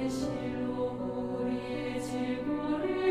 실로 우리의 질고를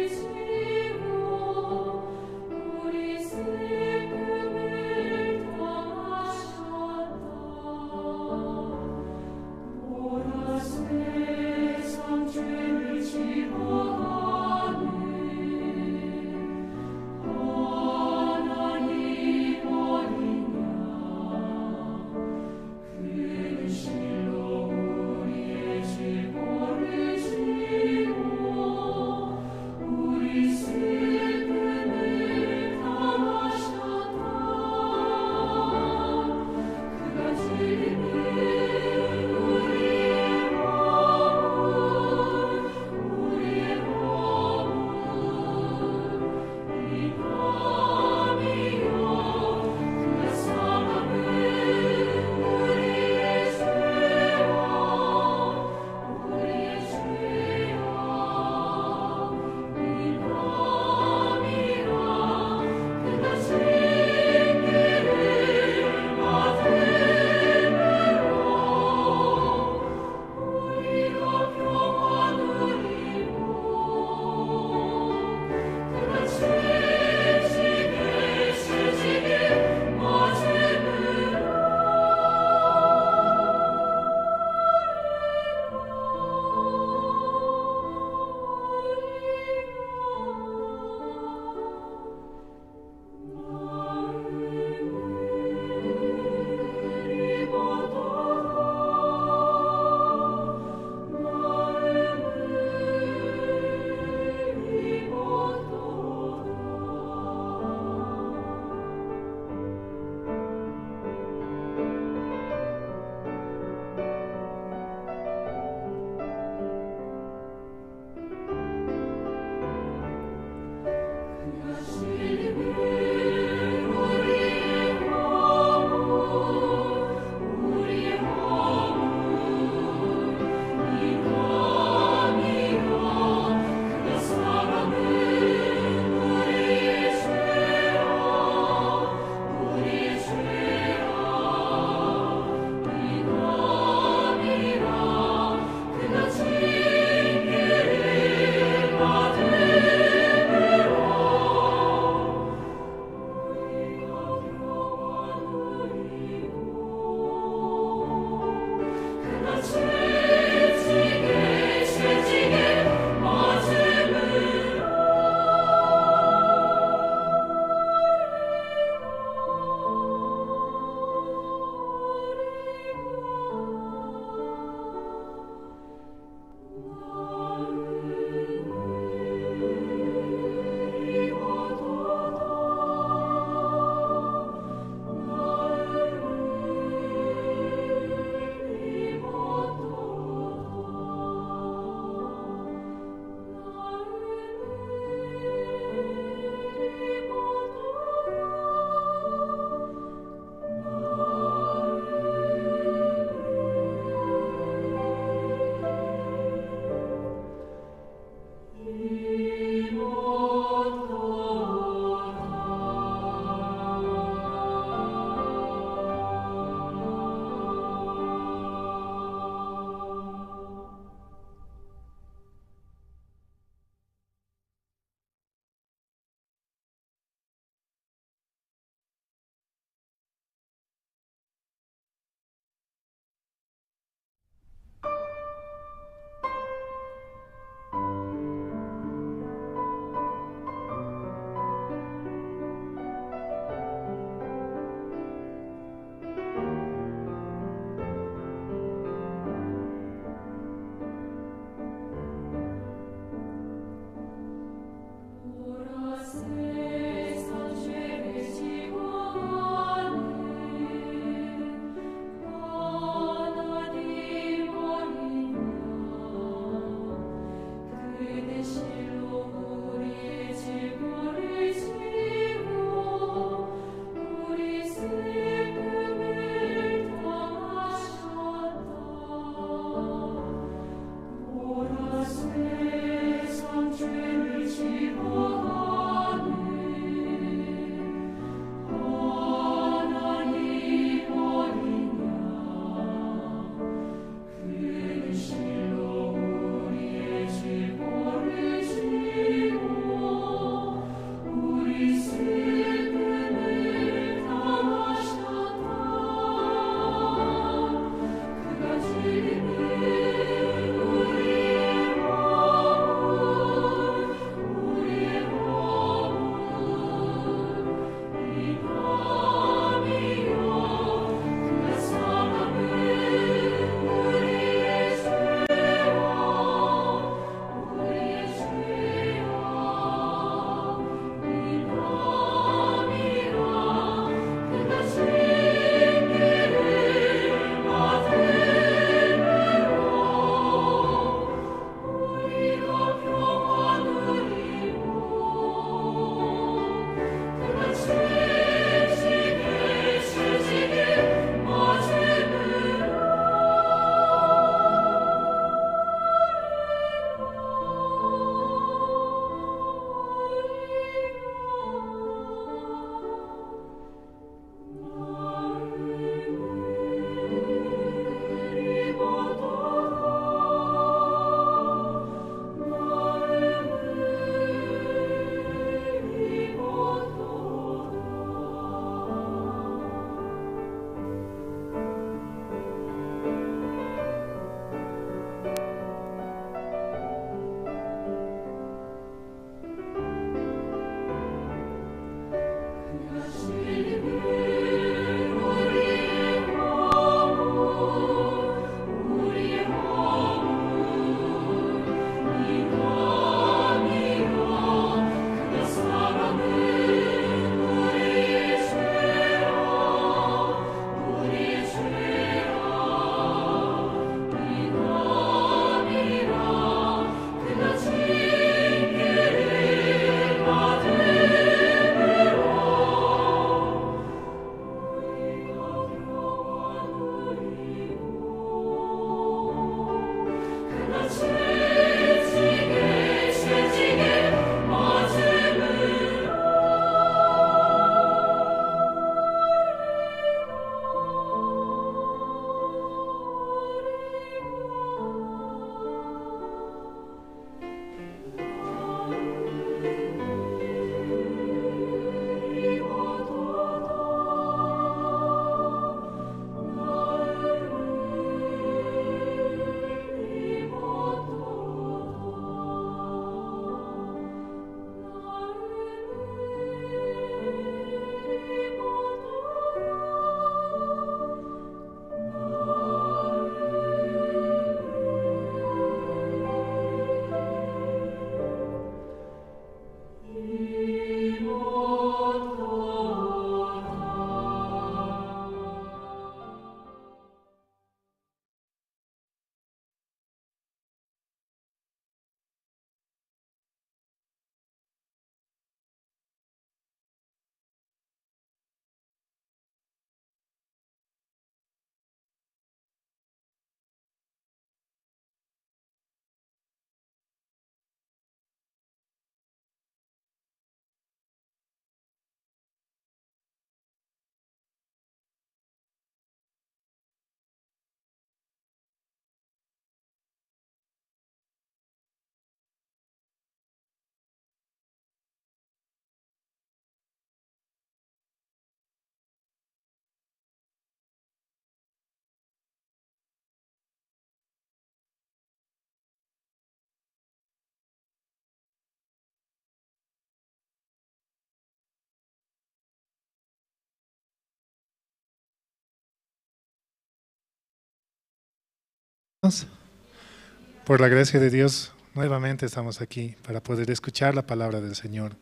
Por la gracia de Dios, nuevamente estamos aquí para poder escuchar la palabra del Señor,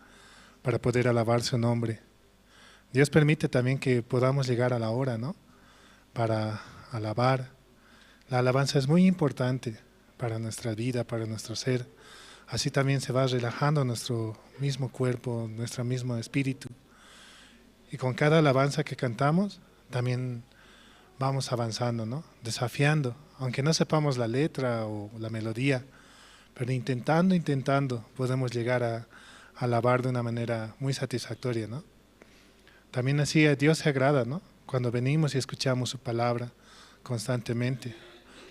para poder alabar su nombre. Dios permite también que podamos llegar a la hora, ¿no? Para alabar. La alabanza es muy importante para nuestra vida, para nuestro ser. Así también se va relajando nuestro mismo cuerpo, nuestro mismo espíritu. Y con cada alabanza que cantamos, también vamos avanzando, ¿no? Desafiando, aunque no sepamos la letra o la melodía, pero intentando, intentando, podemos llegar a alabar de una manera muy satisfactoria, ¿no? También así a Dios se agrada, ¿no? Cuando venimos y escuchamos su palabra constantemente,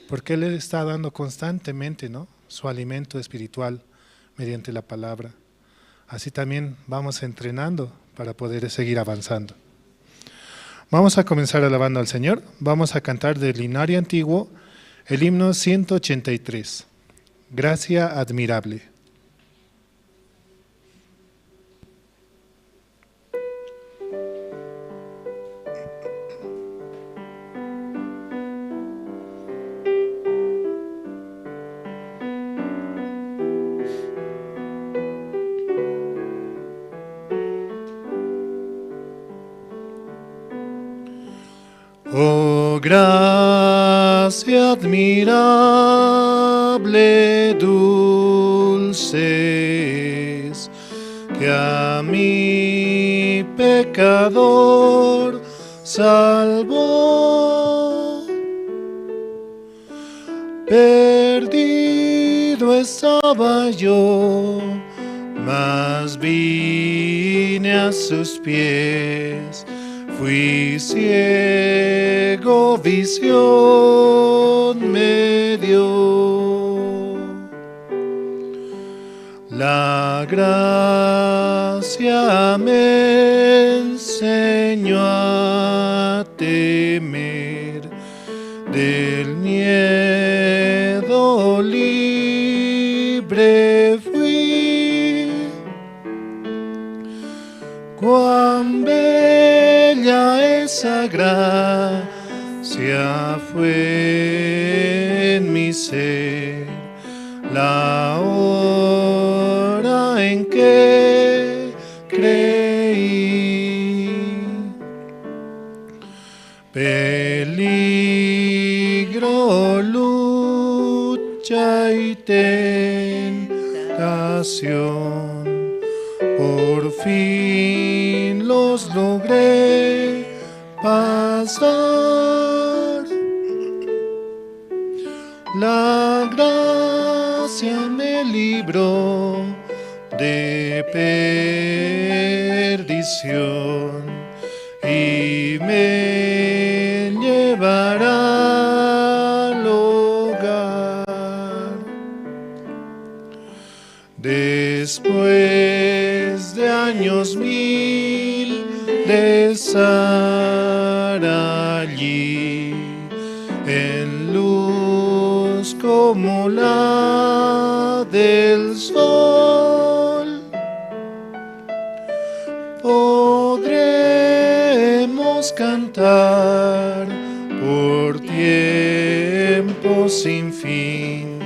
porque Él está dando constantemente, ¿no? Su alimento espiritual mediante la palabra. Así también vamos entrenando para poder seguir avanzando. Vamos a comenzar alabando al Señor. Vamos a cantar del himnario antiguo el himno 183, Gracia Admirable. Oh, gracia admirable, dulce es, que a mi pecador salvó. Perdido estaba yo, mas vine a sus pies. Fui ciego, visión me dio. La gracia me enseñó a temer, del miedo libre fui. Cuán bella esa gracia fue en mi ser, la hora en que creí. Peligro, lucha y tentación, por fin los logré pasar. La gracia me libró de perdición y me llevará al hogar. Después de años mil de estar allí, en luz como la del sol, podremos cantar por tiempo sin fin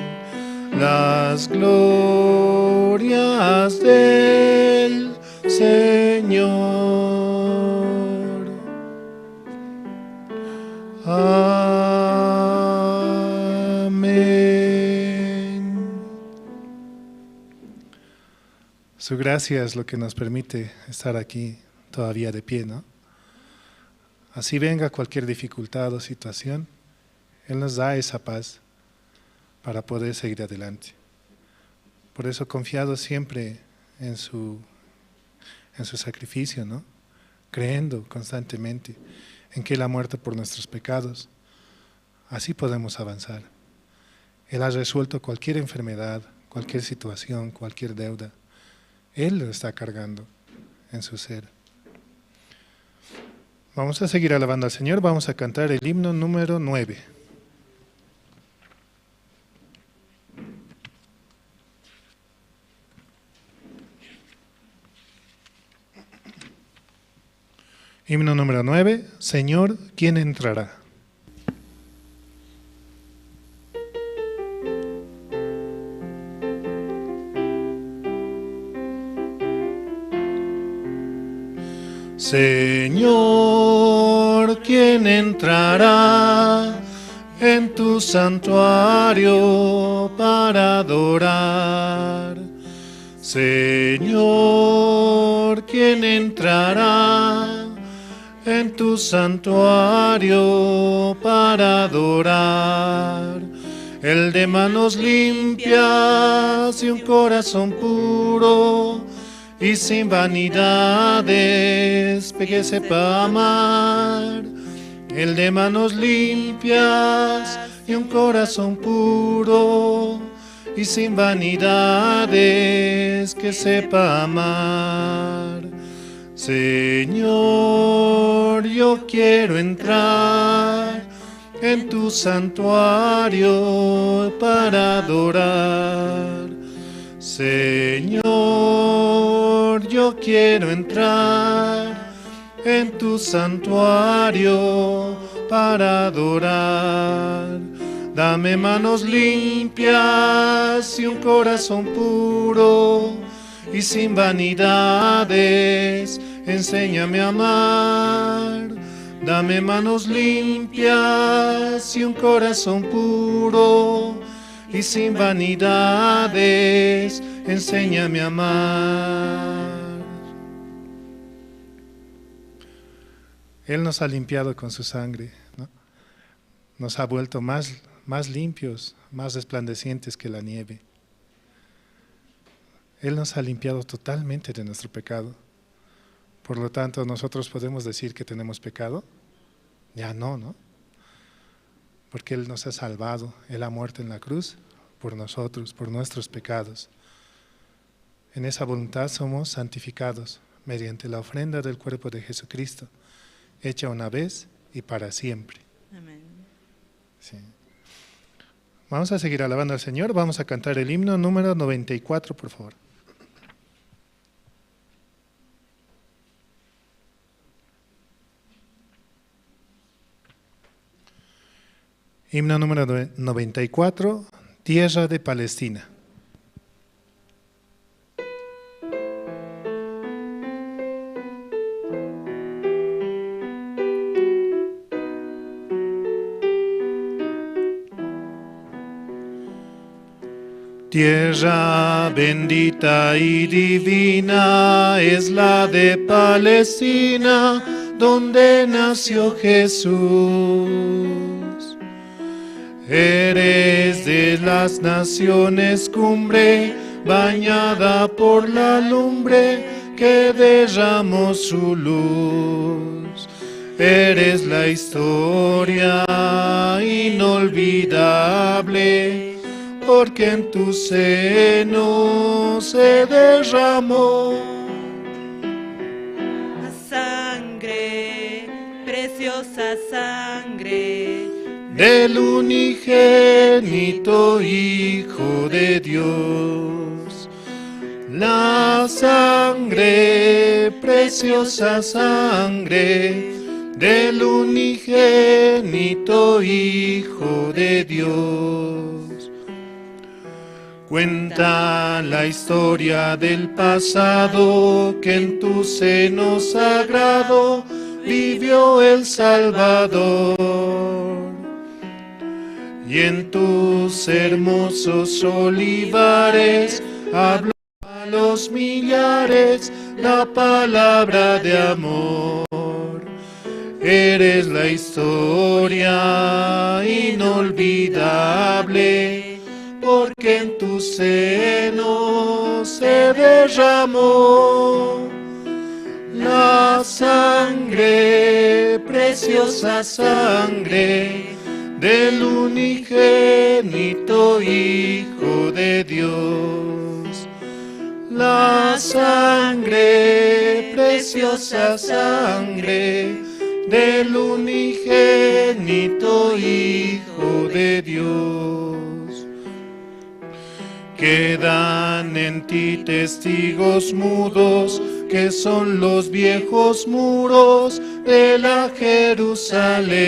las glorias del Señor. Amén. Su gracia es lo que nos permite estar aquí todavía de pie, ¿no? Así venga cualquier dificultad o situación, Él nos da esa paz para poder seguir adelante. Por eso confiado siempre en su sacrificio, ¿no? Creyendo constantemente en que Él ha muerto por nuestros pecados. Así podemos avanzar. Él ha resuelto cualquier enfermedad, cualquier situación, cualquier deuda. Él lo está cargando en su ser. Vamos a seguir alabando al Señor. Vamos a cantar el himno número 9. Himno número 9, Señor, ¿quién entrará? Señor, ¿quién entrará en tu santuario para adorar? Señor, ¿quién entrará en tu santuario para adorar? El de manos limpias y un corazón puro, y sin vanidades, que sepa amar. El de manos limpias y un corazón puro, y sin vanidades, que sepa amar. Señor, yo quiero entrar en tu santuario para adorar. Señor, yo quiero entrar en tu santuario para adorar. Dame manos limpias y un corazón puro, y sin vanidades, enséñame a amar. Dame manos limpias y un corazón puro, y sin vanidades, enséñame a amar. Él nos ha limpiado con su sangre, ¿no? Nos ha vuelto más limpios, más resplandecientes que la nieve. Él nos ha limpiado totalmente de nuestro pecado. Por lo tanto, ¿nosotros podemos decir que tenemos pecado? Ya no, ¿no? Porque Él nos ha salvado, Él ha muerto en la cruz por nosotros, por nuestros pecados. En esa voluntad somos santificados mediante la ofrenda del cuerpo de Jesucristo, hecha una vez y para siempre. Amén. Sí. Vamos a seguir alabando al Señor, vamos a cantar el himno número 94, por favor. Himno número 94, Tierra de Palestina. Tierra bendita y divina es la de Palestina, donde nació Jesús. Eres de las naciones cumbre, bañada por la lumbre que derramó su luz. Eres la historia inolvidable, porque en tu seno se derramó la sangre, preciosa sangre del unigénito Hijo de Dios. La sangre, preciosa sangre del unigénito Hijo de Dios. Cuenta la historia del pasado, que en tu seno sagrado vivió el Salvador. Y en tus hermosos olivares habló a los millares la palabra de amor. Eres la historia inolvidable, porque en tu seno se derramó la sangre, preciosa sangre del unigénito Hijo de Dios. La sangre, preciosa sangre del unigénito Hijo de Dios. Quedan en ti testigos mudos, que son los viejos muros de la Jerusalén.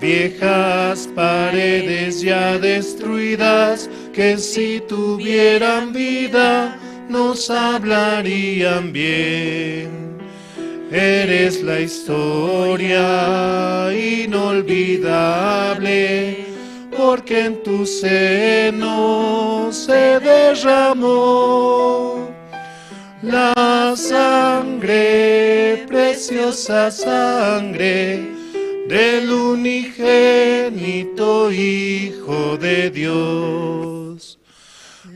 Viejas paredes ya destruidas, que si tuvieran vida, nos hablarían bien. Eres la historia inolvidable, porque en tu seno se derramó la sangre, preciosa sangre, del unigénito Hijo de Dios.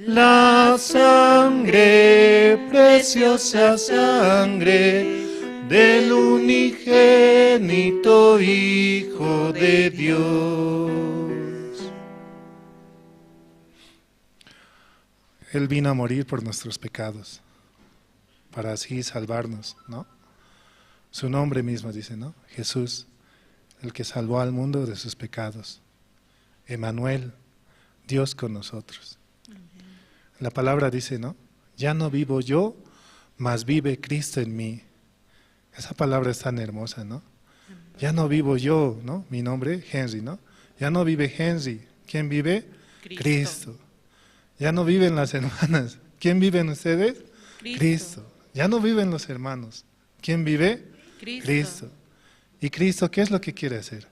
La sangre, preciosa sangre, del unigénito Hijo de Dios. Él vino a morir por nuestros pecados, para así salvarnos, ¿no? Su nombre mismo dice, ¿no? Jesús, el que salvó al mundo de sus pecados. Emanuel, Dios con nosotros. Amén. La palabra dice, ¿no? Ya no vivo yo, mas vive Cristo en mí. Esa palabra es tan hermosa, ¿no? Amén. Ya no vivo yo, ¿no? Mi nombre, Henry, ¿no? Ya no vive Henry. ¿Quién vive? Cristo. Cristo. Ya no viven las hermanas. ¿Quién viven ustedes? Cristo. Cristo. Ya no viven los hermanos. ¿Quién vive? Cristo. Cristo. Y Cristo, ¿qué es lo que quiere hacer?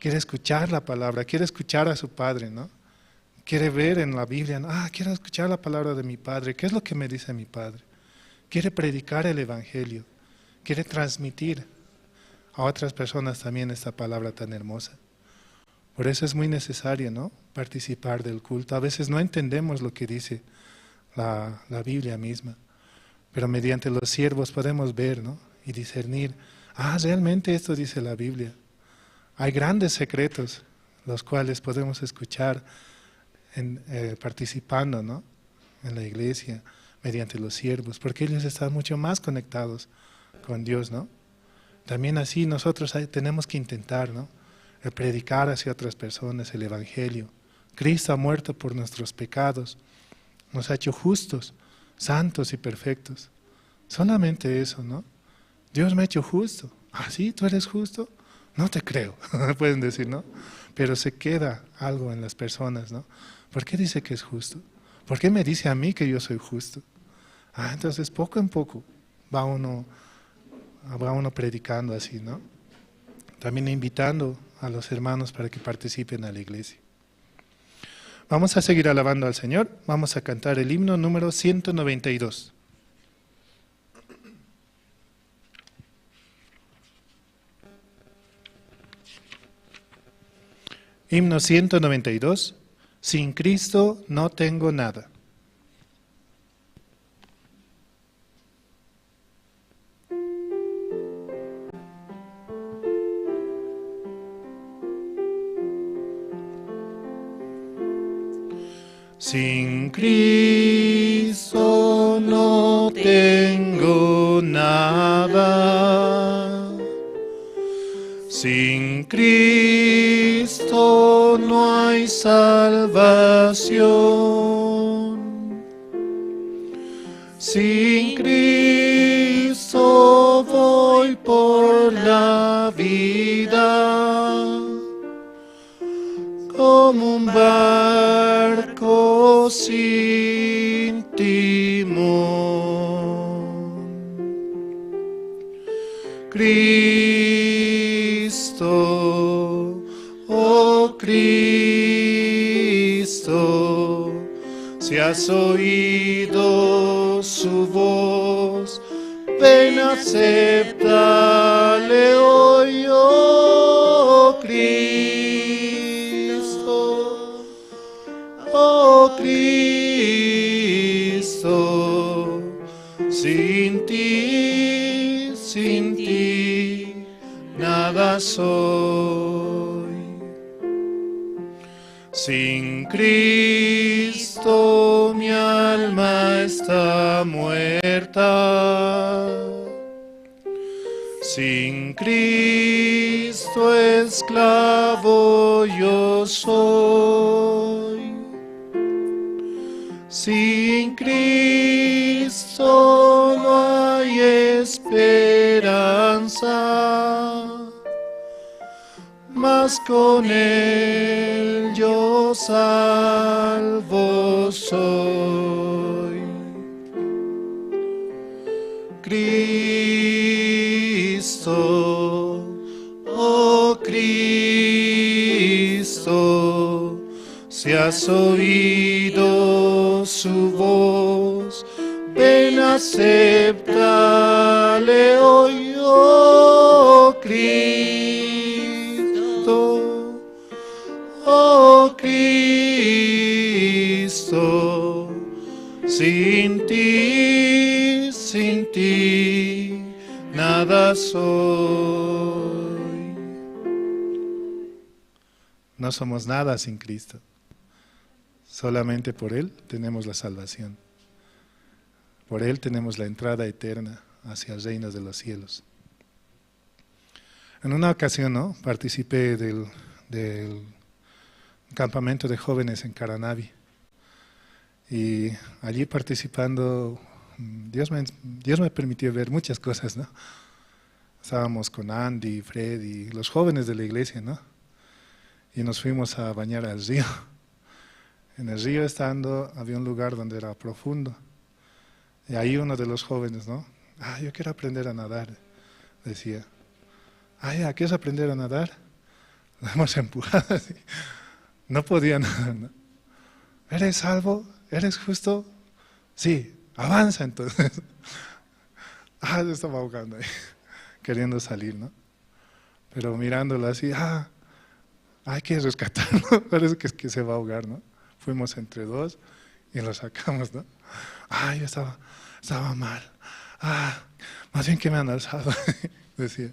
Quiere escuchar la palabra, quiere escuchar a su Padre, ¿no? Quiere ver en la Biblia, ¿no? Ah, quiero escuchar la palabra de mi Padre. ¿Qué es lo que me dice mi Padre? Quiere predicar el Evangelio. Quiere transmitir a otras personas también esta palabra tan hermosa. Por eso es muy necesario, ¿no?, participar del culto. A veces no entendemos lo que dice la Biblia misma, pero mediante los siervos podemos ver, ¿no?, y discernir, ah, realmente esto dice la Biblia. Hay grandes secretos, los cuales podemos escuchar participando, ¿no?, en la iglesia, mediante los siervos, porque ellos están mucho más conectados con Dios, ¿no? También así nosotros tenemos que intentar, ¿no?, el predicar hacia otras personas el Evangelio. Cristo ha muerto por nuestros pecados, nos ha hecho justos, santos y perfectos. Solamente eso, ¿no? Dios me ha hecho justo. ¿Ah, sí? ¿Tú eres justo? No te creo, pueden decir, ¿no? Pero se queda algo en las personas, ¿no? ¿Por qué dice que es justo? ¿Por qué me dice a mí que yo soy justo? Ah, entonces poco en poco va uno predicando así, ¿no? También invitando a los hermanos para que participen a la iglesia. Vamos a seguir alabando al Señor. Vamos a cantar el himno número 192. Himno 192. Sin Cristo no tengo nada. Sin Cristo no tengo nada. Sin Cristo no hay salvación. Sin Cristo voy por la vida como un barco sin timón. Cristo, oh Cristo, si has oído su voz, ven, acéptale hoy, oh Cristo, oh Cristo, sin ti, nada soy. Sin Cristo mi alma está muerta. Sin Cristo esclavo yo soy. Sin Cristo no hay esperanza, mas con Él yo salvo soy. Cristo, oh Cristo, si has oído su voz, ven, acéptale hoy, oh Cristo, oh Cristo, sin ti, sin ti, nada soy. No somos nada sin Cristo. Solamente por Él tenemos la salvación. Por Él tenemos la entrada eterna hacia el reino de los cielos. En una ocasión, ¿no?, participé del campamento de jóvenes en Caranavi. Y allí participando, Dios me permitió ver muchas cosas, ¿no? Estábamos con Andy, Freddy, los jóvenes de la iglesia, ¿no? Y nos fuimos a bañar al río. En el río estando, había un lugar donde era profundo. Y ahí uno de los jóvenes, ¿no? Ah, yo quiero aprender a nadar, decía. Ah, ya, ¿quieres aprender a nadar? Lo hemos empujado así. No podía nadar, ¿no? ¿Eres salvo? ¿Eres justo? Sí, avanza entonces. Ah, se estaba ahogando ahí, queriendo salir, ¿no? Pero mirándolo así, ah, hay que rescatarlo, parece que es que se va a ahogar, ¿no? Fuimos entre dos y lo sacamos, ¿no? Ah, yo estaba mal. Ah, más bien que me han alzado, decía.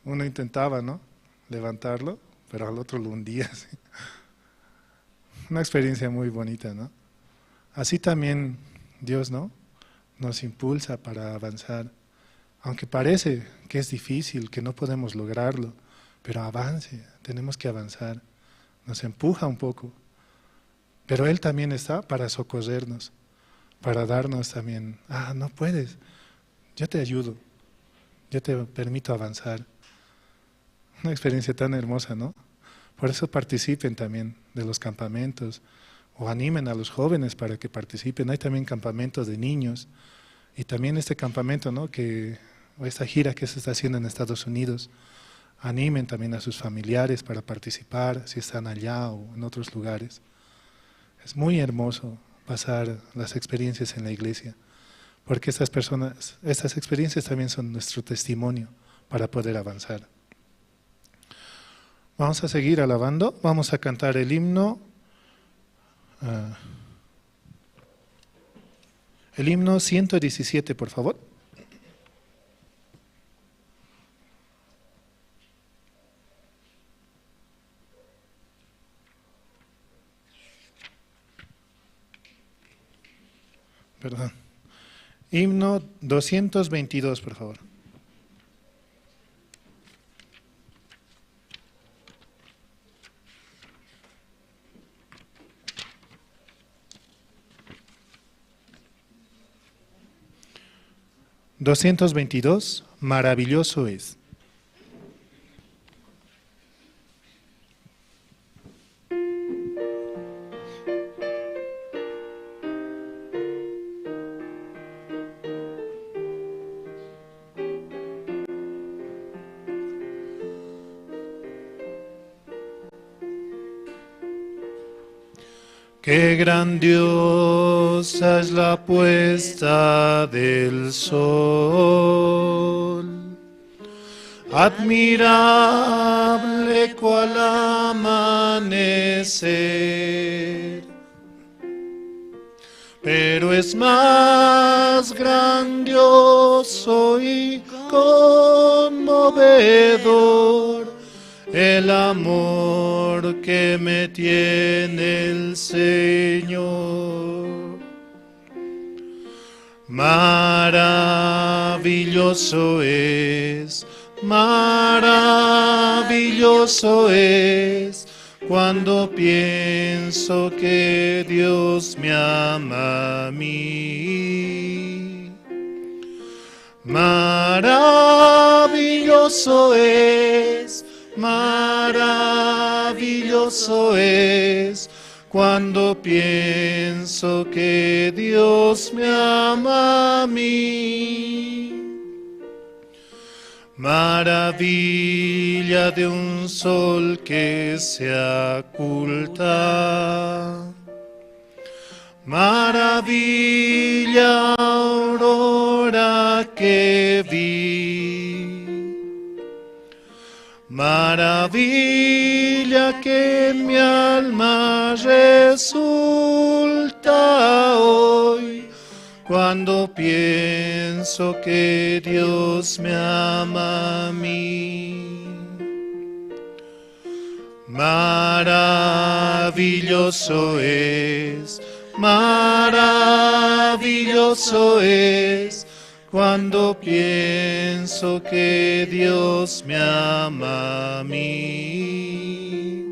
Uno intentaba, ¿no?, levantarlo, pero al otro lo hundía, ¿sí? Una experiencia muy bonita, ¿no? Así también Dios, ¿no?, nos impulsa para avanzar. Aunque parece que es difícil, que no podemos lograrlo, pero avance, tenemos que avanzar. Nos empuja un poco. Pero Él también está para socorrernos, para darnos también, ah, no puedes, yo te ayudo, yo te permito avanzar. Una experiencia tan hermosa, ¿no? Por eso participen también de los campamentos, o animen a los jóvenes para que participen. Hay también campamentos de niños, y también este campamento, ¿no?, que, o esta gira que se está haciendo en Estados Unidos. Animen también a sus familiares para participar, si están allá o en otros lugares. Es muy hermoso pasar las experiencias en la iglesia, porque estas personas, estas experiencias también son nuestro testimonio para poder avanzar. Vamos a seguir alabando, vamos a cantar el himno, el himno 117, por favor. Perdón. Himno 222, por favor. ...222, maravilloso es. Qué grandiosa es la puesta del sol, admirable cual amanecer, pero es más grandioso y conmovedor el amor que me tiene el Señor. Maravilloso es, maravilloso es, cuando pienso que Dios me ama a mí. Maravilloso es, maravilloso es, cuando pienso que Dios me ama a mí. Maravilla de un sol que se oculta, maravilla aurora que vi, maravilla que en mi alma resulta hoy, cuando pienso que Dios me ama a mí. Maravilloso es, maravilloso es, cuando pienso que Dios me ama a mí.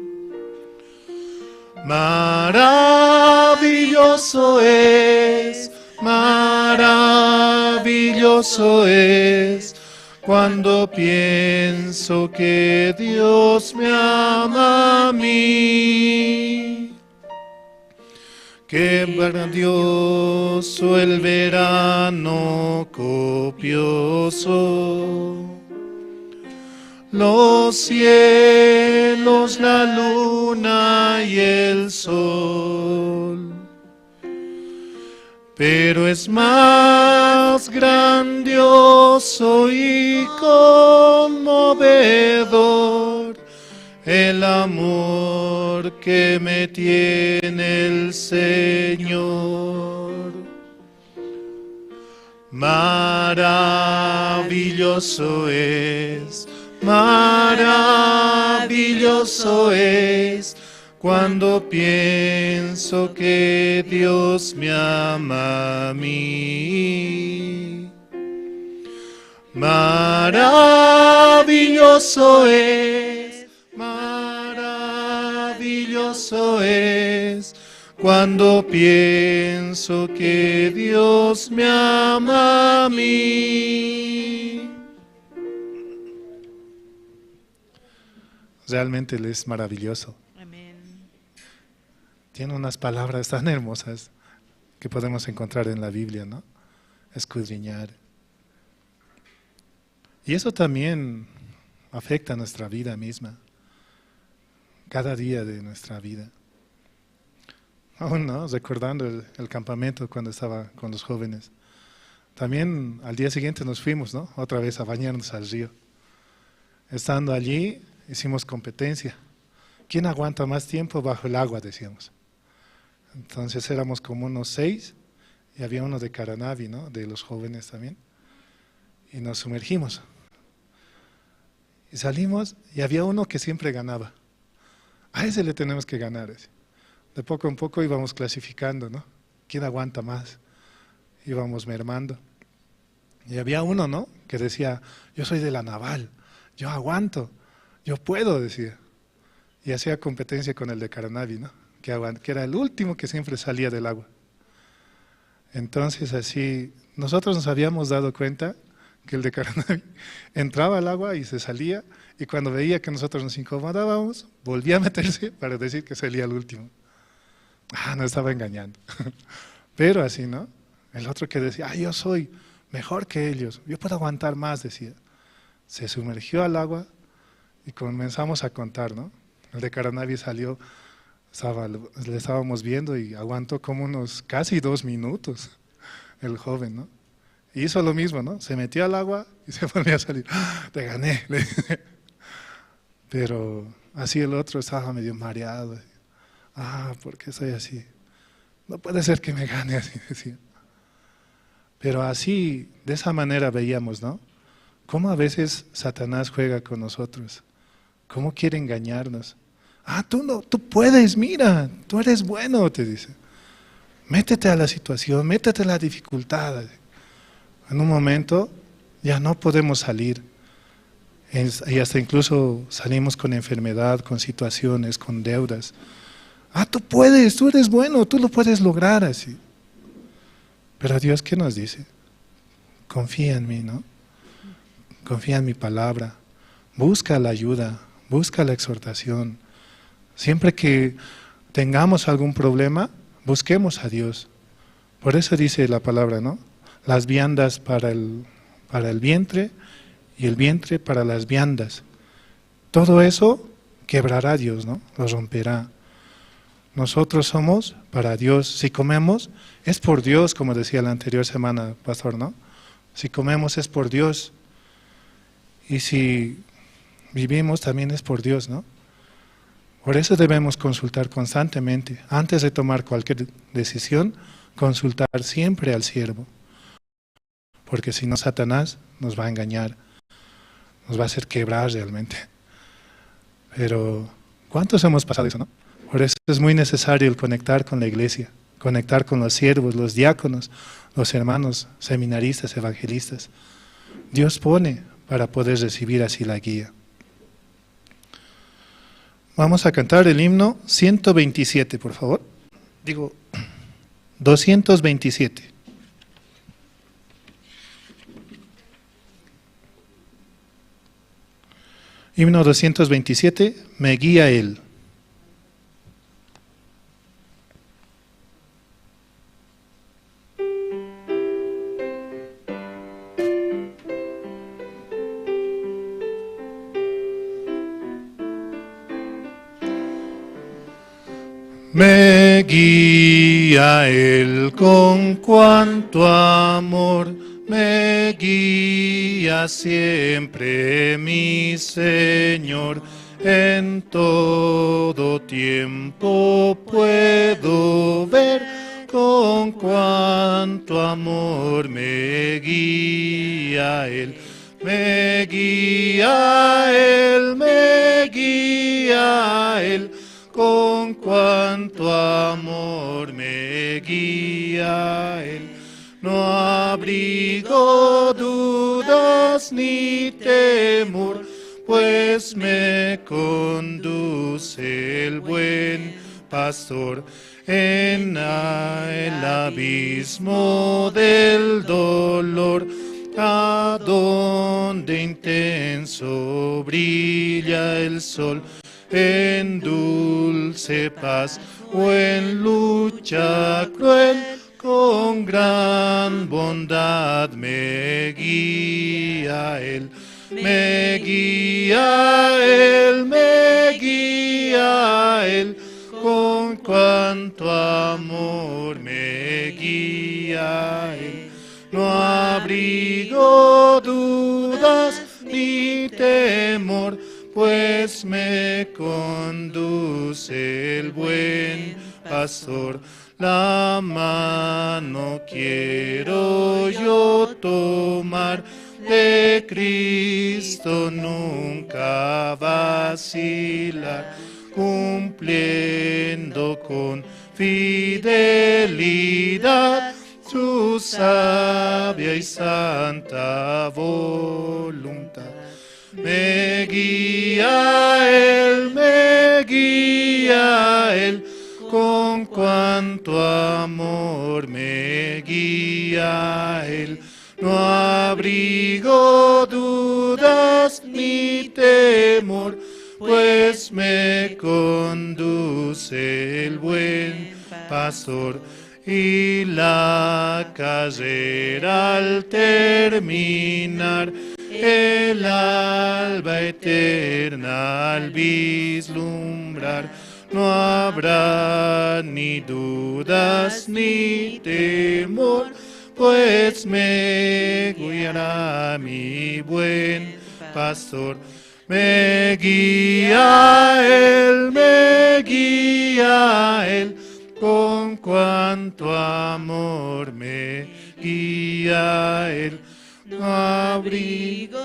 Maravilloso es, maravilloso es, cuando pienso que Dios me ama a mí. Qué grandioso el verano copioso, los cielos, la luna y el sol. Pero es más grandioso y conmovedor el amor que me tiene el Señor. Maravilloso es, maravilloso es, cuando pienso que Dios me ama a mí. Maravilloso es, maravilloso es, cuando pienso que Dios me ama a mí. Realmente Él es maravilloso. Amén. Tiene unas palabras tan hermosas que podemos encontrar en la Biblia, ¿no? Escudriñar. Y eso también afecta a nuestra vida misma, cada día de nuestra vida. Aún, ¿no? Recordando el campamento cuando estaba con los jóvenes. También al día siguiente nos fuimos, ¿no? Otra vez a bañarnos al río. Estando allí, hicimos competencia. ¿Quién aguanta más tiempo bajo el agua?, decíamos. Entonces éramos como unos 6 y había uno de Caranavi, ¿no? De los jóvenes también. Y nos sumergimos. Y salimos y había uno que siempre ganaba. A ese le tenemos que ganar. Ese. De poco en poco íbamos clasificando, ¿no? ¿Quién aguanta más? Íbamos mermando. Y había uno, ¿no? Que decía, yo soy de la naval, yo aguanto, yo puedo, decía. Y hacía competencia con el de Caranavi, ¿no? Que era el último que siempre salía del agua. Entonces así, nosotros nos habíamos dado cuenta que el de Caranavi entraba al agua y se salía, y cuando veía que nosotros nos incomodábamos, volvía a meterse para decir que salía al último. Ah, nos estaba engañando. Pero así, ¿no? El otro que decía, ah, yo soy mejor que ellos, yo puedo aguantar más, decía. Se sumergió al agua y comenzamos a contar, ¿no? El de Caranavi salió, le estábamos viendo y aguantó como unos casi 2 minutos el joven, ¿no? Y hizo lo mismo, ¿no? Se metió al agua y se volvió a salir. ¡Ah, te gané! Pero así el otro estaba medio mareado. Ah, ¿por qué soy así? No puede ser que me gane, así decía. Pero así, de esa manera veíamos, ¿no? Cómo a veces Satanás juega con nosotros. Cómo quiere engañarnos. Ah, tú no, tú puedes, mira, tú eres bueno, te dice. Métete a la situación, métete a la dificultad. En un momento ya no podemos salir. Y hasta incluso salimos con enfermedad, con situaciones, con deudas. Ah, tú puedes, tú eres bueno, tú lo puedes lograr así. Pero Dios, ¿qué nos dice? Confía en mí, ¿no? Confía en mi palabra. Busca la ayuda, busca la exhortación. Siempre que tengamos algún problema, busquemos a Dios. Por eso dice la palabra, ¿no? Las viandas para el vientre y el vientre para las viandas. Todo eso quebrará a Dios, ¿no? Lo romperá. Nosotros somos para Dios. Si comemos, es por Dios, como decía la anterior semana, pastor, ¿no? Si comemos es por Dios. Y si vivimos también es por Dios, ¿no? Por eso debemos consultar constantemente. Antes de tomar cualquier decisión, consultar siempre al siervo. Porque si no, Satanás nos va a engañar, nos va a hacer quebrar realmente. Pero, ¿cuántos hemos pasado eso, no? Por eso es muy necesario el conectar con la iglesia, conectar con los siervos, los diáconos, los hermanos, seminaristas, evangelistas. Dios pone para poder recibir así la guía. Vamos a cantar el himno 127, por favor. Digo, 227. Himno 227, me guía Él. Me guía Él con cuanto amor, me guía siempre mi Señor. En todo tiempo puedo ver con cuánto amor me guía Él. Me guía Él, me guía Él. Con cuánto amor me guía Él. No abrigo dudas ni temor, pues me conduce el buen pastor en el abismo del dolor, a donde intenso brilla el sol. En dulce paz o en lucha cruel, con gran bondad me guía Él. Me guía Él, me guía Él, con cuánto amor me guía Él. No abrigo dudas ni temor, pues me conduce el buen pastor. La mano quiero yo tomar de Cristo, nunca vacilar, cumpliendo con fidelidad su sabia y santa voluntad. Me guía Él, me guía Él, con cuánto amor me guía Él. No abrigo dudas ni temor, pues me conduce el buen pastor. Y la carrera al terminar, el alba eterna al vislumbrar, no habrá ni dudas ni temor, pues me guiará mi buen pastor. Me guía Él, me guía Él, con cuánto amor me guía Él. No abrigo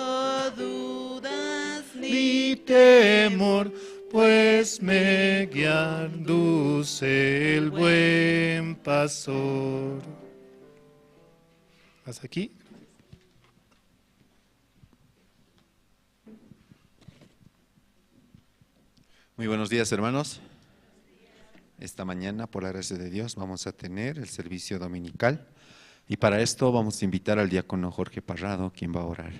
dudas ni temor, pues me conduce el buen pastor. Hasta aquí. Muy buenos días, hermanos. Esta mañana, por la gracia de Dios, vamos a tener el servicio dominical. Y para esto vamos a invitar al diácono Jorge Parrado, quien va a orar.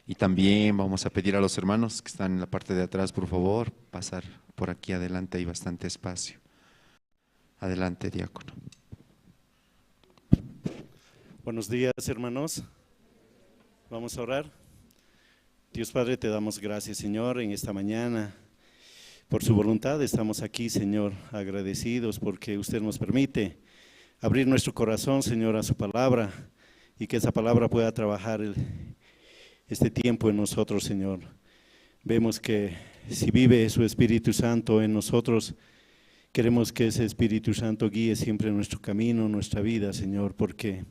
Y también vamos a pedir a los hermanos que están en la parte de atrás, por favor, pasar por aquí adelante, hay bastante espacio. Adelante, diácono. Buenos días, hermanos. Vamos a orar. Dios Padre, te damos gracias, Señor, en esta mañana. Por su voluntad estamos aquí, Señor, agradecidos porque usted nos permite abrir nuestro corazón, Señor, a su palabra y que esa palabra pueda trabajar este tiempo en nosotros, Señor. Vemos que si vive su Espíritu Santo en nosotros, queremos que ese Espíritu Santo guíe siempre nuestro camino, nuestra vida, Señor, porque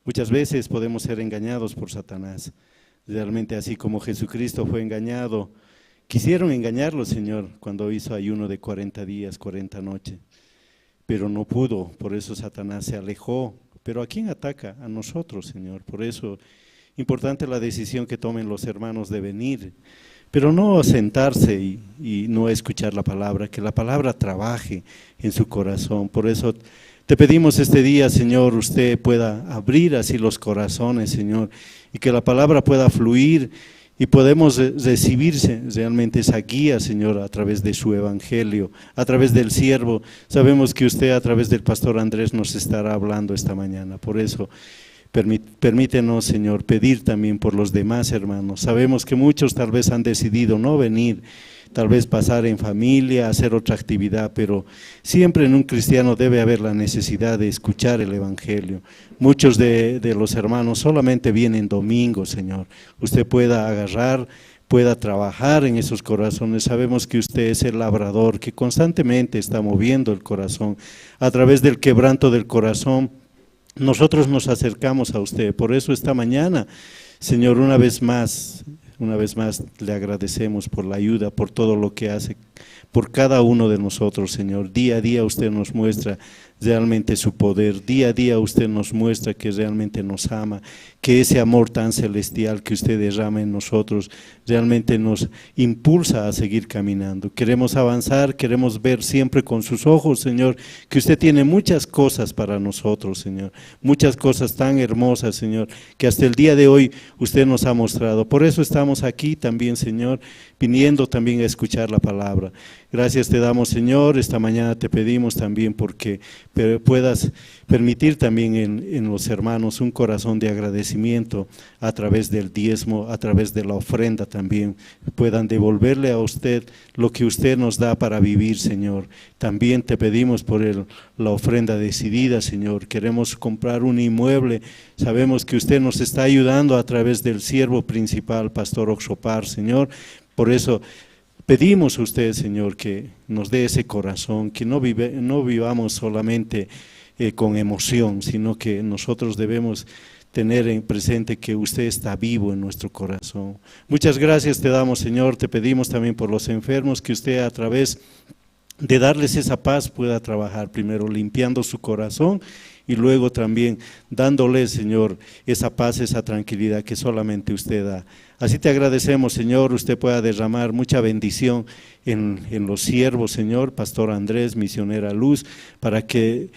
muchas veces podemos ser engañados por Satanás. Realmente así como Jesucristo fue engañado, quisieron engañarlo, Señor, cuando hizo ayuno de 40 días, 40 noches, pero no pudo, por eso Satanás se alejó. Pero ¿a quién ataca? A nosotros, Señor. Por eso, importante la decisión que tomen los hermanos de venir, pero no sentarse y no escuchar la palabra, que la palabra trabaje en su corazón. Por eso te pedimos este día, Señor, usted pueda abrir así los corazones, Señor, y que la palabra pueda fluir y podemos recibirse realmente esa guía, Señor, a través de su evangelio, a través del siervo. Sabemos que usted a través del pastor Andrés nos estará hablando esta mañana. Por eso, permítenos, Señor, pedir también por los demás hermanos. Sabemos que muchos tal vez han decidido no venir, tal vez pasar en familia, hacer otra actividad, pero siempre en un cristiano debe haber la necesidad de escuchar el evangelio. Muchos de los hermanos solamente vienen domingo, Señor. Usted pueda agarrar, pueda trabajar en esos corazones. Sabemos que usted es el labrador que constantemente está moviendo el corazón. A través del quebranto del corazón, nosotros nos acercamos a usted. Por eso esta mañana, Señor, una vez más le agradecemos por la ayuda, por todo lo que hace, por cada uno de nosotros, Señor. Día a día usted nos muestra realmente su poder, día a día usted nos muestra que realmente nos ama, que ese amor tan celestial que usted derrama en nosotros realmente nos impulsa a seguir caminando. Queremos avanzar, queremos ver siempre con sus ojos, Señor, que usted tiene muchas cosas para nosotros, Señor, muchas cosas tan hermosas, Señor, que hasta el día de hoy usted nos ha mostrado. Por eso estamos aquí también, Señor, viniendo también a escuchar la palabra. Gracias te damos, Señor. Esta mañana te pedimos también porque puedas permitir también en los hermanos un corazón de agradecimiento a través del diezmo, a través de la ofrenda también. Puedan devolverle a usted lo que usted nos da para vivir, Señor. También te pedimos por la ofrenda decidida, Señor. Queremos comprar un inmueble. Sabemos que usted nos está ayudando a través del siervo principal, Pastor Oxopar, Señor. Por eso pedimos a usted, Señor, que nos dé ese corazón, que no vivamos solamente con emoción, sino que nosotros debemos tener en presente que usted está vivo en nuestro corazón. Muchas gracias te damos, Señor. Te pedimos también por los enfermos, que usted a través de darles esa paz pueda trabajar primero limpiando su corazón y luego también dándoles, Señor, esa paz, esa tranquilidad que solamente usted da. Así te agradecemos, Señor, usted pueda derramar mucha bendición en los siervos, Señor, Pastor Andrés, Misionera Luz, para que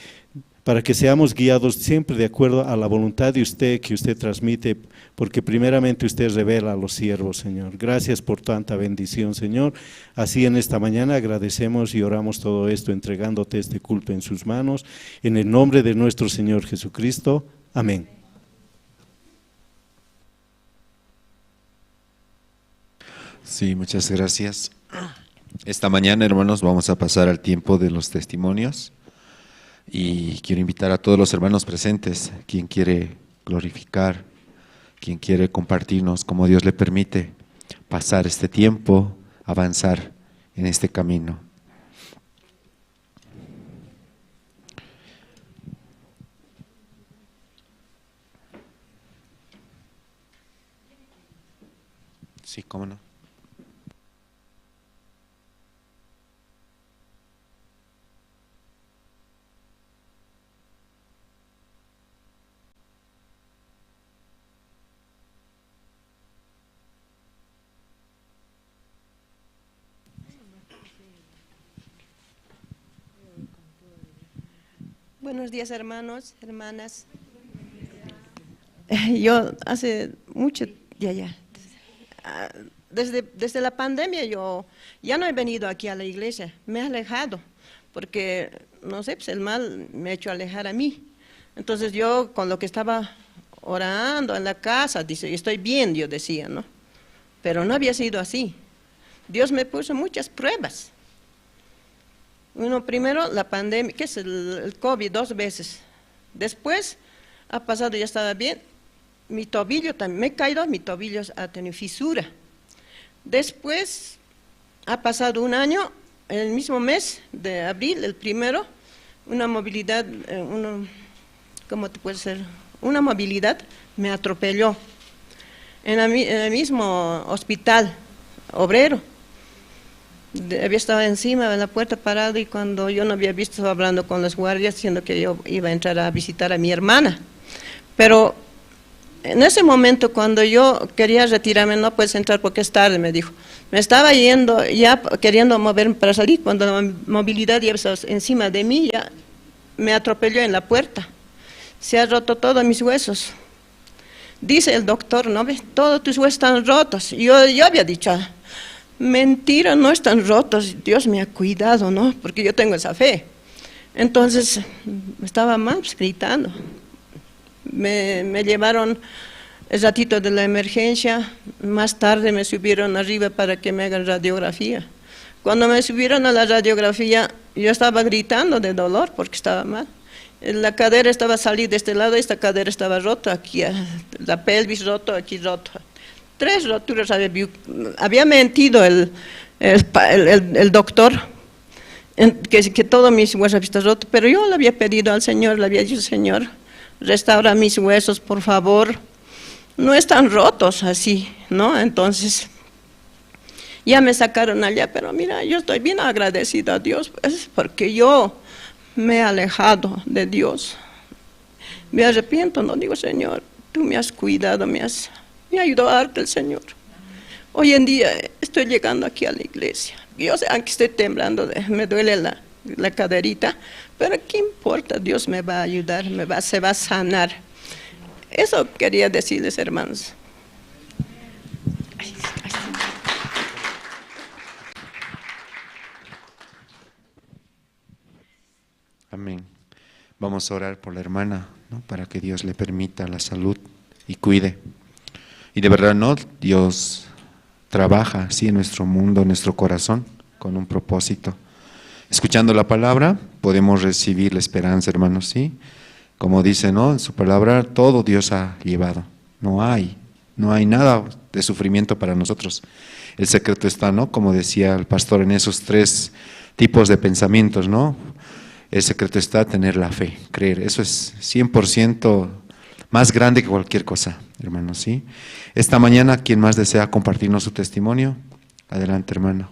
seamos guiados siempre de acuerdo a la voluntad de usted que usted transmite, porque primeramente usted revela a los siervos, Señor. Gracias por tanta bendición, Señor. Así en esta mañana agradecemos y oramos todo esto, entregándote este culto en sus manos, en el nombre de nuestro Señor Jesucristo. Amén. Sí, muchas gracias. Esta mañana, hermanos, vamos a pasar al tiempo de los testimonios. Y quiero invitar a todos los hermanos presentes, quien quiere glorificar, quien quiere compartirnos como Dios le permite pasar este tiempo, avanzar en este camino. Sí, cómo no. Buenos días, hermanos, hermanas. Yo hace mucho, desde la pandemia yo ya no he venido aquí a la iglesia, me he alejado, porque no sé, pues el mal me ha hecho alejar a mí. Entonces yo con lo que estaba orando en la casa, dice, estoy bien, yo decía, ¿no? Pero no había sido así. Dios me puso muchas pruebas. Uno, primero, la pandemia, que es el COVID, 2 veces. Después, ha pasado, ya estaba bien, mi tobillo también, me he caído, mi tobillo ha tenido fisura. Después, ha pasado un año, en el mismo mes de abril, el primero, una movilidad, uno, ¿cómo te puede ser? Una movilidad me atropelló en el mismo hospital obrero. Había estado encima de la puerta parado y cuando yo no había visto, estaba hablando con los guardias diciendo que yo iba a entrar a visitar a mi hermana. Pero en ese momento cuando yo quería retirarme, no puedes entrar porque es tarde, me dijo. Me estaba yendo ya queriendo moverme para salir, cuando la movilidad ya estaba encima de mí, ya me atropelló en la puerta. Se ha roto todos mis huesos. Dice el doctor, ¿no ves? Todos tus huesos están rotos. Yo había dicho, mentira, no están rotos, Dios me ha cuidado, ¿no? Porque yo tengo esa fe. Entonces, estaba mal, pues, gritando. Me llevaron el ratito de la emergencia, más tarde me subieron arriba para que me hagan radiografía. Cuando me subieron a la radiografía, yo estaba gritando de dolor porque estaba mal. La cadera estaba salida de este lado, esta cadera estaba rota, aquí la pelvis roto, aquí roto. 3 roturas, había mentido el doctor, que todos mis huesos están rotos, pero yo le había pedido al Señor, le había dicho, Señor, restaura mis huesos, por favor, no están rotos así, ¿no? Entonces, ya me sacaron allá, pero mira, yo estoy bien agradecida a Dios, pues, porque yo me he alejado de Dios. Me arrepiento, no digo, Señor, tú me has cuidado, me ayudó a darte el Señor. Hoy en día estoy llegando aquí a la iglesia. Yo sé, aunque estoy temblando, me duele la caderita, pero ¿qué importa? Dios me va a ayudar, se va a sanar. Eso quería decirles, hermanos. Ay, ay. Amén. Vamos a orar por la hermana, ¿no? Para que Dios le permita la salud y cuide. Y de verdad, ¿no? Dios trabaja así en nuestro mundo, en nuestro corazón, con un propósito. Escuchando la palabra, podemos recibir la esperanza, hermanos, ¿sí? Como dice, ¿no? En su palabra, todo Dios ha llevado. No hay nada de sufrimiento para nosotros. El secreto está, ¿no? Como decía el pastor, en esos 3 tipos de pensamientos, ¿no? El secreto está tener la fe, creer. Eso es 100% más grande que cualquier cosa, hermanos, ¿sí? Esta mañana, ¿quién más desea compartirnos su testimonio? Adelante, hermano.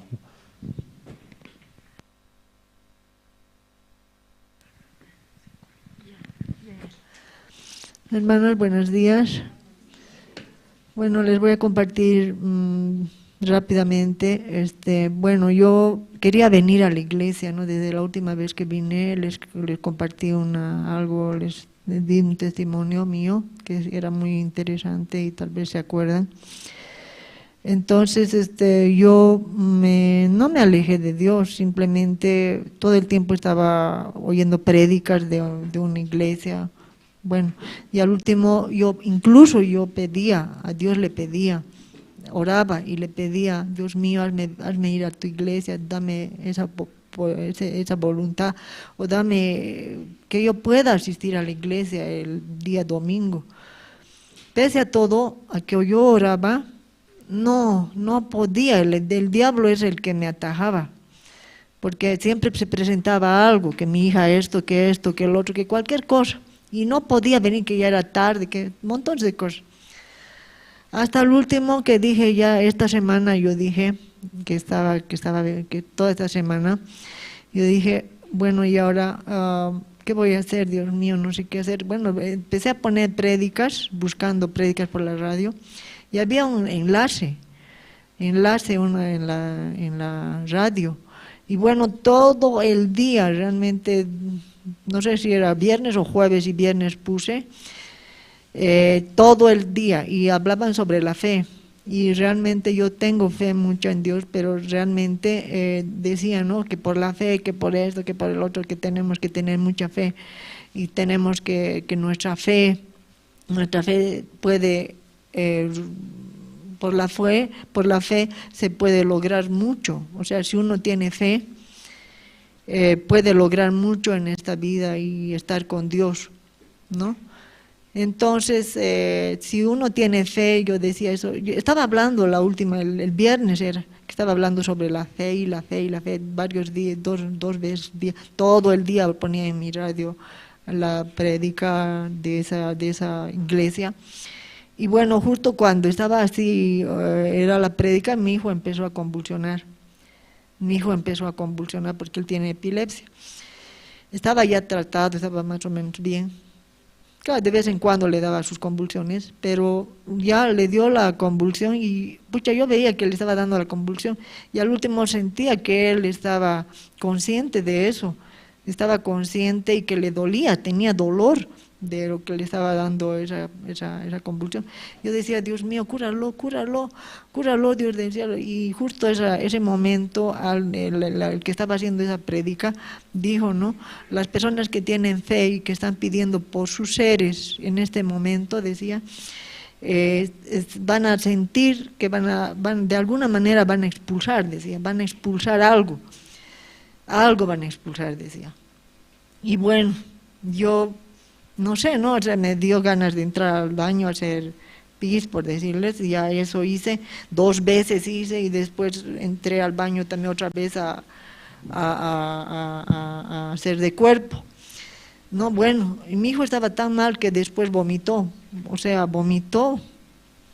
Hermanos, buenos días. Bueno, les voy a compartir rápidamente. Bueno, yo quería venir a la iglesia, ¿no? Desde la última vez que vine les compartí algo, les di un testimonio mío que era muy interesante y tal vez se acuerdan. Entonces, yo no me alejé de Dios, simplemente todo el tiempo estaba oyendo prédicas de una iglesia. Bueno, y al último, yo incluso pedía, a Dios le pedía, oraba y le pedía, Dios mío, hazme ir a tu iglesia, dame esa voluntad, o dame que yo pueda asistir a la iglesia el día domingo. Pese a todo, a que yo oraba, no podía, el diablo es el que me atajaba, porque siempre se presentaba algo, que mi hija esto, que el otro, que cualquier cosa, y no podía venir, que ya era tarde, que montones de cosas. Hasta el último que dije ya esta semana, yo dije que que toda esta semana, yo dije, bueno, y ahora, ¿qué voy a hacer? Dios mío, no sé qué hacer. Bueno, empecé a poner prédicas, buscando prédicas por la radio, y había un enlace en la radio. Y bueno, todo el día, realmente, no sé si era viernes o jueves y viernes puse, todo el día, y hablaban sobre la fe. Y realmente yo tengo fe mucha en Dios, pero realmente decía, ¿no? Que por la fe, que por esto, que por el otro, que tenemos que tener mucha fe y tenemos que nuestra fe puede, por la fe se puede lograr mucho. O sea, si uno tiene fe, puede lograr mucho en esta vida y estar con Dios, ¿no? Entonces, si uno tiene fe, yo decía eso, yo estaba hablando la última, el viernes era, que estaba hablando sobre la fe y la fe y la fe, varios días, dos veces, todo el día ponía en mi radio la prédica de esa iglesia. Y bueno, justo cuando estaba así, era la prédica, mi hijo empezó a convulsionar. Mi hijo empezó a convulsionar porque él tiene epilepsia. Estaba ya tratado, estaba más o menos bien. Claro, de vez en cuando le daba sus convulsiones, pero ya le dio la convulsión y, pucha, yo veía que le estaba dando la convulsión y al último sentía que él estaba consciente de eso, estaba consciente y que le dolía, tenía dolor de lo que le estaba dando esa convulsión. Yo decía, Dios mío, cúralo, cúralo, cúralo, Dios del cielo. Y justo ese momento, el que estaba haciendo esa prédica, dijo, ¿no? Las personas que tienen fe y que están pidiendo por sus seres en este momento, decía, van a sentir que de alguna manera van a expulsar, decía, van a expulsar algo, algo van a expulsar, decía. Y bueno, yo no sé, ¿no? O sea, me dio ganas de entrar al baño a hacer pis, por decirles, y ya eso hice, 2 veces hice, y después entré al baño también otra vez a hacer de cuerpo. No, bueno, y mi hijo estaba tan mal que después vomitó, o sea, vomitó,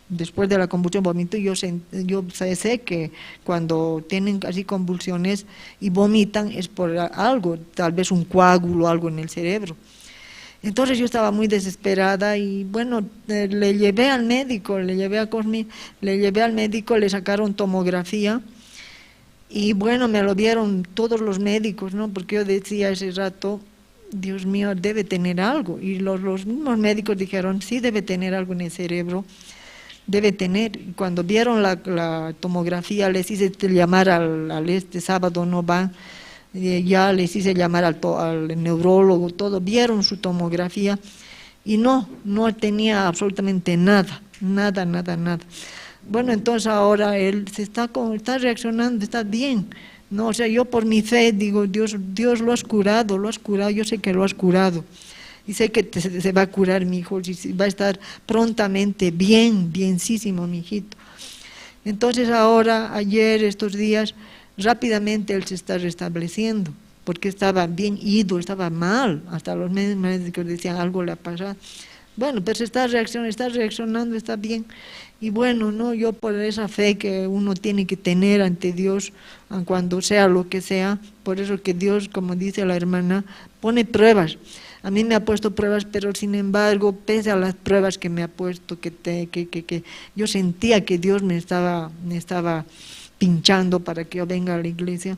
después de la convulsión vomitó, y yo sé que cuando tienen así convulsiones y vomitan es por algo, tal vez un coágulo, algo en el cerebro. Entonces yo estaba muy desesperada y bueno, le llevé al médico, le llevé a Cosmi, le llevé al médico, le sacaron tomografía y bueno, me lo vieron todos los médicos, ¿no? Porque yo decía ese rato, Dios mío, debe tener algo. Y los mismos médicos dijeron, sí, debe tener algo en el cerebro, debe tener. Y cuando vieron la tomografía, les hice llamar al este sábado, no van. Ya les hice llamar al neurólogo, todo, vieron su tomografía y no tenía absolutamente nada, nada, nada, nada. Bueno, entonces ahora él se está reaccionando, está bien. No, o sea, yo por mi fe digo, Dios lo has curado, yo sé que lo has curado. Y sé que se va a curar mi hijo, y va a estar prontamente bien, bienísimo mi hijito. Entonces ahora, ayer, estos días, rápidamente él se está restableciendo, porque estaba bien ido, estaba mal, hasta los médicos decían algo le ha pasado. Bueno, pero se está reaccionando, está bien. Y bueno, no, yo por esa fe que uno tiene que tener ante Dios, cuando sea lo que sea, por eso que Dios, como dice la hermana, pone pruebas. A mí me ha puesto pruebas, pero sin embargo, pese a las pruebas que me ha puesto, que yo sentía que Dios me estaba pinchando para que yo venga a la iglesia,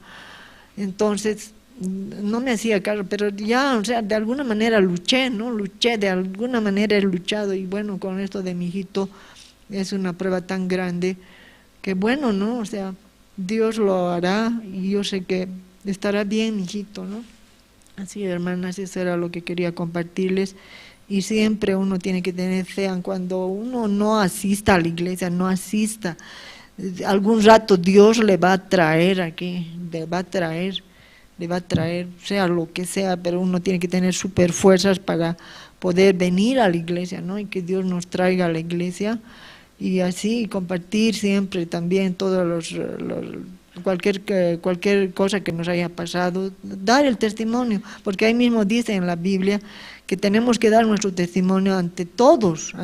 entonces no me hacía caso, pero ya, o sea, de alguna manera luché, ¿no? Luché, de alguna manera he luchado, y bueno, con esto de mi hijito es una prueba tan grande que bueno, ¿no? O sea, Dios lo hará y yo sé que estará bien, mi hijito, ¿no? Así, hermanas, eso era lo que quería compartirles. Y siempre uno tiene que tener fe, cuando uno no asista a la iglesia, no asista, algún rato Dios le va a traer aquí, le va a traer, sea lo que sea, pero uno tiene que tener super fuerzas para poder venir a la iglesia, ¿no? Y que Dios nos traiga a la iglesia y así compartir siempre también todos cualquier cosa que nos haya pasado, dar el testimonio, porque ahí mismo dice en la Biblia que tenemos que dar nuestro testimonio ante todos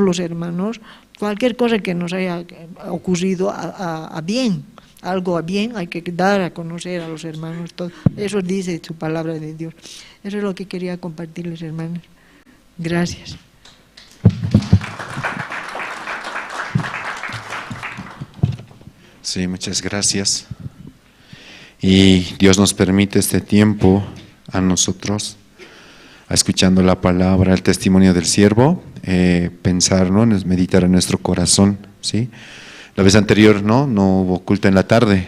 los hermanos, cualquier cosa que nos haya ocurrido a bien, algo a bien, hay que dar a conocer a los hermanos, todo. Eso dice su palabra de Dios. Eso es lo que quería compartirles, hermanos. Gracias. Sí, muchas gracias. Y Dios nos permite este tiempo a nosotros, escuchando la palabra, el testimonio del siervo, pensar, ¿no? Meditar en nuestro corazón, ¿sí? La vez anterior, ¿no? No hubo culto en la tarde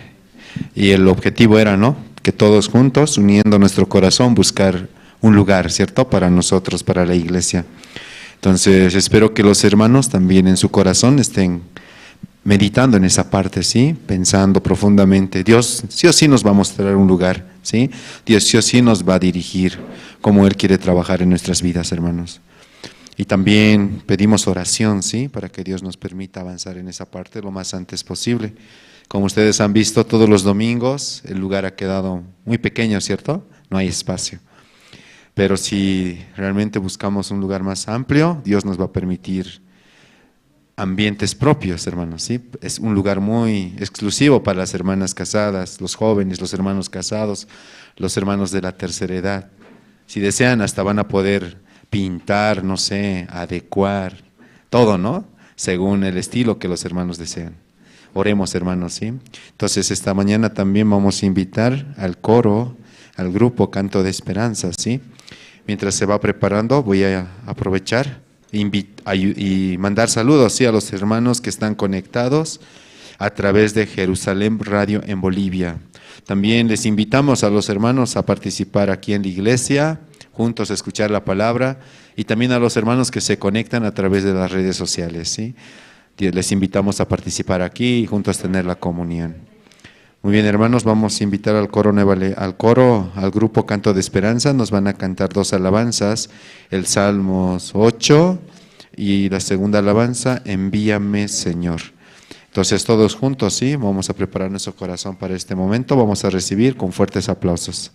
y el objetivo era, ¿no? Que todos juntos, uniendo nuestro corazón, buscar un lugar, ¿cierto? Para nosotros, para la iglesia. Entonces, espero que los hermanos también en su corazón estén meditando en esa parte, ¿sí? Pensando profundamente. Dios sí o sí nos va a mostrar un lugar, ¿sí? Dios sí o sí nos va a dirigir como Él quiere trabajar en nuestras vidas, hermanos. Y también pedimos oración, ¿sí? Para que Dios nos permita avanzar en esa parte lo más antes posible. Como ustedes han visto, todos los domingos el lugar ha quedado muy pequeño, ¿cierto? No hay espacio. Pero si realmente buscamos un lugar más amplio, Dios nos va a permitir ambientes propios, hermanos, ¿sí? Es un lugar muy exclusivo para las hermanas casadas, los jóvenes, los hermanos casados, los hermanos de la tercera edad. Si desean, hasta van a poder pintar, no sé, adecuar, todo, ¿no? Según el estilo que los hermanos desean. Oremos, hermanos, ¿sí? Entonces, esta mañana también vamos a invitar al coro, al grupo Canto de Esperanza, ¿sí? Mientras se va preparando, voy a aprovechar y mandar saludos, ¿sí? A los hermanos que están conectados a través de Jerusalén Radio en Bolivia. También les invitamos a los hermanos a participar aquí en la iglesia, juntos a escuchar la palabra, y también a los hermanos que se conectan a través de las redes sociales, ¿sí? Les invitamos a participar aquí y juntos tener la comunión. Muy bien, hermanos, vamos a invitar al coro, al grupo Canto de Esperanza. Nos van a cantar dos alabanzas, el Salmos 8 y la segunda alabanza, Envíame, Señor. Entonces, todos juntos, ¿sí? Vamos a preparar nuestro corazón para este momento. Vamos a recibir con fuertes aplausos.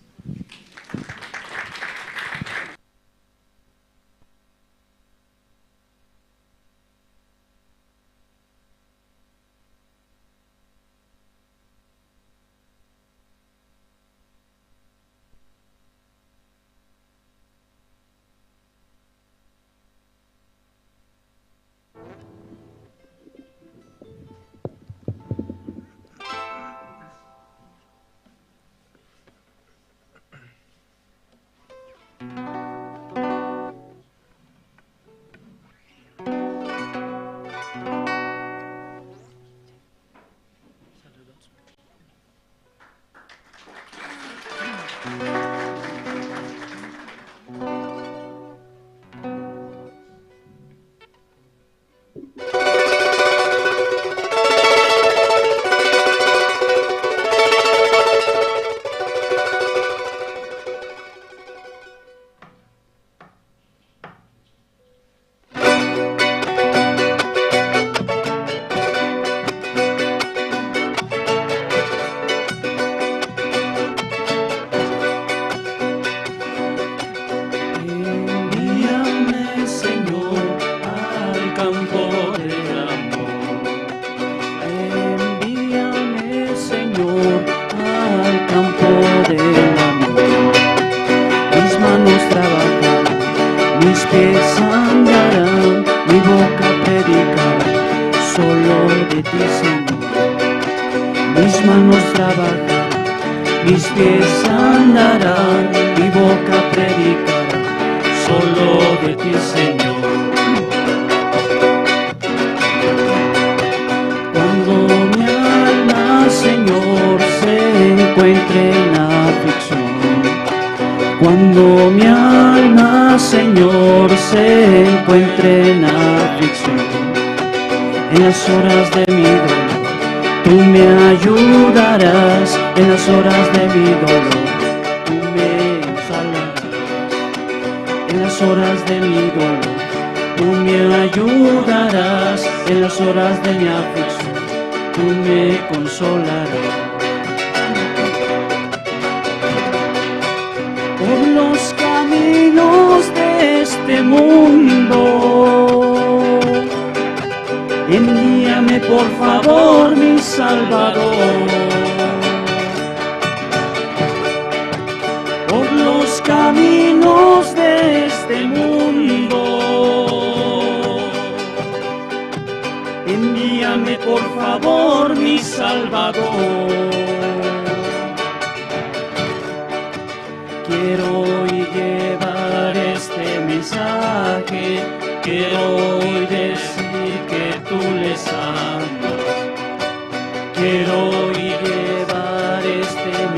Quiero hoy decir que tú les amas.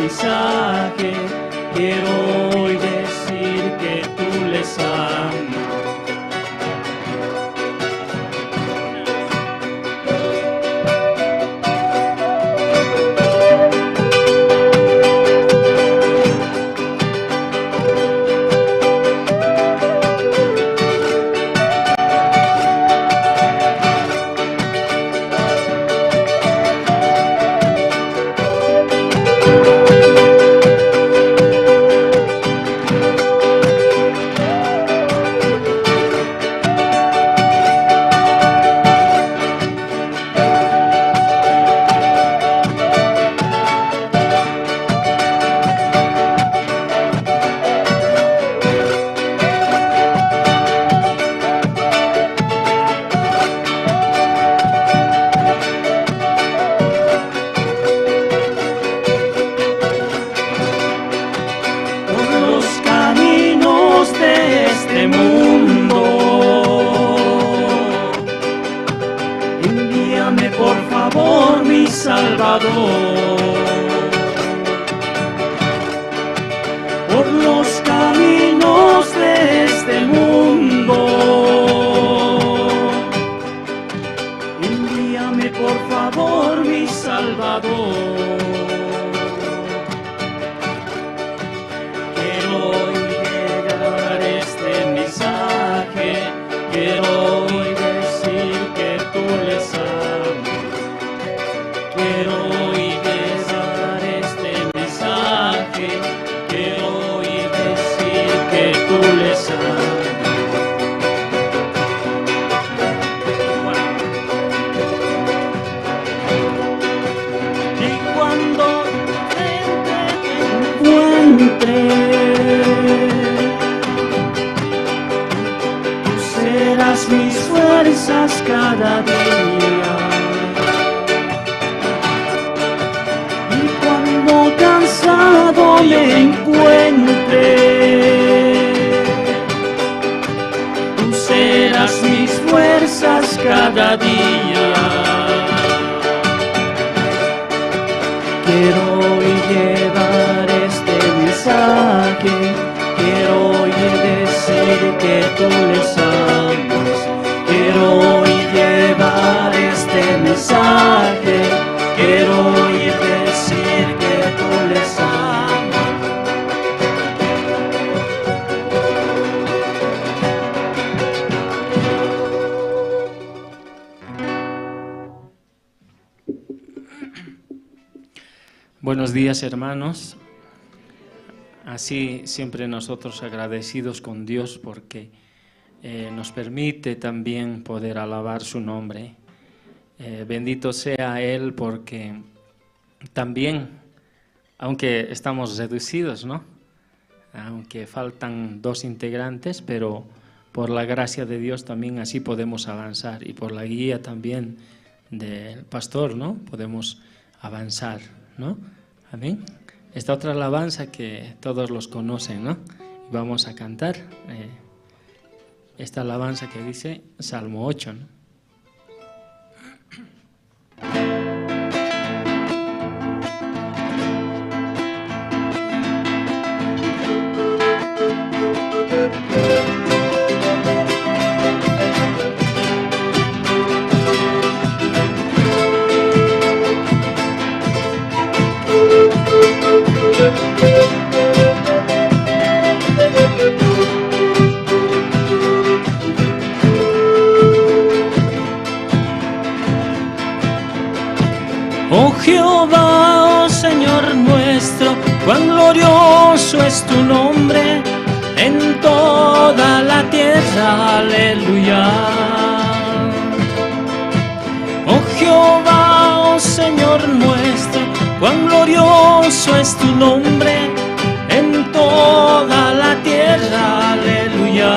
mensaje, quiero hoy decir que tú les amas. Por los caminos de este mundo, envíame por favor mi Salvador. Por los caminos de este mundo, envíame por favor mi Salvador. Quiero hoy llegar este mensaje, quiero hoy decir que tú les amas. Quiero hoy llegar este mensaje, quiero hoy decir que tú les amas. Y cuando te encuentre, tú serás mis fuerzas cada día. Y cuando cansado me encuentre, tú serás mis fuerzas cada día. Quiero hoy llevar este mensaje, quiero hoy decir que tú les amas. Quiero hoy llevar este mensaje, quiero hoy decir que tú les amas. Buenos días, hermanos. Así siempre nosotros agradecidos con Dios porque nos permite también poder alabar su nombre. Bendito sea Él porque también, aunque estamos reducidos, ¿no? Aunque faltan 2 integrantes, pero por la gracia de Dios también así podemos avanzar y por la guía también del pastor, ¿no? Podemos avanzar, ¿no? Amén. Esta otra alabanza que todos los conocen, ¿no? Vamos a cantar esta alabanza que dice Salmo 8, ¿no? Oh Jehová, oh Señor nuestro, cuán glorioso es tu nombre en toda la tierra, aleluya. Oh Jehová, oh Señor nuestro, cuán glorioso es tu nombre en toda la tierra, aleluya.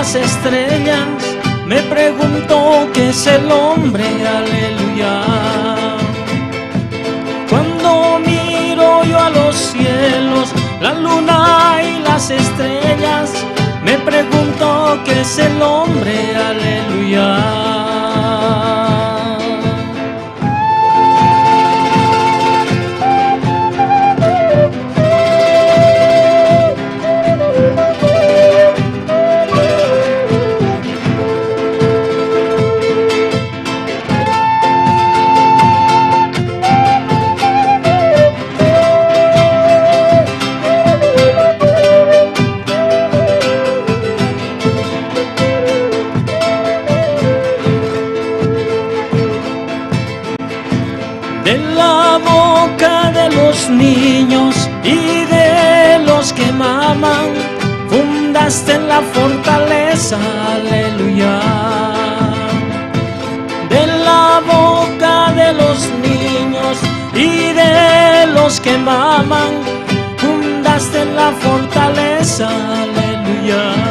las estrellas, me pregunto qué es el hombre, aleluya. Cuando miro yo a los cielos, la luna y las estrellas, me pregunto qué es el hombre, aleluya. De la boca de los niños y de los que maman, fundaste la fortaleza, aleluya. De la boca de los niños y de los que maman, fundaste la fortaleza, aleluya.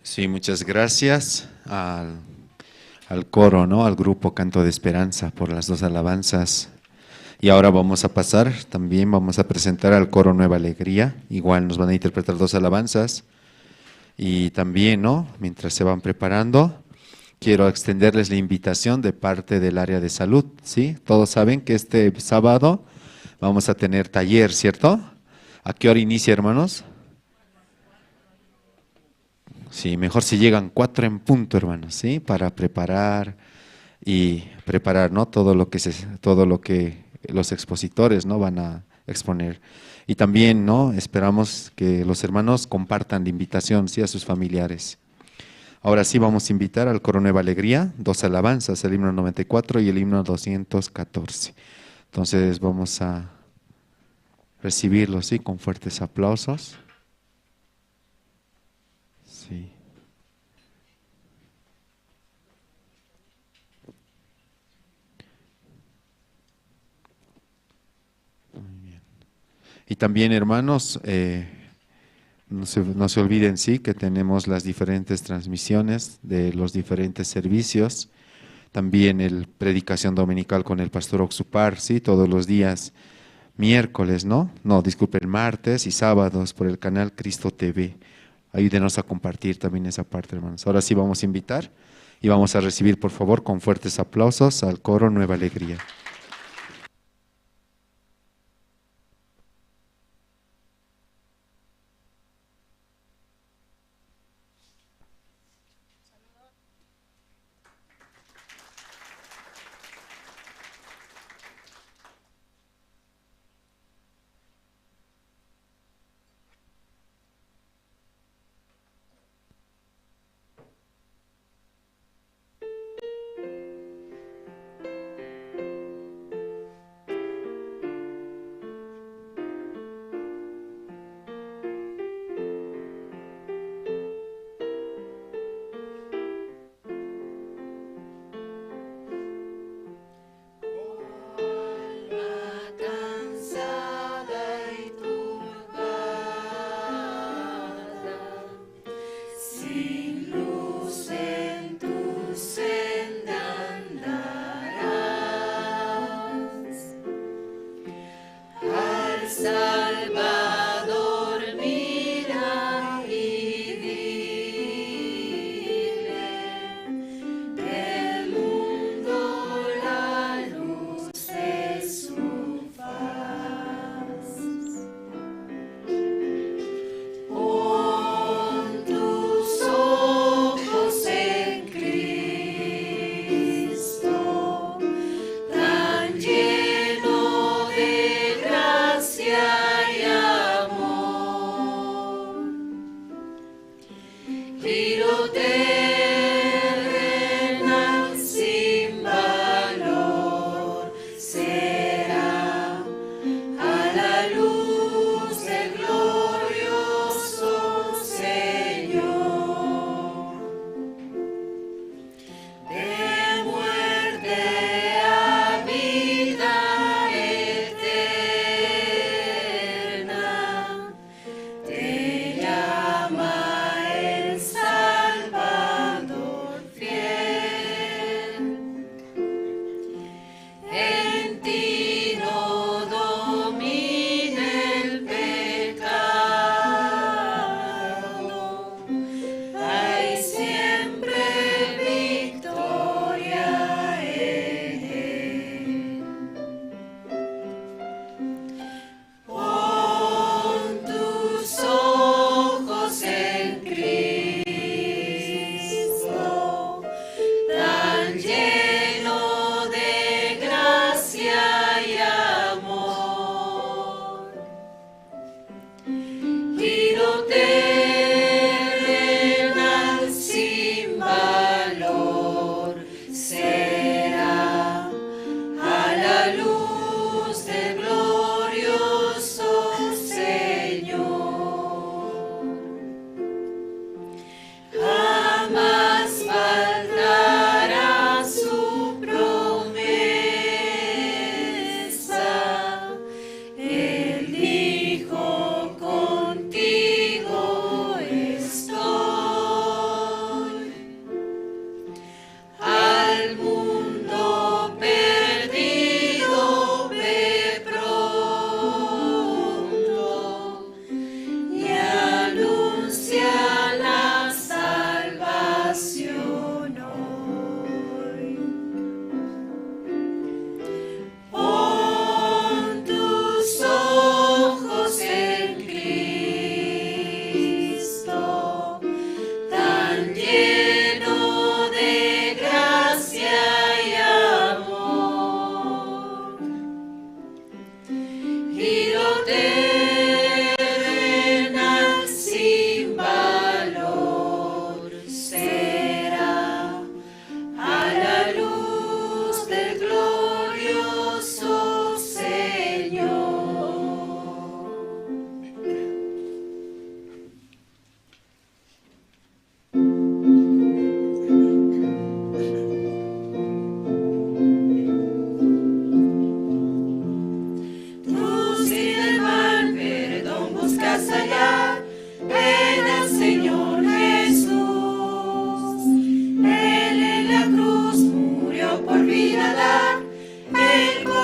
Sí, muchas gracias al coro, ¿no? Al grupo Canto de Esperanza por las dos alabanzas. Y ahora vamos a pasar, también vamos a presentar al coro Nueva Alegría. Igual nos van a interpretar dos alabanzas. Y también, ¿no? Mientras se van preparando, quiero extenderles la invitación de parte del área de salud, ¿sí? Todos saben que este sábado vamos a tener taller, ¿cierto? ¿A qué hora inicia, hermanos? Sí, mejor si llegan 4 en punto, hermanos, ¿sí? Para preparar y preparar, ¿no? Todo lo que los expositores, ¿no? Van a exponer. Y también, ¿no? Esperamos que los hermanos compartan la invitación, ¿sí? A sus familiares. Ahora sí vamos a invitar al coro Nueva Alegría, dos alabanzas, el himno 94 y el himno 214. Entonces vamos a recibirlos, ¿sí? Con fuertes aplausos. Sí. Muy bien. Y también, hermanos, no se olviden, sí, que tenemos las diferentes transmisiones de los diferentes servicios. También el predicación dominical con el pastor Oxupar, sí, todos los días, miércoles, ¿no? No, disculpen, martes y sábados por el canal Cristo TV. Ayúdenos a compartir también esa parte, hermanos. Ahora sí vamos a invitar y vamos a recibir, por favor, con fuertes aplausos al coro Nueva Alegría.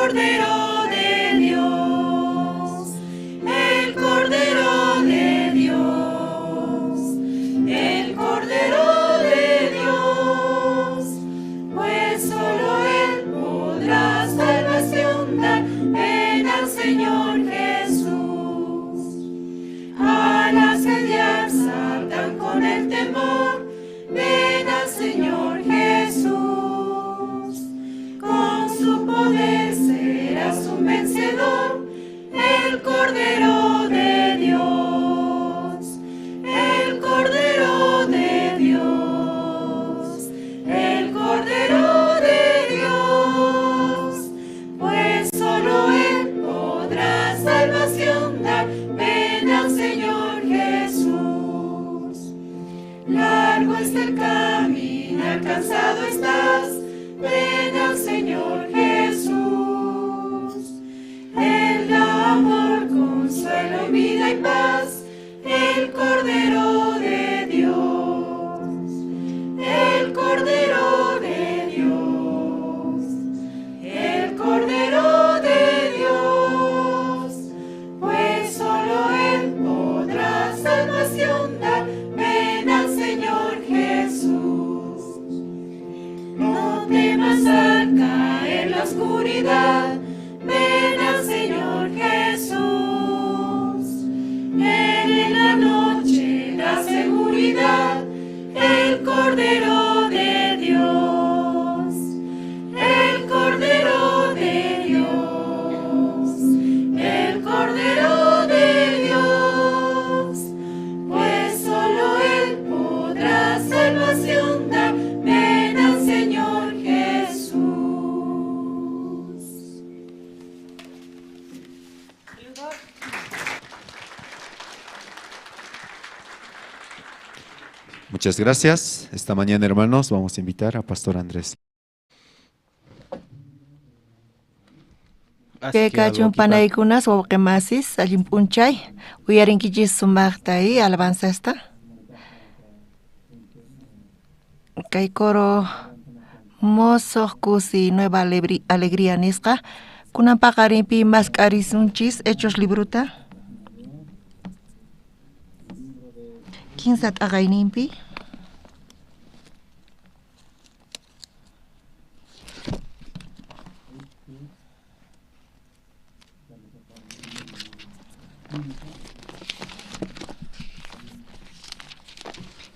Cordero de Dios, el Cordero de Dios, el Cordero de Dios, pues solo Él podrá salvación dar. Ven al Señor Jesús. Al asediar Satán con el temor, ven al Señor Jesús. Con su poder serás un vencedor, el Cordero de Dios, el Cordero de Dios, el Cordero de Dios, pues solo Él podrá salvación dar. Ven al Señor Jesús. Largo es el camino, cansado estás, ven al Señor Jesús. Él da amor, consuelo, vida y paz, el Cordero de Dios, el Cordero de Dios, el Cordero de Dios, pues solo Él podrá salvación dar. Ven al Señor Jesús. No temas al caer la oscuridad, ven al Señor Jesús. Él en la noche da seguridad, el Cordero de Dios, el Cordero de Dios, el Cordero de Dios, pues solo Él podrá salvación dar. Ven al Señor Jesús. Muchas gracias. Esta mañana, hermanos, vamos a invitar a Pastor Andrés. Kay kachun panaykunas wawqimasis allin p'unchay uyarinkichis sumaqta y alabanzasta. Kay coro mosoq kusi nueva alegría nisqa kunan paqarinpi mask'arisunchis Hechos libruta 15 t'aqayninpi.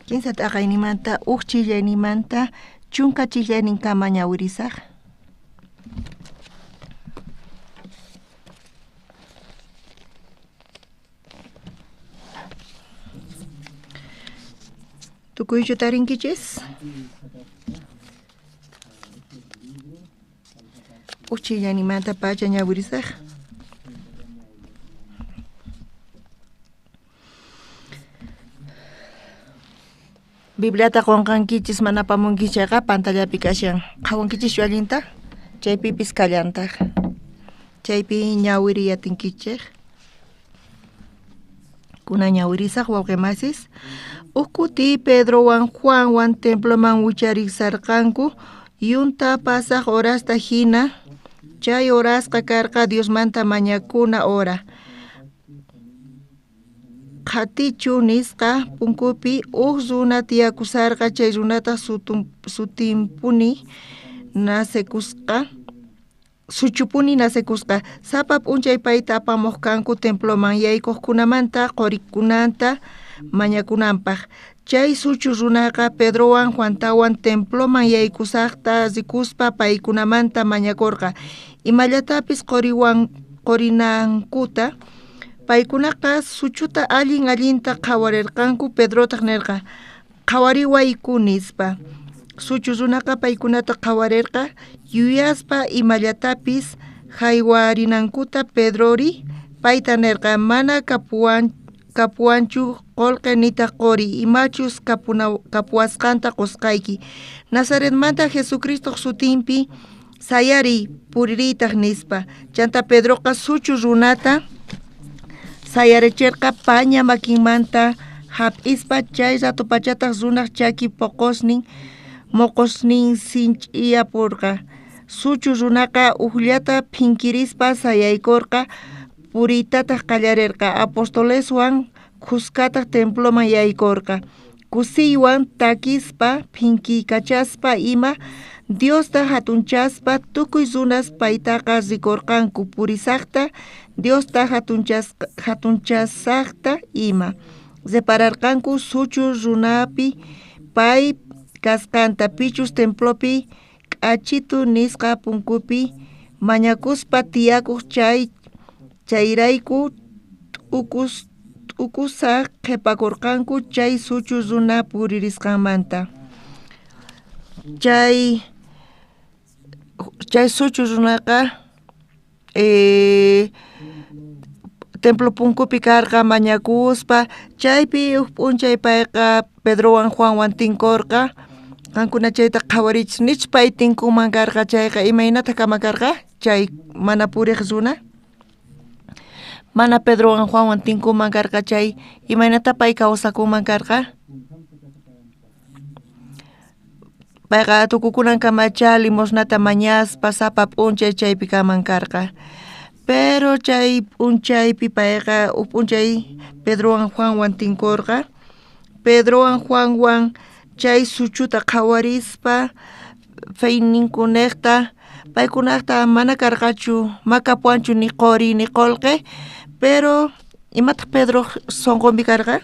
Kinsa t'aqaynimanta uj chillaynimanta chunka chillayninkama ñawirisaq. Tukuychu tarinkichis? Uj chillaynimanta pacha ñawirisaq. Bibliata qonqankichis mana apamunkichis chayqa pantallapi kashan. Qhawankichischu allinta? Chaypipis kallantaq. Chaypi ñawiriyatinkichej. Kuna ñawirisaq wawqimasis. Uj kuti Pedrowan Juanwan temploman wicharisarqanku yunta pasaq horasta hina. Chay horasqa karqa Diosmanta mañakuna hora. Qhatichu nisqa punkupi uj runa tiyakusarqa chay runata sutinpuni nacekusqa suchupuni nacekusqa. Sapa p'unchay payta apamuq kanku temploman yaykuqkunamanta qurikunanta mañakunanpaq. Chay suchu runaqa Pedrowan Juantawan temploman yaykusaqta rikuspa paykunamanta mañakurqa. Imallatapis qorinankuta. Paykunaqa suchuta allin allinta qhawarirqanku. Pedrotaq nirqa qhawariwayku nispa. Suchu runaqa paykunata qhawarirqa yuyaspa imallatapis haywarinankuta. Pedrori payta nirqa mana kapuwanchu qolqe nitaq qori, imachus kapuwasqanta qusqayki. Nazaretmanta Jesucristoq sutinpi sayariy puririytaq nispa. Chanta Pedroqa suchu runata sayarichirqa paña makinmanta hap'ispa. Chay rato pachataq runaq chaki poqosnin moqosnin sinch'iyapurqa. Suchu runaqa ujllata phinkirispa sayaykorqa, puriytataj qallarerqa. Apostoleswan khuskataj temploman yaykorqa. Kusiywan takispa, phinkiykachaspa ima Diosta jatunchaspa tukuy runas paytaqa rikorqanku purisajta, Diosta jatunchasajta ima. Repararqanku suchu runapi pay kasqanta, pichus templopi k'achitu nisqa punkupi mañakuspa tiyakoj chayrayku t'ukusaj qhepakorqanku chay suchu runa puririsqanmanta. Chay suchu runaqa templo punkupi karqa mañakuspa, chaypi uj p'unchay payqa Pedrowan Juanwan tinkorqa. Qankuna chayta qhawarichis, nichus pay tinkunman karqa chayqa imaynata kama karqa chay mana purej runa? Mana Pedrowan Juanwan tinkunman karqa chay imaynata pay kawsakunman karqa? Payqa tukukunankamacha limosnata mañaspa sapa p'unchay chaypi kaman karqa. Pero chay p'unchaypi payqa uj p'unchay Pedrowan Juanwan tinkorqa. Pedrowan Juanwan chay suchuta qhawarispa feyninkunejta paykunajta mana karqachu, makapuanchu ni qori ni qolqe, pero imataq Pedro sonqonpi karqa?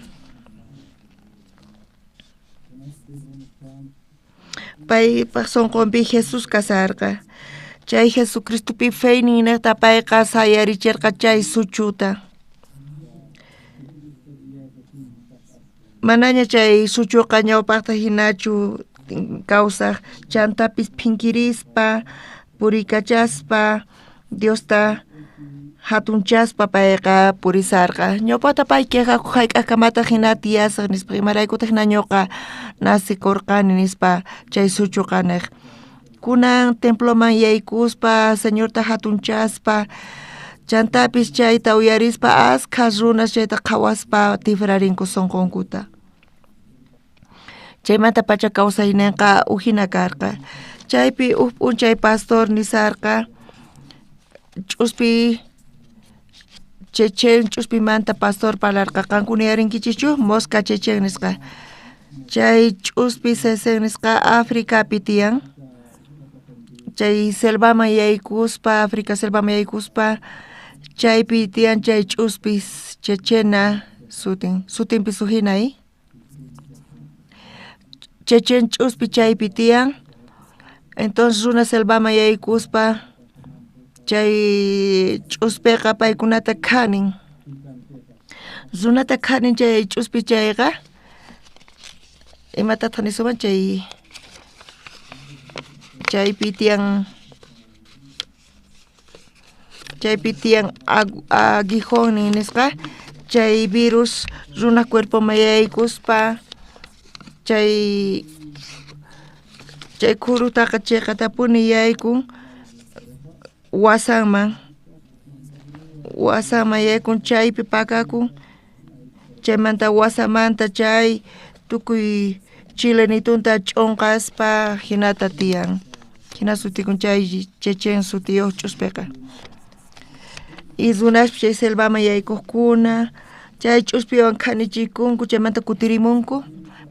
Paypaj sonqonpi Jesús kasarqa. Chay Jesucristopi feyninnejta payqa sayaricherqa chay suchuta. Manaña chay suchuqa ñawpajta hinachu kawsaj, chantapis phinkirispa, puriykachaspa, Diosta jatunchaspa payqa purisarqa. Ñawpajta pay quejakuj jayk'ajkamataq hina tiyasaj nispa, imaraykutaq hina ñuqa nacikurqani nispa chay suchuqa nej. Kunan temploman yaykuspa, Señorta jatunchaspa, chantapis chayta uyarispa askha runas chayta qhawaspa tifrarinku sonqonkuta. Chaymanta pacha kawsayninqa ujina karqa. Chaypi uj p'unchay pastor nisarqa ch'uspi Chechen ch'uspimanta pastor parlarqa. Qankuna yarinkichikchu mosca Chechen nisqa. Chay ch'uspi Chechen nisqa Africapi tiyan. Chay selvaman yaykuspa, Africa selvaman yaykuspa, chaypi tiyan chay ch'uspis Chechena sutin, sutinpis ujina. Chechen ch'uspi chaypi tiyan. Entonces runa selvaman yaykuspa chay ch'uspiqa paykunata khanin. Runata khanin chay ch'uspi chayqa imatataq nisuman chay chaypi tiyan aguijón nisqa chay virus runa cuerpoman yaykuspa chay khurutaqa chiqatapuni yaykun wasanman yaykun chaypi pakakun, chaymanta wasamanta chay tukuy chilenitunta ch'onqaspa hinata tiyan. Hina sutikun chay Chechen sutiyuq ch'uspiqa. Y runaspi chay selvaman yaykuqkuna chay ch'uspiwan khanichikunku, chaymanta kutirimunku.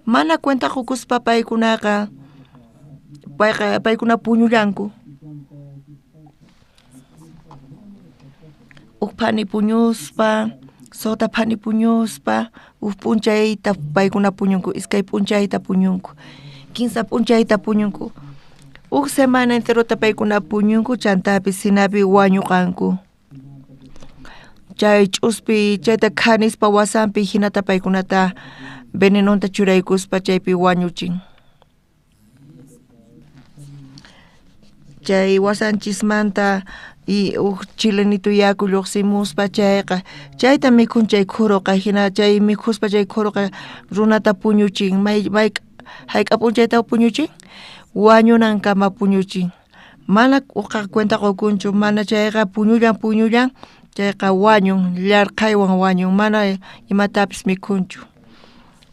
Mana cuenta qukuspa paykunaqa paykuna puñullanku. Uj phani puñuspa, suqta phani puñuspa, uj p'unchayta paykuna puñunku, iskay p'unchayta puñunku, kinsa p'unchayta puñunku. Uj semana enterota paykuna puñunku, chantapis hinapi wañuqanku. Chay ch'uspi chayta khanispa wasanpi hinata paykunata venenonta churaykuspa chaypi wañuchin. Chay wasanchismanta y uj chilenito yaku lluqsimuspa chayqa chayta mikhun chay khuruqa, hina chay mikhuspa chay khuruqa runata puñuchin. May hayk'a p'unchayta puñuchin? Wañunankama puñuchin. Mana uqa cuenta qukunchu, mana chayqa puñullan chayqa wañun, llarqhaywan wañun, mana imatapis mikhunchu.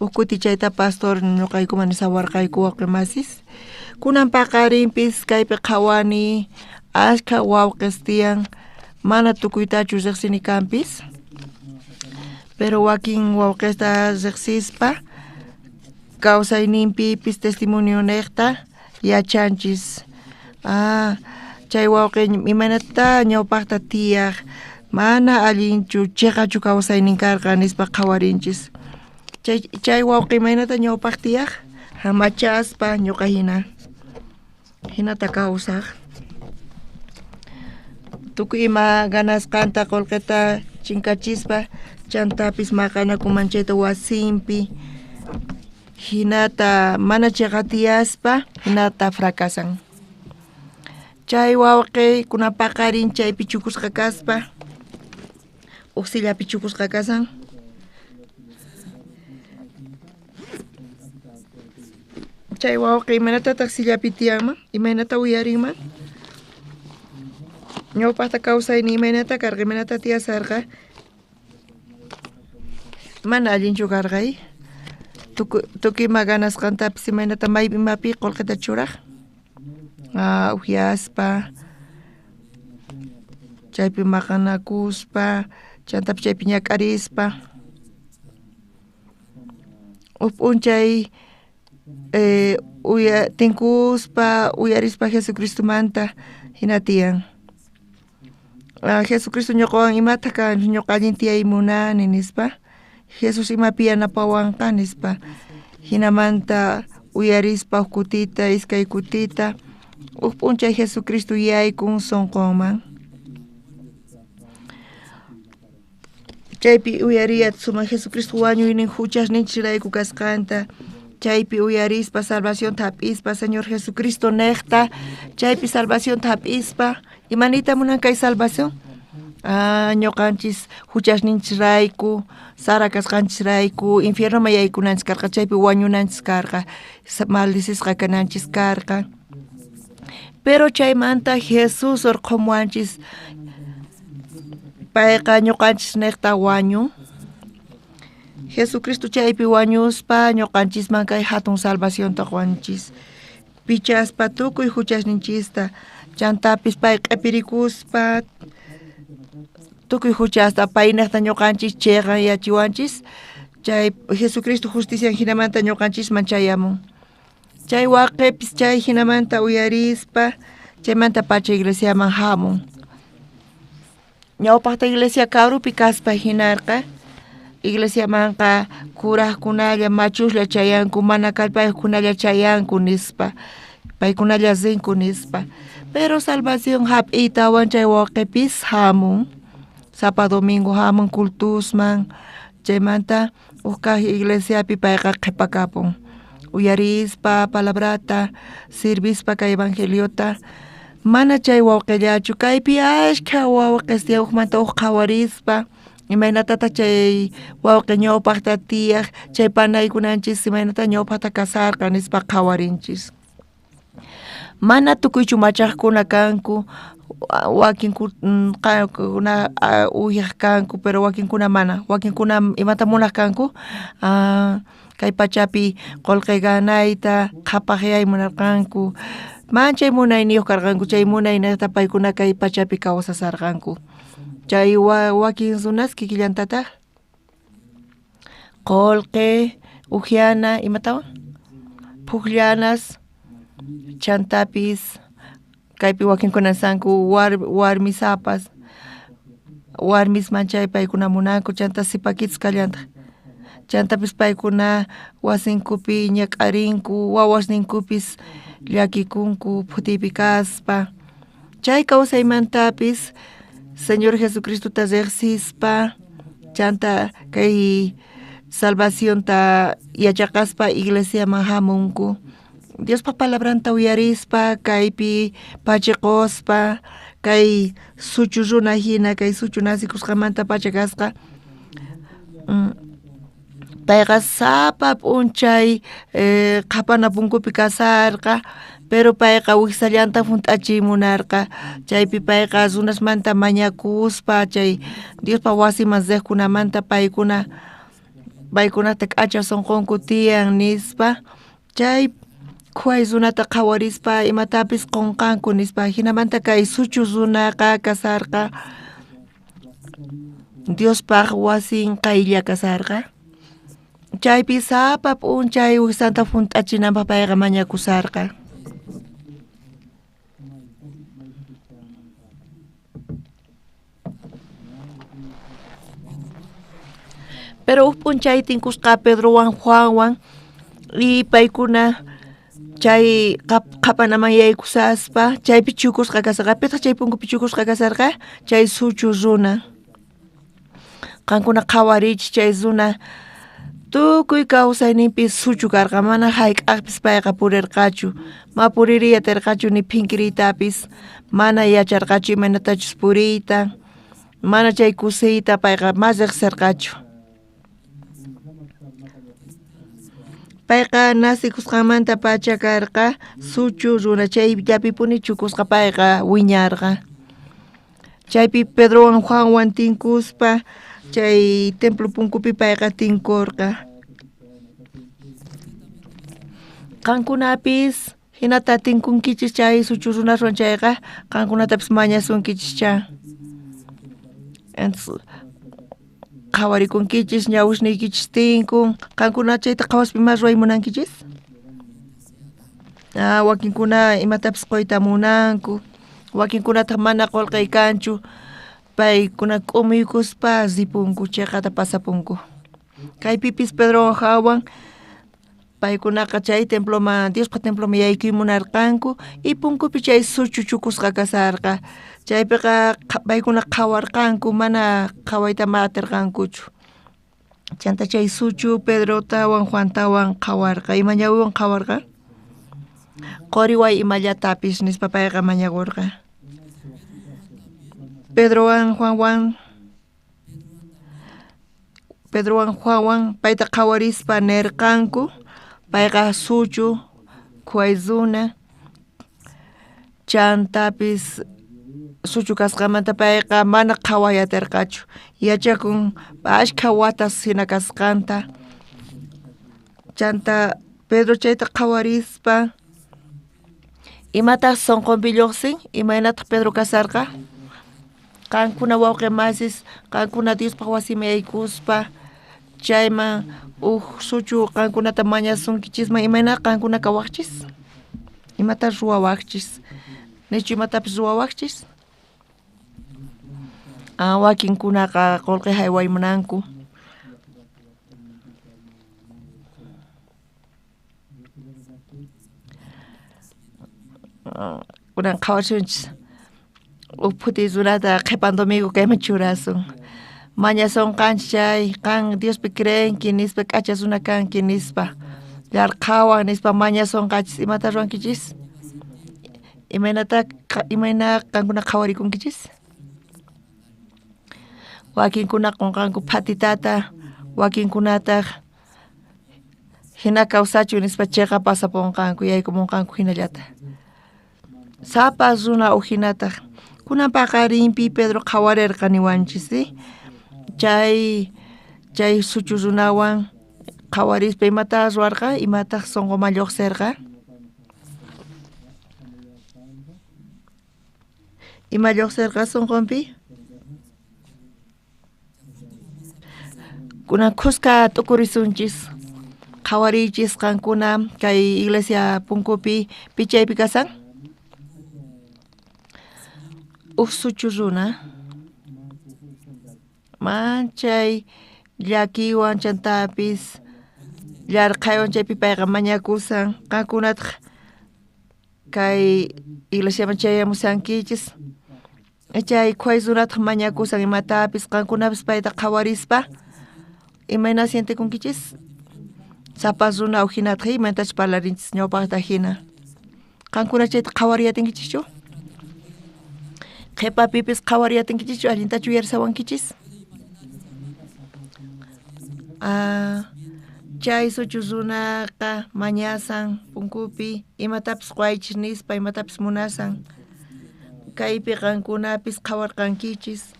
Uj kuti chayta pastor ñuqaykuman nisawarqayku wawqi masis. Kunan paqarinpis kaypi qhawani ashkha wawqis tiyan, mana tukuytachu riqsini kanpis, pero wakin wawqista riqsispa kawsayninpipis testimonionejta yachanchis. Chay wawqi imaynata ñawpaqta tiyaq, mana allinchu chiqachu kawsaynin karqa nispa qhawarinchis. Chay wawqi imaynata ñawpaq tiyaq, hamachaspa ñuqa hina hinata kawsaq. Tukuy ima ganasqanta qullqita chinkachispa chantapis maqanakuman chayta wasinpi hinata mana chiqa tiyaspa hinata fracasan. Chay wawqi kunan paqarin chaypi chukusqa kaspa uj sillapi chukusqa kasan. Chay wawqi imaynatataq sillapi tiyanman, imaynata uyarinman? Ñawpaqta kawsaynin imaynata karqa, imaynata tiyasarqa? Mana allinchu karqa, tukuy ima ganasqantapis imaynata maypi imapi qullqita churaq, ujyaspa, chaypi maqanakuspa, chantapis chaypi ñak'arispa. Uj p'unchay tinkuspa uyarispa Jesucristomanta hina tiyan. Jesucristo ñuqawan imata kan, ñuqa allin tiyay munani nispa, Jesús imapi yanapawanqa nispa. Hinamanta uyarispa uj kutita, iskay kutita, uj p'unchay Jesucristo yaykun sunqunman. Chaypi uyariyat sumaq Jesucristo wañuynin huchasninchirayku kasqanta, chaypi uyarispa salvacionta hap'ispa Señor Jesucristo nejta, chaypi salvacionta hap'ispa, imaniyta munan kay salvación? Ñuqanchis huchasninchirayku, sara kasqanchisrayku, infiernoman yaykunanchis karqa, chaypi wañunanchis karqa, maldicisqa kananchis karqa. Pero chaymanta Jesús urqhumuwanchis, payqa ñuqanchis nejta wañun. Jesucristo chaypi wañuspa ñuqanchisman kay hatun salvacionta quwanchis. Pichaspa tukuy huchasninchista, chantapis pay q'ipirikuspa tukuy huchasta paynejta ñuqanchis chiqanyachiwanchis, chay Jesucristo justician hinamanta ñuqanchisman chayamun. Chay waqipis chay hinamanta uyarispa chaymanta pacha iglesiaman hamun. Ñawpaqta iglesia karupi kaspa hinarqa, iglesiamanqa kuraqkunalla machuslla chayanku, mana kallpayuqkunalla chayanku nispa, paykunalla rinku nispa. Pero salvación hap'iytawan chay wawqipis hamun, sapa domingo hamun cultusman, chaymanta uj kaq iglesiapi payqa qhipakapun, uyarispa palabrata, sirvispa kay evangeliota. Mana chay wawqillachu, kaypi ashkha wawqis tiyan ujmanta uj qhawarispa, imaynatataq chay wawqi ñawpaqta tiyaq, chay panaykunanchis imaynata ñawpaqta kasarqa nispa qhawarinchis. Mana tukuychu machaqkuna kanku, wakinkuna ujyaq kanku, pero wakinkuna mana, wakinkuna imata munaq kanku, kay pachapi qullqi ganayta, qhapaqyay munarqanku, manchay munayniyuq karqanku, chay munayniyuqta paykuna kay pachapi kawsasarqanku. Chay wakin runas kikillantataq qullqi, ujyana, imatawan, pukllanas, chantapis kaypi wakinkuna sanku warmisapas, warmis manchay paykuna munanku, chanta sipakitas kallantaq, chantapis paykuna wasinkupi ñak'arinku, wawasninkupis llakikunku phutiypi kaspa. Chay kawsaymantapis Señor Jesucristota riqsispa, chanta kay salvacionta yachaqaspa iglesiaman hamunku. Diospa palabranta uyarispa, kaypi pachiquspa, kay suchu runa hina, kay suchu nasikusqamanta pacha kasqa. Payqa sapa p'unchay qhapana punkupi kasarqa, pero payqa wijsallanta junt'achiy munarqa, chaypi payqa runasmanta mañakuspa, chay Diospa wasiman riqkunamanta paykuna Paykunata k'acha sunqunku tiyan nispa chay khuway runata qhawarispa imatapis qunqanku nispa. Jinamanta kay suchu runaqa kasarqa Diospaq wasin qaylla kasarqa. Chaypi sapa p'unchay wijsanta junt'achinanpaq payqa mañakusarqa. Pero uj p'unchay tinkusqa Pedrowan Juanwan y paykuna chay qhapanaman yaykusaspa chaypi chukusqa kasarqa. Pitaq chay punkupi chukusqa kasarqa? Chay suchu runa. Qankuna qhawarichis chay runa tukuy kawsayninpi suchu karqa, mana jayk'aqpis payqa purirqachu, ma puririy atirqachu ni phinkiriytapis, mana yacharqachu imaynatachus puriyta, mana chay kusiyta payqa ma riqsirqachu. Payqa nacikusqanmantapacha karqa suchu runa, chayllapipuni chukusqa payqa wiñarqa. Chaypi Pedrowan Juanwan tinkuspa chay templo punkupi payqa tinkurqa. Qankunapis hinata tinkunkichis chay suchu runaswan chayqa qankunatapis mañasunkichis-chá. Entonces qhawarikunkichis ñawisniykichis tinkun. Qankuna chayta qhawaspa ima ruway munankichis? Ah, wakinkuna imatapis quyta munanku, wakinkunataq mana qullqi kanchu, paykuna k'umuykuspa ripunku, chiqata pasapunku. Kaypipis Pedrowan Juanwan paykunaqa chay temploman, Diospaq temploman yaykuy munarqanku y punkupi chay suchu chukusqa kasarqa. Chaypiqa paykuna qhawarqanku, mana qhawayta ma atirqankuchu. Chanta chay suchu Pedrotawan Juantawan qhawarqa. Ima ñawiwan qhawarqa? Qoriway imallatapis nispa payqa mañakurqa. Pedrowan Juanwan Pedrowan Juanwan payta qhawarispa nerqanku, payqa suchu khuway runa, chantapis suchu kasqanmanta payqa mana qhaway atirqachu, yachakun ashkha watas hina kasqanta. Chanta Pedro chayta qhawarispa imataq sunqunpi lluqsin, imaynataq Pedro kasarqa? Qankuna wawqi masis, qankuna Diospaq wasiman yaykuspa chayman uj suchu qankunata mañasunkichisman, imayna qankuna kawaqchis? Imata ruwawaqchis? Nichu imatapis ruwawaqchis? Ah, wakinkunaqa qullqi hayway munanku. Kunan qhawasunchis uj phuti runata qhipan domingo kayman churasun. Mañasunqanchis chay qan Diospi creenki nispa, k'acha runa kanki nispa, llarqhawan nispa mañasunqanchis. Imata ruwankichis? Imaynata imayna qankuna qhawarikunkichis? Wakinkuna qunqanku phatitata, wakinkunataq hina kawsachu nispa chiqa pasapunqanku, yaykumunqanku hinallata. Sapa runa ujinataq kunan paqarinpi Pedro qhawarirqa niwanchis, chay chay suchu runawan qhawarispa imata ruwarqa, imataq sunquman lluqsirqa? Ima lluqsirqa sunqunpi? Kunan khuska t'ukurisunchis, qhawariychis qankuna kay iglesia punkupi pi chaypi kasan? Uj suchu runa manchay llakiywan chantapis llarqhaywan chaypi payqa mañakusan. Qankunataq kay iglesiaman chayamusankichis, chay khuway runataq mañakusan imatapis, qankunapis payta qhawarispa imayna sientekunkichis? Sapa runa ujinataq imaynatachus parlarinchis ñawpaqta hina. Qankuna chayta qhawariyatinkichikchu? Qhipapipis qhawariyatinkichikchu? Allintachu uyarisawankichis? Ah, chay suchu runaqa mañasan punkupi imatapis quwaychis nispa, imatapis munasan. Kaypi qankunapis qhawarqankichis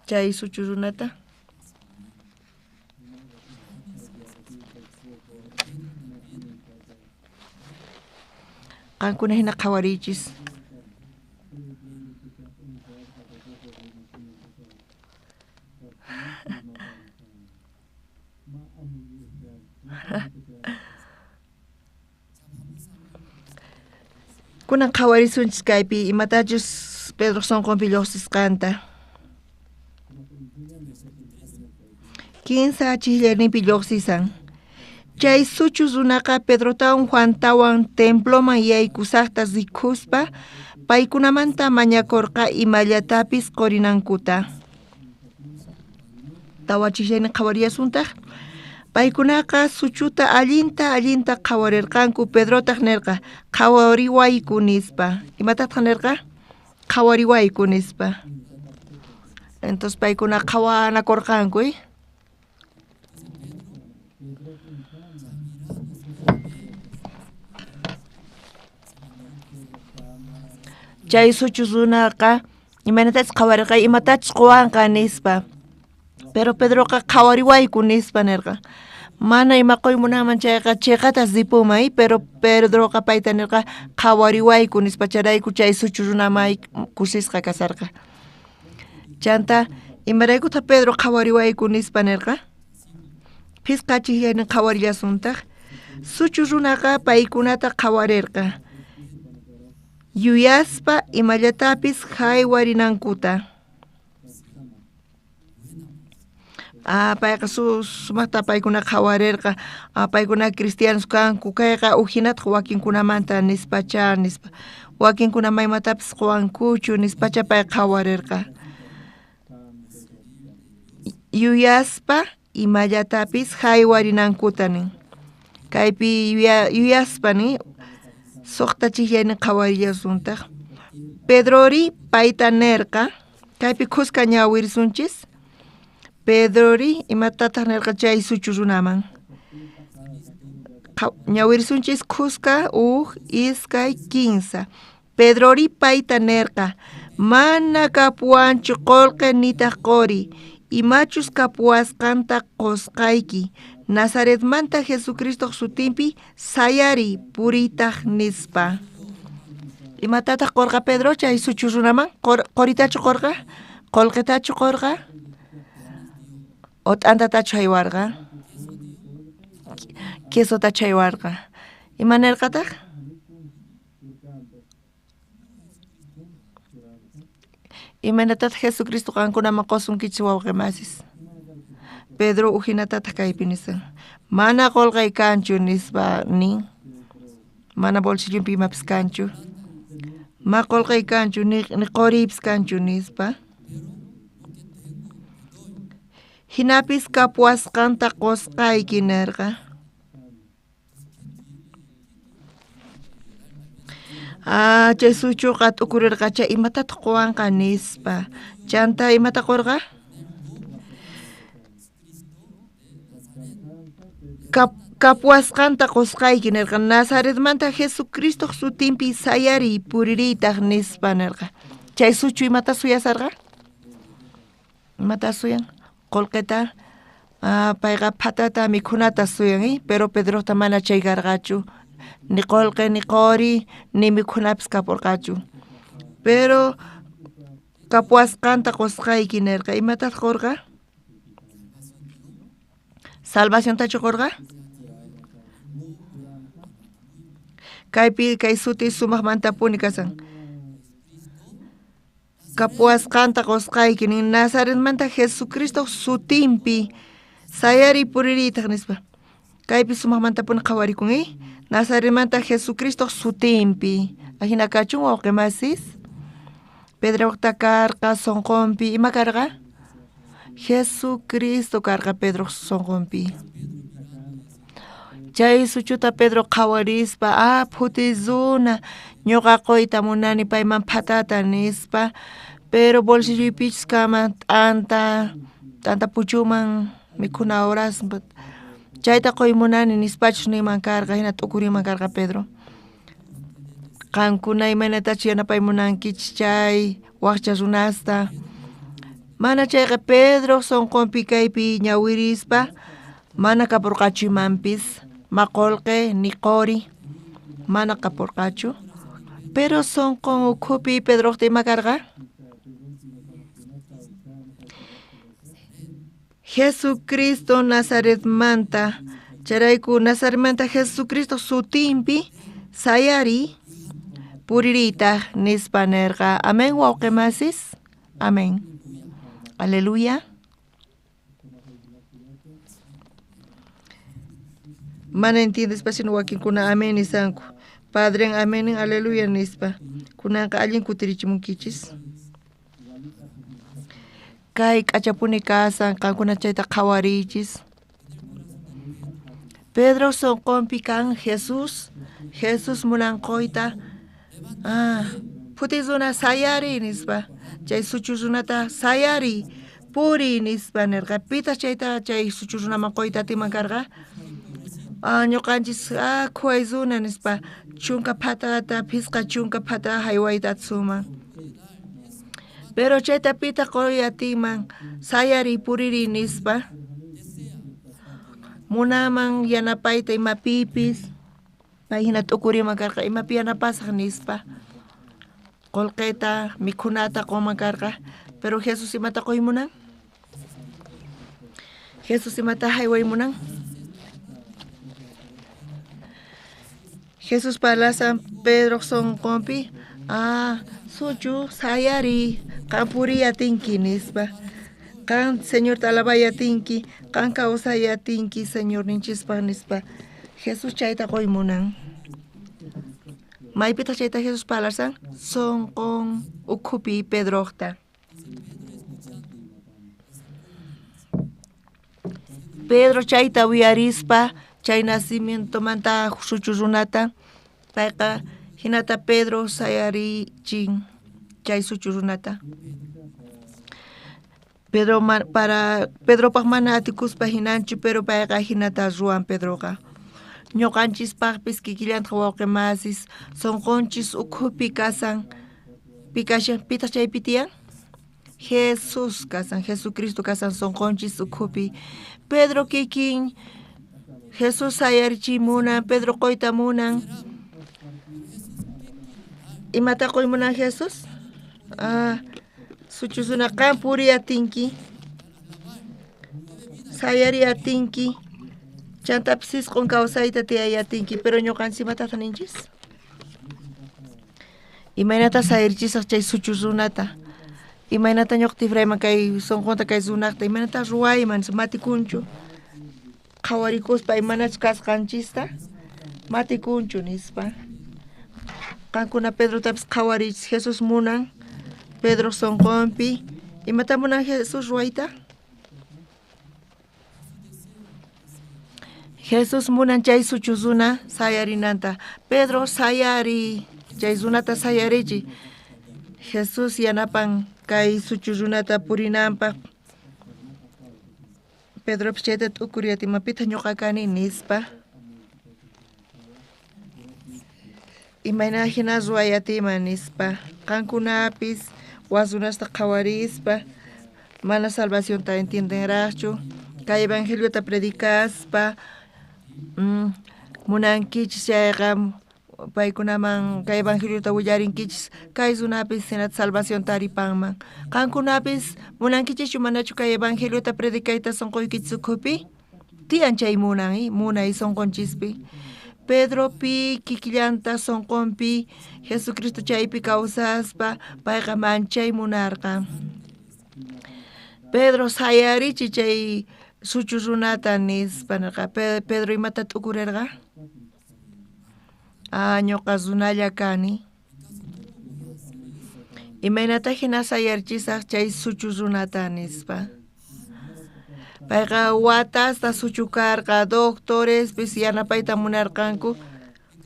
chay suchu runata. Qankuna hina qhawariychis. Kunan qhawarisunchis kaypi imatachus Pedro sonqonpi lluqsisqanta. Kinsa chijllarninpi lluqsisan. Chay suchu runaqa Pedrotawan Juantawan temploman yaykusaqta rikuspa paykunamanta mañakurqa imallatapis qurinankuta. Tawa chijllarnin qhawariyasuntaq. Paykunaqa suchuta allinta allinta qhawarirqanku. Pedrotaq nirqa qhawariwayku nispa. Imatataq nirqa? Qhawariwayku nispa. Entonces paykuna qhawanakurqanku, ¿eh? Chay suchu runaqa imaynatachus qhawarirqa imatachus quwanqa nispa. Pero Pedroqa qhawariwayku nispa nirqa. Mana ima quy munanman chayqa chiqatas ripunman, ¿eh? Pero Pedroqa payta nirqa qhawariwayku nispa, chayrayku chay suchu runa may kusisqa kasarqa. Chanta imaraykutaq Pedro qhawariwayku nispa nirqa? Phisqa chijllaynin qhawarillasuntaq. Suchu runaqa paykunata qhawarirqa yuyaspa imallatapis haywarinankuta. Payqa sumaqta paykuna qhawarirqa. Paykuna cristianos kanku, kayqa ujinataq wakinkunamanta nispacha nispa. Wakinkuna maymatapis quwankuchu nispacha pay qhawarirqa. Yuyaspa imallatapis haywarinankuta nin. Kaypi yuyaspa nin suqta chijllaynin qhawarillasuntaq. Pedrori payta nirqa, kaypi khuska ñawirisunchis. Pedrori imatataq nirqa chay suchu runaman? Ñawirisunchis khuska uj, iskay, kinsa. Pedrori payta nirqa, mana kapuwanchu qullqi nitaq quri, imachus kapuwasqanta qusqayki. Nazaretmanta Jesucristoq sutinpi sayariy puriytaq nispa. Imatataq qurqa Pedro chay suchu runaman? Quritachu qurqa? Qullqitachu qurqa? O t'antatachu haywarqa? Quesotachu haywarqa? Ima nirqataq? Imaynatataq Jesucristo qankunaman qusunkichis wawqi masis? Pedro ujinatataq kaypi nisan. Mana qullqay kanchu nispa nin. Mana bolsillonpi imapis kanchu. Ma qullqay kanchu ni quriypis kanchu nispa. Hinapis kapuwasqanta qusqayki nirqa. Chay suchuqa t'ukurirqacha imatataq quwanqa nispa. Chanta imata qurqa? Kapuwasqanta qusqayki nirqa. Nazaretmanta Jesucristoq sutinpi sayariy puririytaq nispa nirqa. Chay suchu imata suyasarqa? Imata suyan? Qullqita. Payqa phatata mikhunata suyan, ¿eh? Pero Pedrota mana chay karqachu. Ni qullqi, ni quri, ni mikhunapis kapurqachu. Pero kapuwasqanta qusqayki nirqa. Imatataq qurqa? Salvaciontachu qurqa? Kaypi kay suti sumaqmantapuni kasan. Kapuwasqanta qusqayki nin Nazaretmanta Jesucristoq sutinpi sayariy puririytaq nispa. Kaypi sumaqmantapuni qhawarikun, ¿eh? Nazaretmanta Jesucristoq sutinpi. Ajina kachun wawqi masis. Pedroqta karqa sonqonpi. Ima karqa? Jesucristo karqa Pedroq sonqonpi. Chay suchuta Pedro qhawarispa, phuti runa, ñuqa quyta munani payman phatata nispa, pero bolsilloypichus kanman t'anta, t'anta puchuman mikhuna horas, chayta quy munani nispachus ninman karqa, hina t'ukurinman karqa Pedro. Qankuna imaynatachus yanapay munankichis chay waqcha runasta. Mana chayqa Pedro sonqonpi kaypi ñawirispa mana kapurqachu imanpis, ma qullqi ni quri, mana kapurqachu. Pero sonqon ukhupi Pedroqta ima karqa? Jesucristo Nazaretmanta, chayrayku Nazaretmanta Jesucristo sutinpi sayari puririytaj nispa nerqa. Amén, wawqimasis. Amén. Aleluya. Mana entiendespa sino wakinkuna amén nisanku. Padren amén, aleluya nispa. Kunanqa allin kutirichimunkichis. Kay k'achapuni kasan, qankuna chayta qhawariychis. Pedro sonqonpi kan Jesús, Jesús munan qoyta. Phuti runa sayari nispa. Chay suchu runata sayari, puri nispa nerqa. Pitaq chayta chay suchu runaman qoyta atiman karqa? Ñuqanchis khuway runa nispa. Chunka phatata, phisqa chunka phata haywayta atsuman. Pero chayta pitaq qoy atiman sayari puriri nispa. Munaman yanapayta imapipis. Pay hina t'ukuriman karqa imapi yanapasaq nispa. Qullqita, mikhunata quman karqa. Pero Jesús imata quy munan? Jesús imata hayway munan? Jesús parlasan Pedro sonqonpi, suchu sayari, qan puriy atinki nispa. Qan Señorta alabay atinki, qan kawsay atinki Señorninchispaq nispa. Jesús chayta quy munan. Maypitaq chayta Jesús parlasan? Sonqon ukhupi Pedroqta. Pedro chayta uyarispa chay nacimientomanta suchu runata, payqa hinata Pedro sayarichin chay suchu runata. Pedro para Pedropaq mana atikuspa hinanchu, pero payqa hinata ruwan Pedroqa. Ñuqanchispaqpis kikillantaq wawqimasis sonqonchis ukhupi kasan, pikashan, pitaq chaypi tiyan? Jesús kasan, Jesucristo kasan sonqonchis ukhupi. Pedro kikin Jesús sayarichiy munan, Pedro qoyta munan. Imata qoy munan Jesús? Suchu runa qan puriy atinki, sayariy atinki, chantapis isq'on kawsayta tiyay atinki, pero ñuqanchis imatataq ninchis? Imaynata sayarichisaq chay suchu runata? Imaynata ñuqa tifrayman kay sonqonta kay runaqta? Imaynata ruwayman matikunchu? Qhawarikuspa imanachus kasqanchista matikunchu nispa. Qankuna Pedrotapis qhawariychis. Jesús munan Pedro sonqonpi. Imata munan Jesús ruwayta? Jesús munan chay suchu runa sayarinanta. Pedro sayari, chay runata sayarichi. Jesús yanapan kay suchu runata purinanpaq. Pedropis chayta t'ukuri imapitaq ñuqa kani nispa. Imayna hina ruway atiman nispa. Qankunapis wak runasta qhawarispa mana salvacionta entiendenraqchu. Kay evangeliota predicaspa munankichis chayqa paykunaman kay evangeliota willarinkichis kay runapis hinata salvacionta taripanman. Qankunapis munankichischu manachu kay evangeliota predicayta sonqoykichis ukhupi? Tiyan chay munan, munay sonqonchispi. Pedropi kikillanta sonqonpi Jesucristo chaypi kawsaspa payqa manchay munarqa. Pedro sayarichi chay suchu runata nispa nerqa. Pedro imata t'ukurerqa? Ñuqa runalla kani. Imaynata hina sayarichisaq chay suchu runata nispa. Payqa watasta suchu karqa, doctorespis yanapayta munarqanku.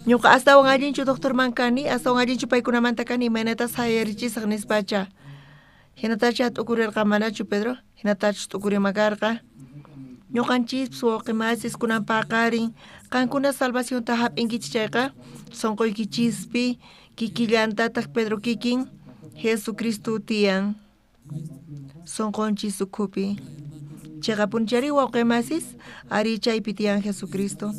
Ñuqa astawan allinchu doctorman kani, astawan allinchu paykunamanta kani, imaynata sayarichisaq nispacha. Hinatacha t'ukurirqa manachu Pedro? Hinatachus t'ukurima karqa. Ñuqanchispis wawqimasis kunan paqarin, qankuna salvacionta hap'inkichis chayqa sonqoykichispi kikillantataq Pedro kikin Jesucristo tiyan sonqonchis ukhupi. Chiqapunchari wawqimasis ari chaypi tiyan Jesucristo.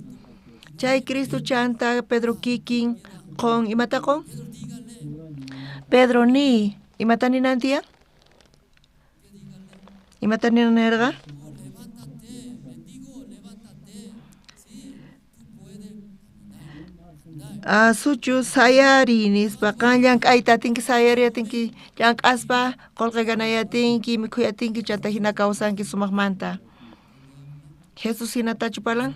Chay Cristo chanta Pedro kikin qon imata qon? Pedro niy, imata ninan tiyan? Imata ninan nerqa? Suchu sayariy nispa, qan llank'ayta atinki, sayariy atinki, llank'aspa qolqe ganay atinki, mikhuy atinki, chanta hina kawsanki sumaqmanta. Jesus hinatachu parlan?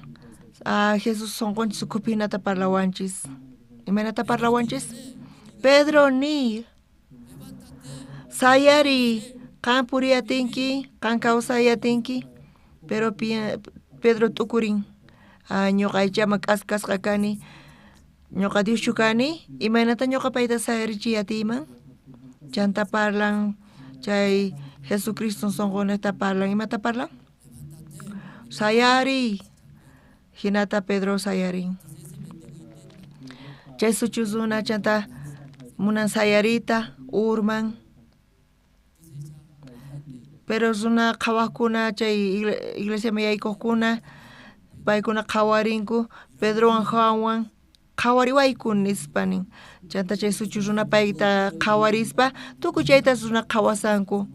Jesus sonqonchis ukhupi hinata parlawanchis. Imaynata parlawanchis? Pedro niy, sayariy, qan puriy atinki, qan kawsay atinki, pero Pedro t'ukurin, ñuqa aychama k'askasqa kani, ñuqa Dioschu kani, imaynata ñuqa payta sayarichiy atiyman? Chanta parlan, chay Jesucristo sonqonejta parlan, imata parlan? Sayariy, hinata Pedro sayarin. Chay suchu runa chanta munan sayariyta, urman. Pero runa qhawajkuna chay iglesiaman yaykojkuna, paykuna qhawarinku Pedrowan Juanwan, qhawariwayku nispa nin. Chanta chay suchu runa payta qhawarispa, tukuy chayta runa qhawasanku.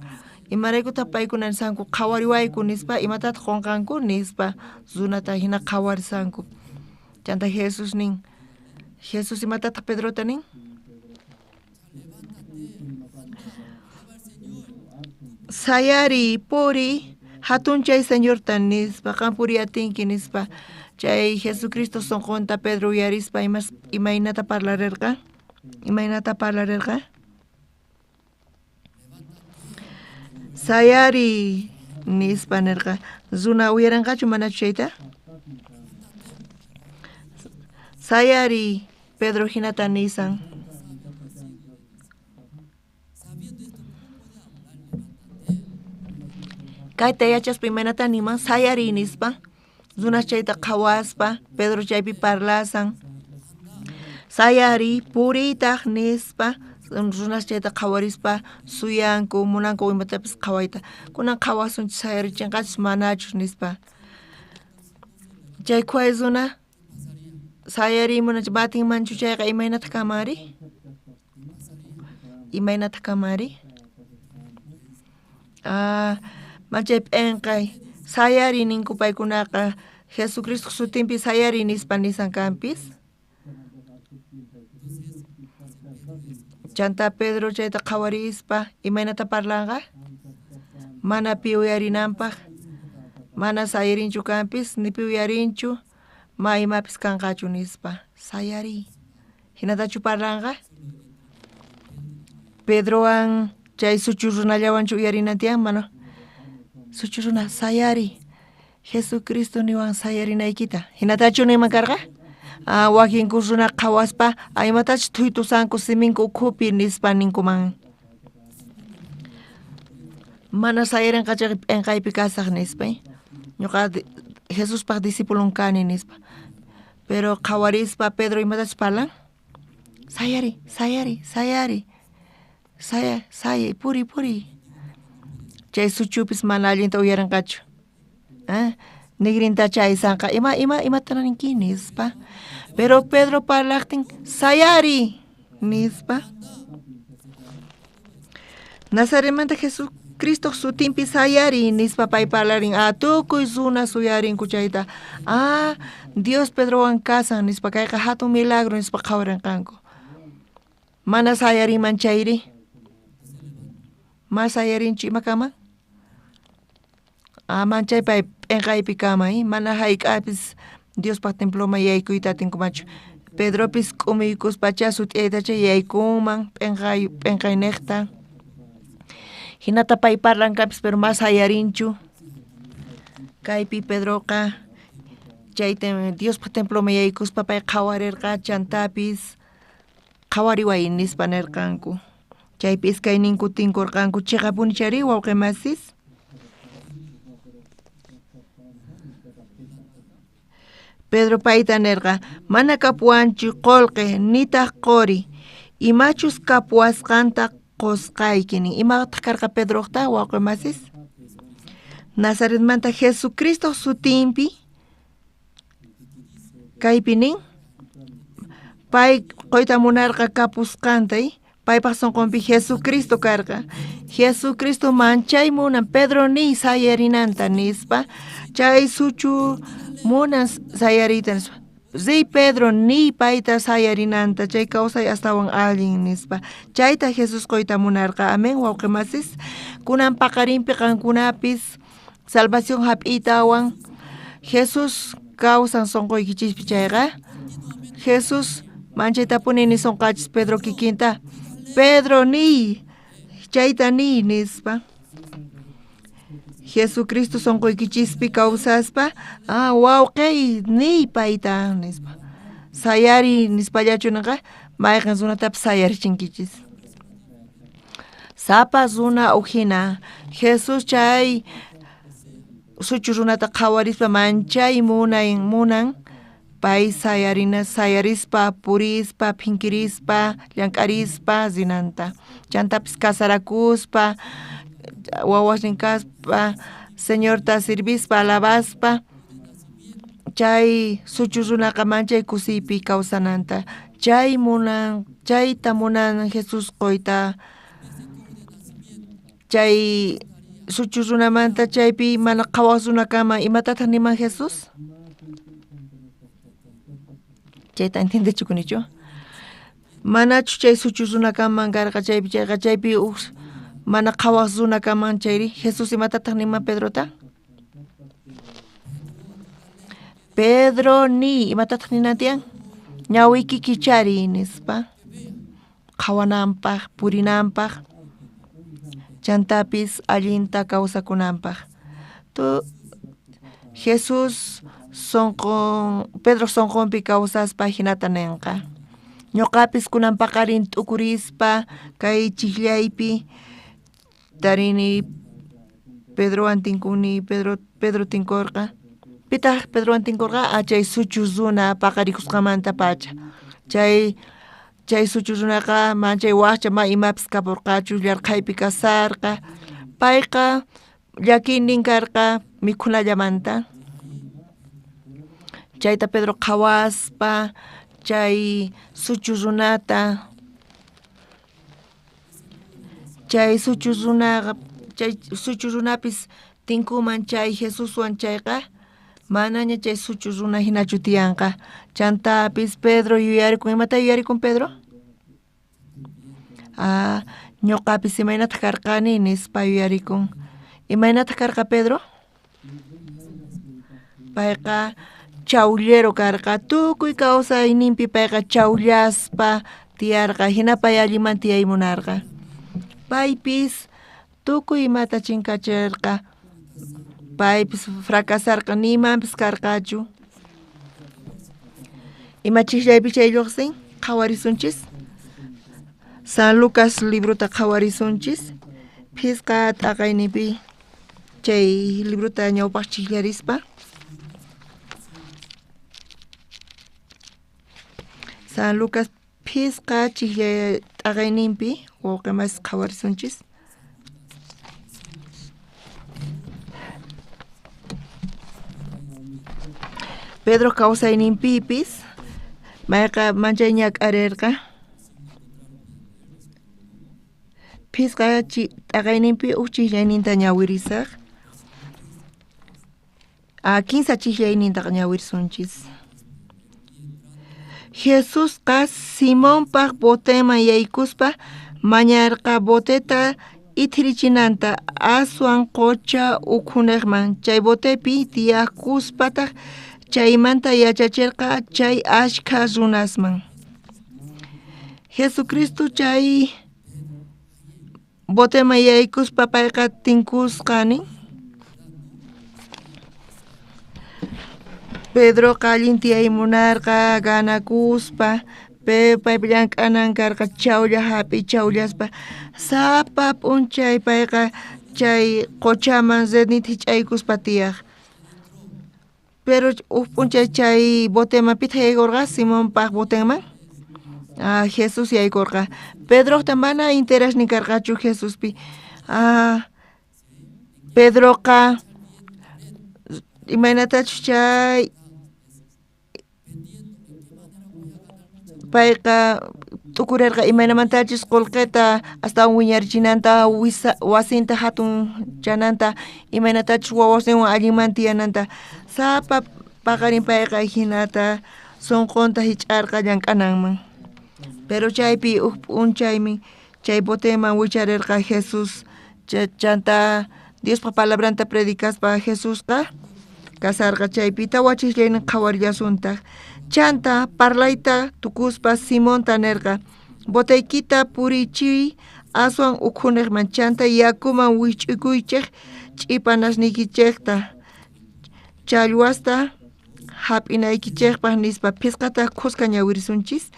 Imaraykutaq paykuna nisanku qhawariwayku nispa, imatataq qonqanku nispa, runata hina qhawarisanku. Chanta Jesus nin, Jesus imatataq Pedrota nin? Sayariy, puriy, hatunchay Señorta nispa, qan puriy atinki nispa. Chay Jesucristo sonqonta Pedro uyarispa imaynata parlarerqa? Imaynata parlarerqa? Sayariy nispa nerqa. Runa uyaranqachu manachu chayta? Sayariy, Pedro hinata nisan. Kayta yachaspa imaynata niman sayariy nispa. Runas chayta qhawaspa, Pedro chaypi parlasan. Sayariy, puriytaj nispa, runas chayta qhawarispa suyanku, munanku imatapis qhawayta. Kunan qhawasunchis sayarichinqachus manachus nispa. Chay qhuay runa sayariy munach batinmanchu chayqa imaynataq kamari? Imaynataq kamari? Manchay p'enqay sayariy ninku paykunaqa, Jesucristo sutinpi sayariy nispa nisan kanpis. Chanta Pedro chayta qhawarispa imaynata parlanqa? Mana pi uyarinanpaq, mana sayarinchu kanpis, ni pi uyarinchu, ma imapis kanqachu nispa. Sayariy. Hinatachu parlanqa? Pedrowan chay suchu runallawanchu uyarinan tiyan, mana? Suchu runa, sayariy. Jesucristo niwan sayarinaykita. Hinatachu niman karqa? Wakinku runa qhawaspa, imatachus thuytusanku siminku ukhupi nispa ninkuman. Mana sayarinqa chayqa p'enqaypi kasaq nispa. Ñuqa Jesuspaq discipulon kani nispa. Pero qhawarispa Pedro imatachus parlan? Sayariy, sayariy, sayariy. Saya, sayay, puriy, puriy. Chay suchupis mana allinta uyarinqachu. Nigrintacha aysanqa, ima, ima, imata ninki nispa. Pero Pedro parlaqtin, sayariy nispa. Nazaretmanta Jesucristo sutinpi sayariy nispa pay parlarin. Tukuy runa suyarinku chayta. Dios Pedrowan kasan nispa, kayqa hatun milagro nispa qhawarinqanku. Mana sayarinman chayri. Ma sayarinchu ima kama? Manchay pay p'enqaypi kama, mana hayk'apis Diospaq temploman yaykuyta atinkumanchu. Pedropis k'umuykuspacha sut'iyaytacha yaykunman p'enqaynejta. Hinata pay parlankapis, pero ma sayarinchu. Kaypi Pedroqa chay Diospaq temploman yaykuspa pay qhawarirqa, chantapis qhawariway nispa nerqanku. Chaypi iskayninku tinkurqanku, chiqapuni chayri wawqi masis? Pedro payta nerqa, mana kapuwanchu qolqe nitaq qori, imachus kapuwasqanta qosqayki nin. Imataq karqa Pedroqta wawqi masis? Nazaretmanta Jesucristo sutinpi kaypi nin, pay qoyta munarqa kapusqanta, Paypaj sonqonpi Jesucristo karqa. Jesucristo manchay munan Pedro niy sayarinanta nispa. Chay suchu munan sayariyta nispa. Riy Pedro niy payta sayarinanta chay kawsay astawan allin nispa. Chayta Jesús qoyta munarqa. Amén, wawqi masis. Kunan paqarinpi qankunapis salvación hap'iytawan Jesús kawsan sonqoykichispi chayqa. Jesús manchaytapuni nisonqachis Pedro kikinta. Pedro niy, chayta niy nispa. Jesucristo sonqoykichispi kawsaspa, ah, wawqiy niy payta nispa. Sayariy nispallachu ninqa, mayqen runatapis sayarichinkichis. Sapa runa ujina Jesús chay suchu runata qhawarispa manchay munay munan pay sayarina sayarispa purispa phinkirispa llank'arispa rinanta. Chantapis casarakuspa wawasnin kaspa Señorta sirvispa alabaspa chay suchu runaqa manchay kusiypi kawsananta. Chay munan chayta munan Jesús qoyta chay suchu runamanta chaypi mana qhawaq runa kanman imatataq niman Jesús? Chayta entiendechikunichu? Manachu chay suchu runa kanman karqa chaypi chayqa chaypi uj mana qhawaq runa kanman chayri Jesús imatataq niman Pedrota? Pedro niy imatataq ninan tiyan? Ñawiyki kichariy nispa qhawananpaj purinanpaj chantapis allinta kawsakunanpaj. Tu Jesús sonqon Pedro sonqonpi kawsaspa jinata nenqa. Ñuqapis kunan paqarin t'ukurispa kay chijllaypi tarini Pedrowan tinkuni Pedro Pedro tinkorqa. Pitaq Pedrowan tinkorqa? Ah, chay suchu runa paqarikusqamanta pacha. Chay chay suchu runaqa manchay wajcha ma imapis kapurqachu llarqhaypi kasarqa. Payqa llakiynin karqa mikhunallamanta. Chayta Pedro qhawaspa chay suchu runata chay suchu runaqa chay suchu runapis tinkuman chay Jesuswan chayqa manaña chay suchu runa hinachu tiyanqa. Chantapis Pedro yuyarikun imata yuyarikun Pedro? Ah, ñuqapis imaynataq karqani nispa yuyarikun. Imaynataq karqa Pedro? Payqa chawllero karqa tukuy kawsayninpi payqa chawllaspa tiyarqa hina pay alliman tiyay munarqa. Paypis tukuy imata chinkachirqa paypis fracasarqa ni imanpis karqachu. Ima chijllaypi chay lluqsin? Qhawarisunchis. San Lucas librota qhawarisunchis. Phisqa t'aqayninpi chay librota ñawpaq chijllarispa. San Lucas phisqa chijlla t'aqayninpi wawqi masis qhawarisunchis. Pedro kawsayninpipis mayqa manchay ñak'arirqa. Phisqa t'aqayninpi uj chijllayninta ñawirisaq. Ah, kinsa chijllaynintaqa ñawirisunchis. Jesusqa Simonpaj boteman yaykuspa mañarqa boteta ithirichinanta aswan qocha ukhunejman. Chay botepi tiyakuspataq chaymanta yachachirqa chay ashkha runasman. Jesucristo chay boteman yaykuspa payqa tinkusqa nin. Pedroqa allin tiyay munarqa ganakuspa paypa llank'anan karqa chawlla hap'iy chawllaspa sapa p'unchay payqa chay qochaman redninta hich'aykuspa tiyaq. Pero uj p'unchay chay boteman pitaq yaykurqa Simonpaj botenman? Ah, Jesús yaykurqa. Pedroqta mana interesnin karqachu Jesuspi. Ah, Pedroqa imaynatachus chay payqa T'ukurerqa imaynamantachus qolqeta astawan wiñarichinanta, wasinta hatun chananta, imaynatachus wawasninwan allinman tiyananta. Sapa paqarin payqa hinata sonqonta hich'arqa llank'ananman. Pero chaypi uj p'unchaymi chay boteman wicharerqa Jesús, chanta Diospa palabranta predicaspa Jesusqa kasarqa chaypi tawachislaynin qhawarillasuntaq. Chanta parlayta tukuspa Simonta nerqa, boteykita purichiy aswan ukhuniqman, chanta yakuman wich'ukuychej ch'ipanasniykichejta, challwasta hap'inaykichejpaj nispa. Phisqata khuska ñawirisunchis.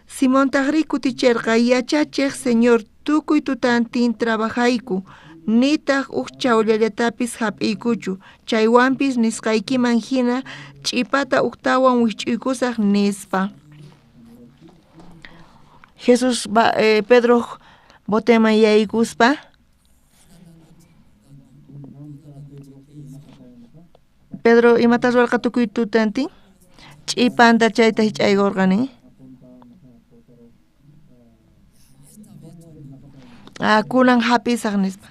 Simontaqri kuticherqa, yachachej Señor, tukuy tutantin trabajayku, nitaq uj chawllallatapis hap'iykuchu, chaywanpis nisqaykiman hina ch'ipata ujtawan wich'uykusaj nispa. Jesús Pedro boteman yaykuspa Pedro imata ruwarqa tukuy tutantin? Ch'ipanta chayta hich'aykurqa nin. Kunan hap'isaq nispa.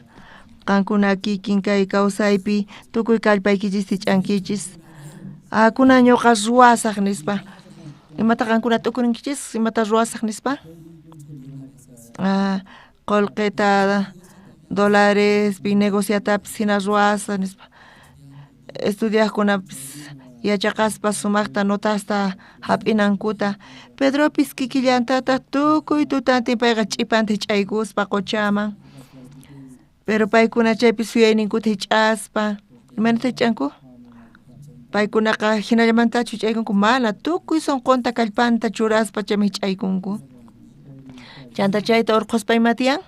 Qankuna kikin kay kawsaypi tukuy kallpaykichis hich'ankichis. Kunan ñuqa ruwasaq nispa. Imata qankuna t'ukurinkichis? Imata ruwasaq nispa? Qolqeta dolarespi negociatapis hina ruwasaq nispa. Estudiaqkunapis yachaqaspa sumaqta notasta hap'inankuta. Pedropis kikillantataq tukuy tutantin payqa ch'ipanta hich'aykuspa qochaman. Pero paykuna chaypi suyayninkuta hich'aspa, imaynata hich'anku? Paykunaqa hinallamantachu hich'aykunku? Mana, tukuy sonqonta kallpanta churaspa chaymi hich'aykunku. Chanta chayta urqhuspa ima tiyan?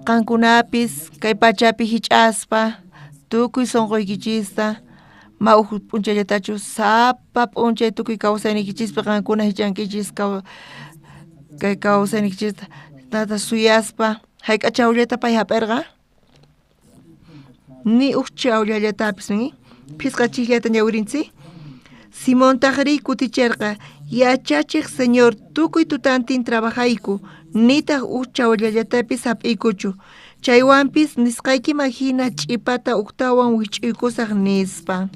Qankunapis kay pachapi hich'aspa tukuy sonqoykichista, ma uj p'unchayllatachu sapa p'unchay tukuy kawsayniykichispi qankuna hich'ankichis kay kawsayniykichista tata suyaspa. Hayk'a chawllata pay hap'irqa? Ni uj chawllallatapis nin. Phisqa chikllata ñawirinchik. Simontaqri kuticherqa, yachachiq Señor, tukuy tutantin trabajayku, nitaq uj chawllallatapis hap'iykuchu. Chaywanpis nisqaykiman hina ch'ipata ujtawan wich'uykusaq nispa.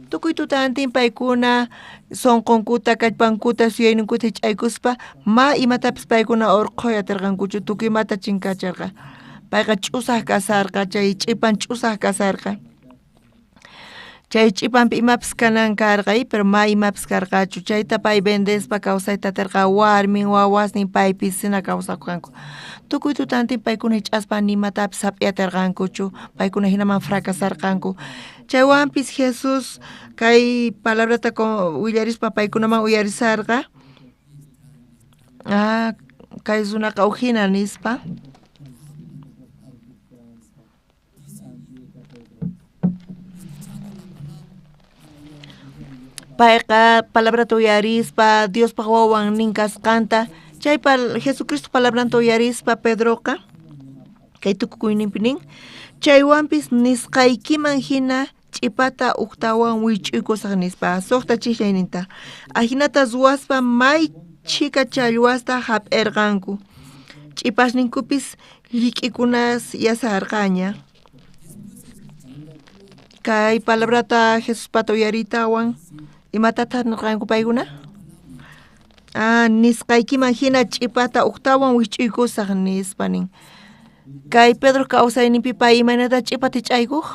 Tukuy tutantin paykuna sonqonkuta, kallpankuta, suyayninkuta hich'aykuspa ma imatapis paykuna urqhuy atirqankuchu, tukuy imata chinkachirqa. Payqa ch'usaq kasarqa, chay ch'ipan ch'usaq kasarqa. Chay ch'ipanpi imapis kanan karqa, pero ma imapis karqachu. Chayta pay vendespa kawsayta atirqa, warmin, wawasnin paypis hina kawsakurqanku. Tukuy tutantin paykuna hich'aspa nimatapis hap'iy atirqankuchu, paykuna hinaman fracasarqanku. Chaywanpis Jesús kay palabrata willarispa paykunaman uyarisarqa. Kay runaqa uj hina nispa. Payqa palabrata uyarispa Diospaq wawan nin kasqanta, chay Jesucristo palabranta uyarispa Pedroqa kay tukukuyninpi nin, chaywanpis nisqaykiman hina ch'ipata ujtawan wich'uykusaq nispa, suqta chijllayninta. Ajinata ruwaspa may chhika challwasta hap'irqanku, ch'ipasninkupis llik'ikunas yasarqaña. Kay palabrata Jesuspata uyaritawan imatataq nirqanku paykuna? Nisqaykiman hina ch'ipata ujtawan wich'uykusaq nispa nin. Kay Pedro kawsayninpi pay imaynata ch'ipata hich'aykuq?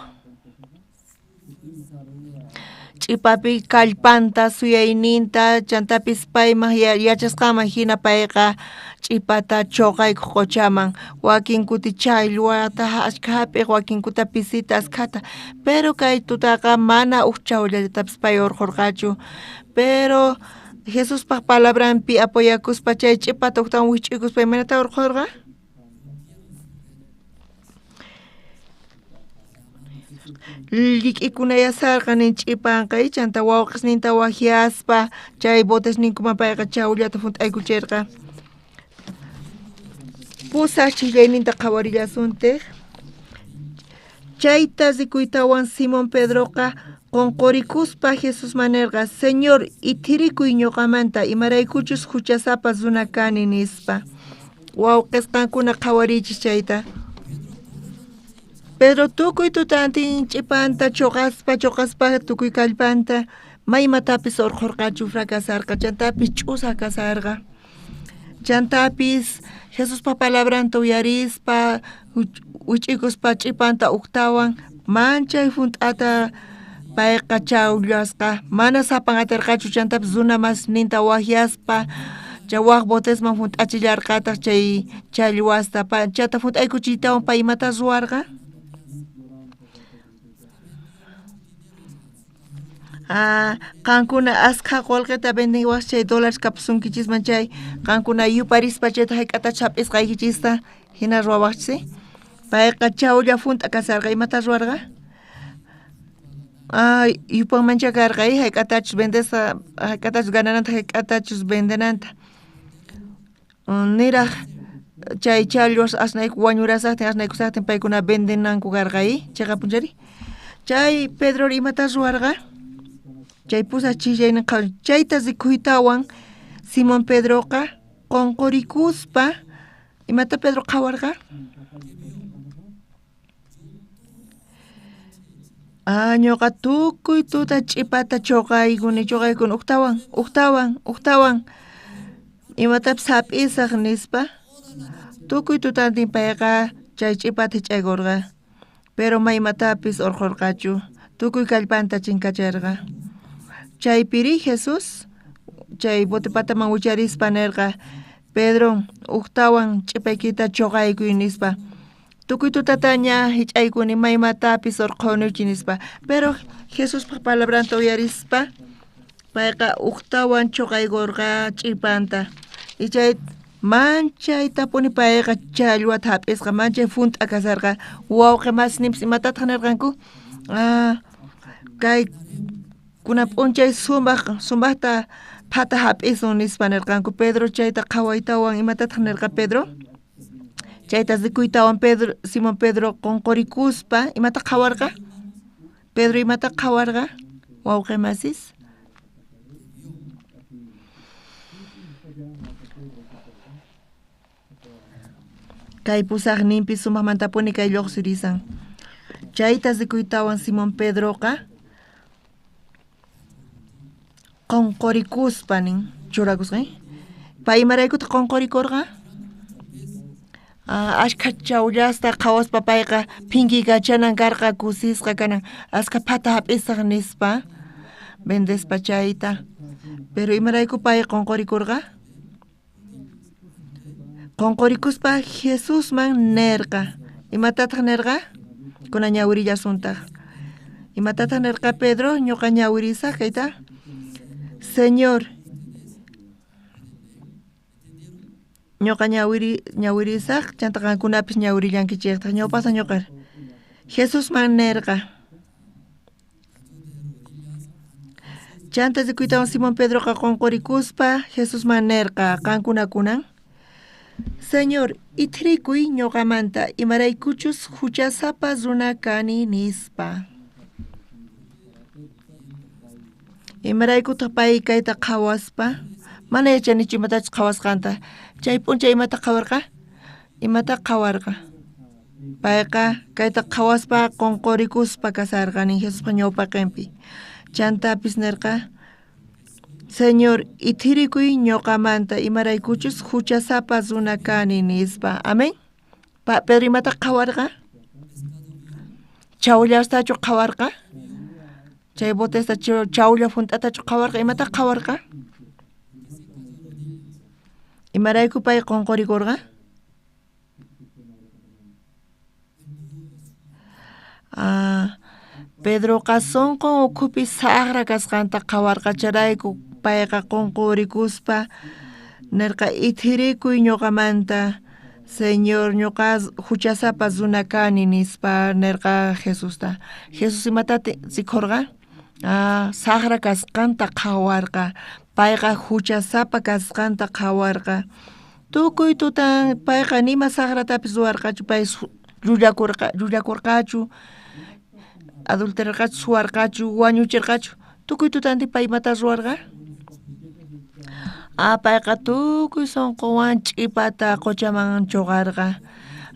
Ch'ipapi kallpanta, suyayninta, chantapis payman yachasqanman hina payqa ch'ipata choqaykuq qochaman, wakin kuti challwata achkha hap'iq, wakin kuti pisita askhata, pero kay tutaqa mana uj chawllallatapis pay urqhurqachu. Pero Jesuspaq palabranpi apoyakuspa chay ch'ipata ujtawan wich'uykuspa imaynata urqhurqa? Llik'ikuna yasarqa nin ch'ipanqa, chanta wawqisninta wajyaspa chay botesninkuman payqa chawllata hunt'aykuchirqa. Pusaq chijllayninta qhawarillasuntiq. Chayta rikuytawan Simón Pedroqa Qonqorikuspa Jesusman nerqa, Señor, ithirikuy ñoqamanta, imaraykuchus huchasapa runa kani, nispa. Wawqisqankuna qhawariychis chayta. Pedro tukuy tutantin ch'ipanta choqaspa choqaspa tukuy kallpanta maymatapis urqhurqachu fracasarqa, chantapis ch'usaq kasarqa. Chantapis Jesuspa palabranta uyarispa wich'ikuspa ch'ipanta uktawan manchay junt'ata payqa chawllasqa, mana sapan atirqachu, chantapis runa masninta wajyaspa chay waj botesman junt'achillarqataq chay challwasta. Chata junt'aykuchiytawan pay imata ruwarqa? Qankuna askha qolqeta vendiwaj chay dólares kapusunkichisman chay qankuna yuparispa chayta hayk'atachus hap'isqaykichista hina ruwawaqchis. Payqa chawlla junt'a kasarqa, imata ruwarqa? Yupanmancha karqa hayk'atachus vendesa, hayk'atachus ganananta, hayk'atachus vendenanta. Niraj chay challwas asnayku wañurasaqtin asnaykusaqtin paykuna vendenanku karqa, chayqa punchari. Chay Pedro imata ruwarqa? Chay pusaq chillaynin chayta rikuytawan Simón Pedroqa qonqorikuspa imata Pedro qhawarqa? Ñuqa tukuy tuta ch'ipata choqaykuni choqaykuni uktawan uktawan uktawan imatapis hap'isaq nispa. Tukuy tutantin payqa chay ch'ipata hich'aykurqa, pero maymatapis urqhurqachu, tukuy kallpanta chinkacharqa. Chaypiri Jesús chay bote pataman wicharispa nerqa, Pedro, uktawan ch'ipaykita choqaykuy nispa. Tukuy tutataña hich'aykuni maymatapis urqhunichi nispa. Pero Jesuspa palabranta uyarispa payqa uktawan choqaykurqa ch'ipanta. Y chay manchaytapuni payqa challwata hap'isqa, manchay junt'a kasarqa. Wawqi masninpis imatataq nirqanku? Kay kuna p'unchay sumaq sumaqta phata hap'isun nispa nirqanku. Pedro chayta qhawaytawan imatataq nirqa Pedro? Chayta rikuytawan Pedro, Simón Pedro qonqorikuspa imata qhawarqa? Pedro imata qhawarqa? Wawqi masis. Kay pusaqninpi sumaqmantapuni kay lluqsirisan. Chayta rikuytawan Simón Pedroqa qonqorikuspa nin churakusqa. Pay imaraykutaq qonqorikurqa? Ashkha chawllasta qhawaspa payqa phinkiykachana karqa, kusisqa kanan, askha phata hap'isaq nispa vendespa chayta. Pero imarayku pay qonqorikurqa? Qonqorikuspa Jesusman nerqa. Imatataq nerqa? Kuna ñawirillasuntaq. Imatataq nerqa Pedro? Ñuqa ñawirisaq kayta. Señor, ñuqa ñawirisaq, chanta qankunapis ñawirillankichiktaj. Ñawpaqta ñuqa Jesusman nerqa. Chanta rikuytawan Simón Pedroqa qonqorikuspa Jesusman nerqa, qankuna kunan. Señor, ithrikuy ñuqamanta, imaraykuchus huchasapa runa kani nispa. Imaraykutaq pay kayta qhawaspa? Mana yachanichu imatachus qhawasqanta. Chay p'unchay imata qhawarqa? Imata qhawarqa? Payqa kayta qhawaspa qonqorikuspa kasarqa nin Jesuspa ñawpaqinpi. Chantapis nerqa, Señor, ithirikuy ñuqamanta, imaraykuchus huchasapa runa kani nispa. Amén. Pedro imata qhawarqa? Chawllastachu qhawarqa? Chay botesta chawlla junt'atachu qhawarqa? Imata qhawarqa? Imarayku pay qonqorikurqa? Pedroqa sunqun ukhupi saqra kasqanta qhawarqa, chayrayku payqa qonqorikuspa nerqa, ithirikuy ñuqamanta, Señor, ñuqa huchasapa runa kani nispa nerqa Jesusta. Jesús imata rikhurqa? Saqra kasqanta qhawarqa, payqa huchasapa kasqanta qhawarqa. Tukuy tutan payqa nima saqratapis ruwarqachu, pay llullakurqachu. Adulterarqachu, suwarqachu, wañucherqachu? Tukuy tutantin pay imata ruwarqa? Ah, payqa tukuy sonqowan ch'ipata qochaman choqarqa.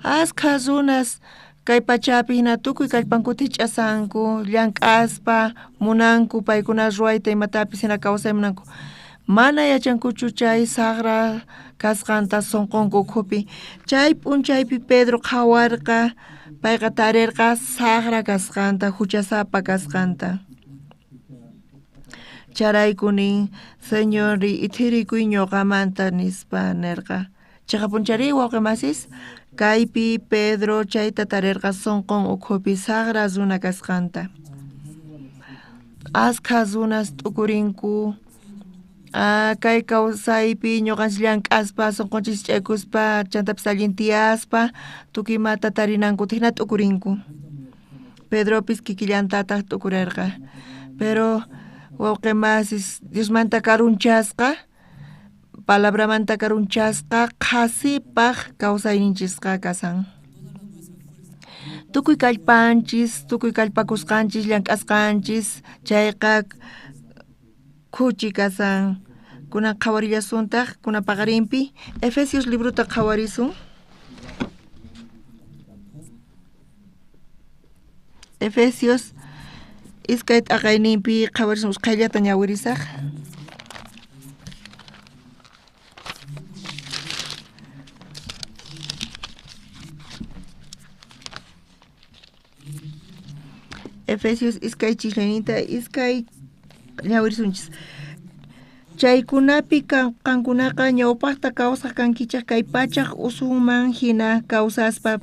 Askha runas kay pachapi hina tukuy kallpankuta hich'asanku, llank'aspa, munanku paykuna ruwayta imatapis hina kawsay munanku. Mana yachankuchu chay saqra kasqanta sonqonku ukhupi. Chay p'unchaypi Pedro qhawarqa, payqa tarirqa saqra kasqanta, huchasapa kasqanta. Chayrayku nin, Señor, ithirikuy ñuqamanta nispa nerqa. Chiqapunchari wawqi masis, kaypi Pedro chayta tarirqa sonqon ukhupi saqra runa kasqanta. Askha runas t'ukurinku, kay kawsaypi ñuqanchis llank'aspa, sonqonchis ch'aykuspa, chantapis allin tiyaspa, tukuy imata tarinankuta hina t'ukurinku. Pedropis kikillantataq t'ukurerqa. Pero wawqi masis, Diosmanta karunchasqa, palabramanta karunchasqa, qhasipaj kawsayninchisqa kasan. Tukuy kallpanchis, tukuy kallpakusqanchis, llank'asqanchis, chayqa khuchi kasan. Kunan qhawarillasuntaq, kunan paqarinpi Efesios librota qhawarisun. Efesios iskay t'aqayninpi qhawarisun, usqhayllata ñawirisaq. Efesios iskay chislayninta iskay ñawirisunchis. Chaykunapi qankunaqa ñawpaqta kawsaq kankichej kay pachaj usunman hina kawsaspa,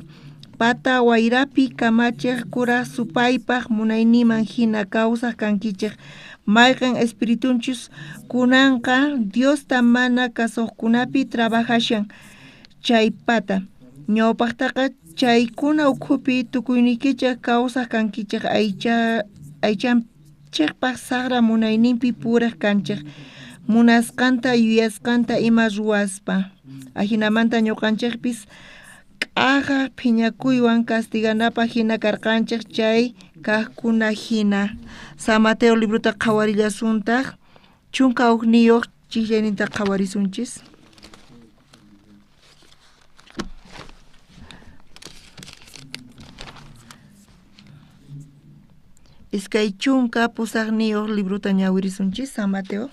pata wayrapi kamachej kuraj supaypaj munayninman hina kawsaq kankichej. Mayqen espiritunchus kunanqa Diosta mana kasuqkunapi trabajashan chaypata. Ñawpaqtaqa chaykuna ukhupi tukuyniykichej kawsaq kankichej aychanchejpaj saqra munayninpi purej kanchej, munasqanta yuyasqanta ima ruwaspa. Ajinamanta ñuqanchejpis k'aja phiñakuywan castiganapaj hina karqanchej chay kajkuna hina. San Mateo librota qhawarillasuntaq, 11 chijllayninta qhawarisunchis. Iskay chunka pusaqniyuq librota ñawirisunchis, San Mateo.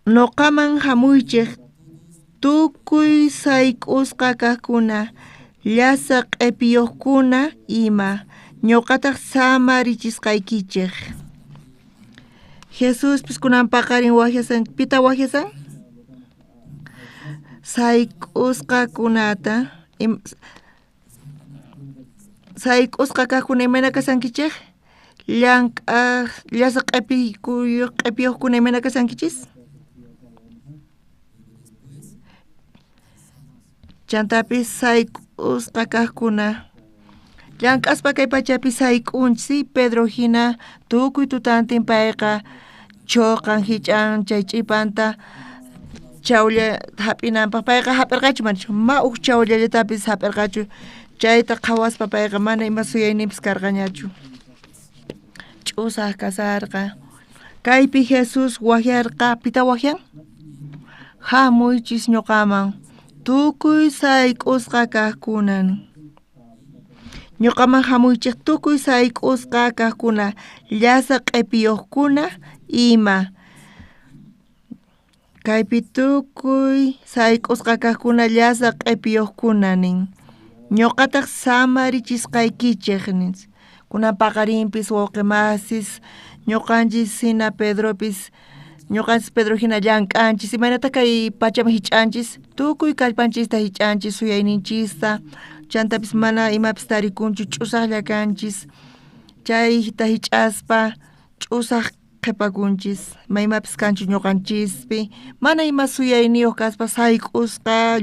Noqaman hamuychej tukuy sayk'usqa kajkuna, llasa q'epiyuqkuna ima, ñuqataq samarichisqaykichej. Jesuspis kunan paqarin wajyasan, pita wajyasan? Sayk'usqakunata, sayk'usqa kajkuna imayna kasankichej? Llank'aj llasa q'epiyuqkuna imayna kasankichis? Chantapis sayk'usqa kajkuna. Llank'aspa kay pachapi sayk'unchis, Pedro hina tukuy tutantin payqa choqan hich'an chay ch'ipanta chawlla hap'inanpaj. Payqa hap'irqachu manachu? Ma uj chawllallatapis hap'irqachu. Chayta qhawaspa payqa mana ima suyayninpis karqañachu. Ch'usaq kasarqa. Kaypi Jesús wajyarqa, pita wajyan? Hamuychis ñuqaman, tukuy sayk'usqa kajkunan. Ñuqaman hamuychej tukuy sayk'usqa kajkuna, llasa q'epiyuqkuna ima. Kaypi tukuy sayk'usqa kajkuna, llasa q'epiyuqkuna nin. Ñuqataq samarichisqaykichej nin. Kunan paqarinpis wawqi masis, ñuqanchis hina Pedropis, ñuqanchis Pedro hina llank'anchis, imaynata kay pachaman hich'anchis, tukuy kallpanchista hich'anchis, suyayninchista, chantapis mana imapis tarikunchu, ch'usaqlla kanchis, chayta hich'aspa ch'usaq qhipakunchis, ma imapis kanchu ñuqanchispi, mana ima suyayniyuq kaspa sayk'usqa,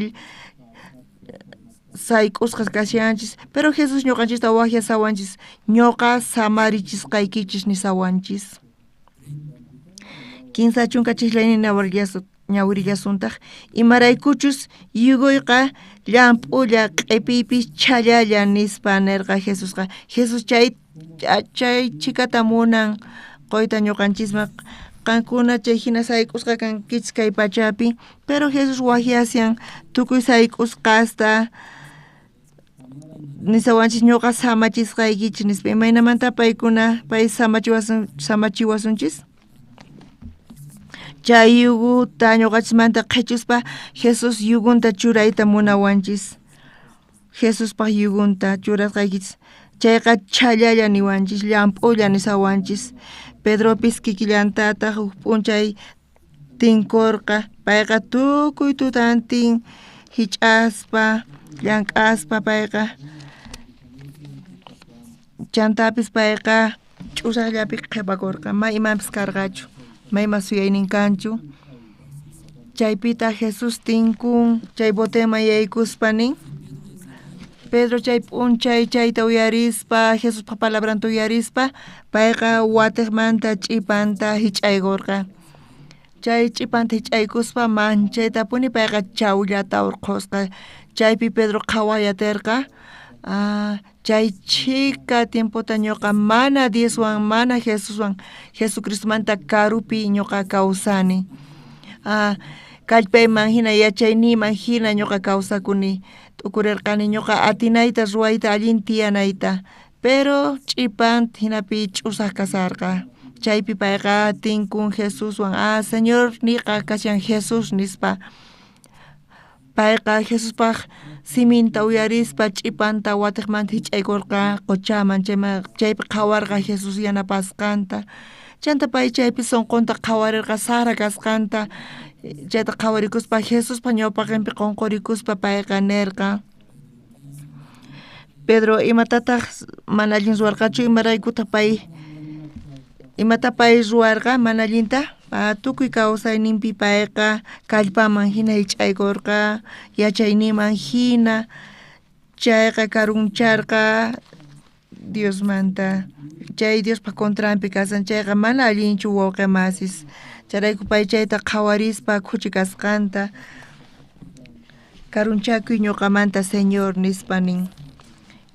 sayk'usqas kashanchis, pero Jesús ñuqanchista wajyasawanchis, ñuqa samarichisqaykichis nisawanchis. 30 chijlaynin ñawirillasuntaq imaraykuchus yugoyqa llamp'ulla q'epiypis chhallalla nispa nerqa Jesusqa. Jesús chay chhikata munan qoyta ñuqanchisman qankuna chay hina sayk'usqa kankichis kay pachapi, pero Jesús wajyashan tukuy sayk'usqasta nisawanchis ñuqa samachisqaykichis nispa. Imaynamanta paykuna pay samachiwasunchis? Chay yuguta ñuqachismanta qhichuspa Jesús yugunta churayta munawanchis. Jesuspaj yugunta churasqaykichis chayqa chhallalla niwanchis, llamp'ulla nisawanchis. Pedropis kikillantataq huk p'unchay tinkurqa, payqa tukuy tutantin hich'aspa llank'aspa payqa chantapis payqa ch'usaqllapi qhipakurqa, may imanpis karqachu, may ima suyaynin kanchu. Chaypitaq Jesús tinkun chay boteman yaykuspa nin Pedro chay p'unchay chayta uyarispa, Jesuspaj palabranta uyarispa, payqa watiqmanta ch'ipanta hich'aykurqa. Chay ch'ipanta hich'aykuspa manchaytapuni payqa chawllata urqhusqa. Chaypi Pedro qhawayaterqa, chay chhika tiempota ñuqa mana Dioswan, mana Jesuswan, Jesucristomanta karupi ñuqa kawsani. Kallpayman hina, yachayniyman hina ñuqa kawsakuni. T'ukurirqani ñuqa atinayta ruwayta allin tiyanayta, pero ch'ipan hinapi ch'usaq kasarqa. Chaypi payqa tinkun Jesuswan, Señor niqa kashan Jesús nispa. Payqa Jesuspaj siminta uyarispa ch'ipanta watiqmanta hich'aykurqa qochaman, chaypi qhawarqa Jesús yanapasqanta. Chanta pay chaypi sunqunta qhawarirqa sara kasqanta, chayta qhawarikuspa Jesuspa ñawpaqinpi qunqurikuspa payqa nerqa: Pedro, imatataq mana allin ruwarqachu? Imaraykutaq pay imata pay ruwarqa mana allinta? Tukuy kawsayninpi payqa kallpaman hina hich'aykurqa, yachayninman hina, chayqa karuncharqa Diosmanta, chay Diospa contranpi kasan, chayqa mana allinchu wawqi masis. Chayrayku pay chayta qhawarispa khuchi kasqanta karunchakuy ñuqamanta Señor nispa nin.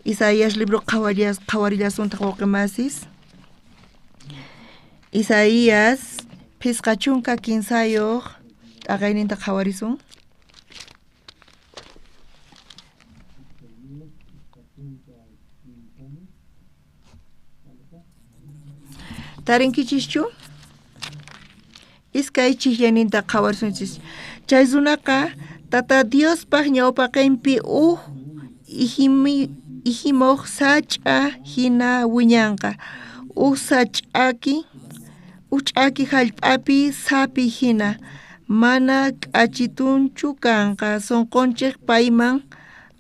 Isaías libro qhawarillasuntaq wawqi masis. Isaías 53 t'aqayninta qhawarisun. Tarinkichischu? Iskay chijllaninta qhawarisunchis. Chay runaqa Tata Diospaj ñawpaqinpi uj ijimoj sach'a hina wiñanqa, uj ch'aki jallp'api sapi hina, mana k'achitunchu kanqa sunqunchik payman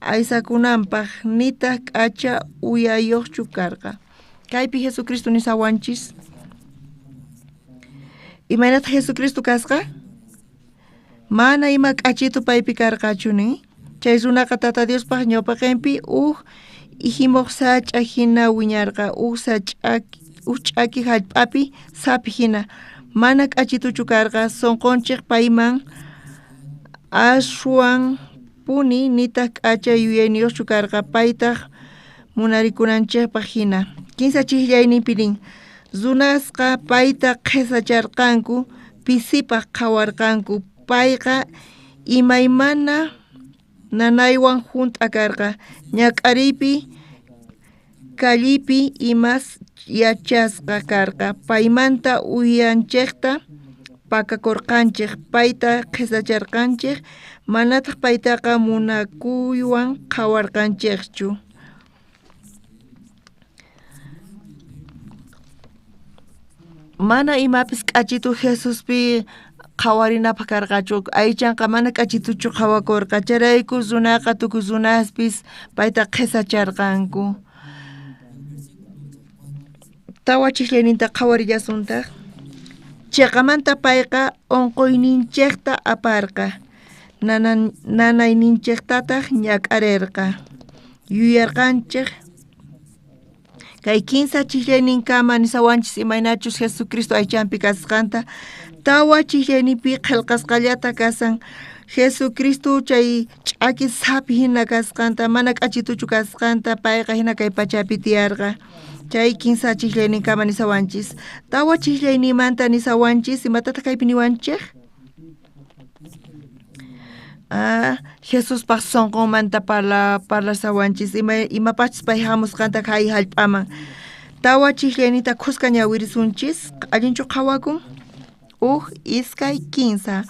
aysakunanpaj, nitaq k'acha uyayuqchu karqa. Kaypi Jesucristo nisawanchis. Imaynataq Jesucristo kasqa? Mana ima k'achitu paypi karqachu nin. Chay runaqa Tata Diospaj ñawpaqinpi uj ijimoj sach'a hina wiñarqa, uj ch'aki jallp'api sapi hina, mana k'achituchu karqa sunqunchik payman aswan puni, nitaq k'acha yuyayniyuqchu karqa, paytaq munarikunanchikpaj hina. 15 chijllayninpi nin: runasqa payta qhisacharqanku, pisipaj qhawarqanku, payqa imaymana nanaywan junt'a karqa, ñak'ariypi kallipi imas yachasqa karqa, paymanta uyanchikta pakakurqanchik, payta qhisacharqanchik, manataq paytaqa munakuywan qhawarqanchikchu. Mana imapis k'achitu Jesuspi qhawarinapaj karqachu, aychanqa mana k'achituchu qhawakurqa, chayrayku runaqa tukuy runaspis payta qhisacharqanku. 4 chijllayninta qhawarillasuntaq. Chiqamanta payqa unquyninchikta aparqa, nanayninchiktataq ñak'arirqa. Yuyarqanchik Kay kinsa chijllayninkama nisawanchis imaynachus Jesucristo aychanpi kasqanta. Tawa chijllayninpi qhelqasqallata kasan Jesucristo chay ch'aki sapi hina kasqanta, mana k'achituchu kasqanta, payqa hina kay pachapi tiyarqa. Chay kinsa chijllayninkama nisawanchis. Tawa chijllaynimanta nisawanchis, imatataq kaypi niwanchik? Jesuspaj sonqonmanta parlasawanchis, imapachus pay hamusqanta kay hallp'aman. Tawa chijllaynita khuska ñawirisunchis, allinchu qhawakun? Uj, iskay, kinsa.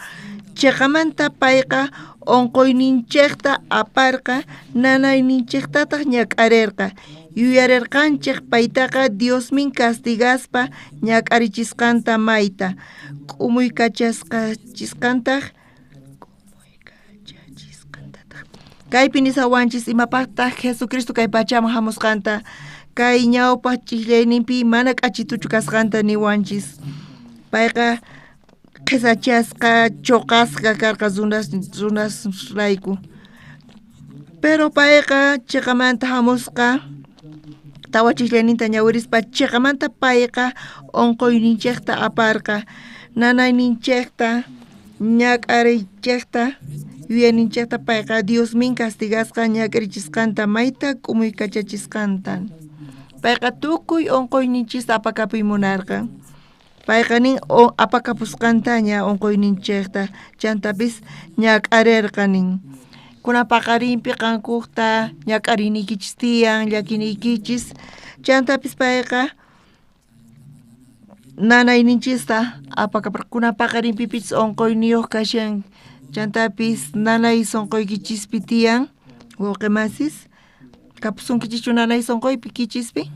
Chiqamanta payqa unquyninchikta aparqa, nanayninchiktataq ñak'arirqa. Yuyarerqanchik paytaqa Diosmin castigaspa ñak'arichisqanta mayta, k'umuykachasqachisqantaq. Kaypi nisawanchis imapaqtaq Jesucristo kay pachaman hamusqanta, kay ñawpaq ch'ijllayninpi mana k'achituchu kasqanta niwanchis. Payqa qhisachasqa, choqasqa karqa runasrayku. Pero payqa chiqamanta hamusqa, tawa ch'ijllayninta ñawirispa chiqamanta payqa unquyninchikta aparqa, nanayninchikta, ñak'ariychikta, yuyayninchikta payqa Diosmin castigasqa ñak'arichisqanta mayta k'umuykachachisqanta. Payqa tukuy unquyninchista apakapuy munarqa. Payqa nin apakapusqantaña unquyninchikta, chantapis ñak'arirqa nin. Kunan paqarinpi qankuqta ñak'ariniykichis tiyan, llakiniykichis, chantapis payqa nanayninchista apakapurqa. Kunan paqarinpipis unquyniyuq kashan, chantapis nanay sunquykichispi tiyan, wawqimasis, kapusunkichischu nanay sunquypi kichispi?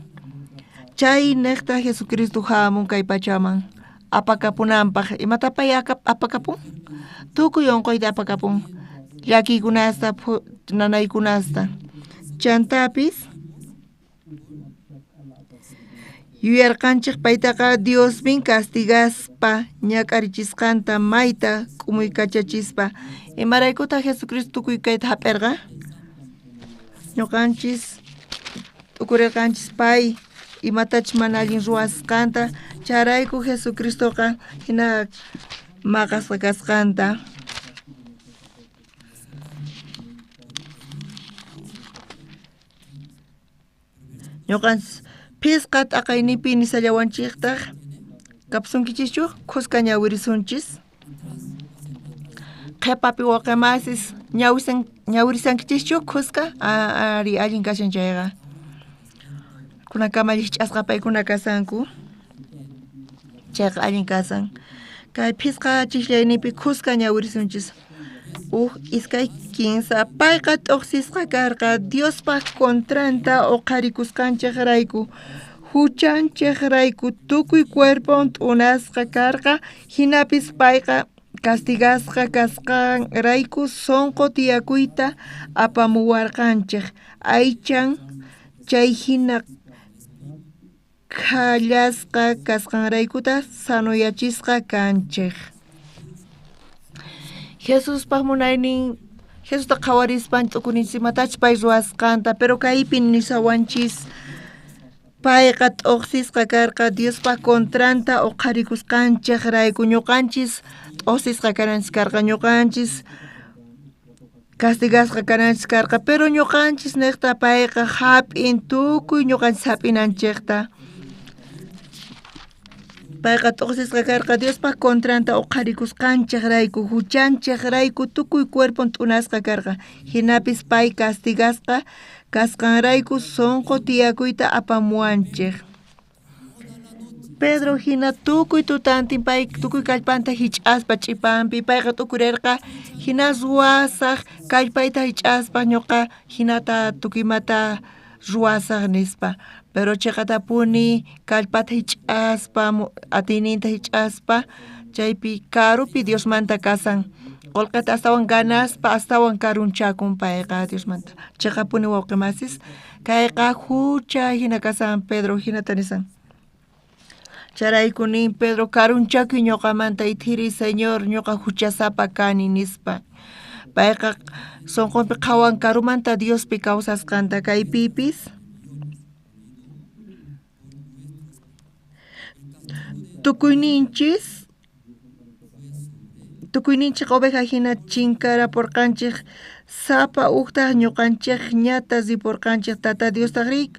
Chay niqta Jesucristo hamun kay pachaman apakapunanpaq. Imata pay apakapun? Tukuy unquyta apakapun, llakiykunasta, nanaykunasta. Chantapis yuyarqanchik paytaqa Diosmin castigaspa ñak'arichisqanta mayta k'umuykachachispa. Imaraykutaq Jesucristo tukuy kayta hap'irqa? Ñuqanchis t'ukurirqanchis pay imatachus mana allin ruwasqanta, chayrayku Jesucristoqa hina maqasqa kasqanta. Ñuqanchis phisqa t'aqayninpi nisallawanchiktaq kapusunkichischu khuska ñawirisunchis. Qhipapi wawqimasis ñawirisankichischu khuska? Ari allin kashan chayqa. Kunankama llikch'asqa paykuna kasanku. Chayqa allin kasan. Kay phisqa chijllayninpi khuska ñawirisunchis. Uj, iskay, kinsa. Payqa t'uqsisqa karqa Diospaj contranta uqharikusqanchejrayku, huchanchejrayku tukuy cuerpon t'unasqa karqa, hinapis payqa castigasqa kasqanrayku sunqu tiyakuyta apamuwarqanchej. Aychan chay hina khallasqa kasqanraykutaj sanoyachisqa kanchej. Jesuspaj munaynin, Jesusta qhawarispan t'ukuninchis imatachus pay ruwasqanta, pero kaypi nisawanchis payqa t'uqsisqa karqa Diospaj contranta uqharikusqanchejrayku. Ñuqanchis t'uqsisqa kananchis karqa, ñuqanchis castigasqa kananchis karqa, pero ñuqanchis niqta payqa hap'in tukuy ñuqanchis hap'inanchikta. Payqa t'uqsisqa karqa Diospaj contranta uqharikusqanchejrayku, huchanchejrayku tukuy cuerpon t'unasqa karqa. Hinapis pay castigasqa kasqanrayku sunqu tiyakuyta apamuwanchej. Pedro hina tukuy tutantin pay tukuy kallpanta hich'aspa ch'ipanpi payqa t'ukurirqa hina ruwasaj kallpayta hich'aspa ñuqa hinata tukuy imata ruwasaj nispa. Pero chiqatapuni kallpata hich'aspa atiyninta hich'aspa chaypi karupi Diosmanta kasan. Qullqita astawan ganaspa astawan karunchakun payqa Diosmanta. Chiqapuni wawqimasis kayqa hucha hina kasan Pedro hinata nisan. Chayrayku nin Pedro karunchakuy ñuqamanta ithiri Señor ñuqa huchasapa kani nispa. Payqa sunqunpi qhawan karumanta Diospi kawsasqanta kaypipis. Tukuyninchej oveja hina chinkaraporqanchej, sapa ujtaj ñuqanchejñata riporqanchej. Tata Diostajrí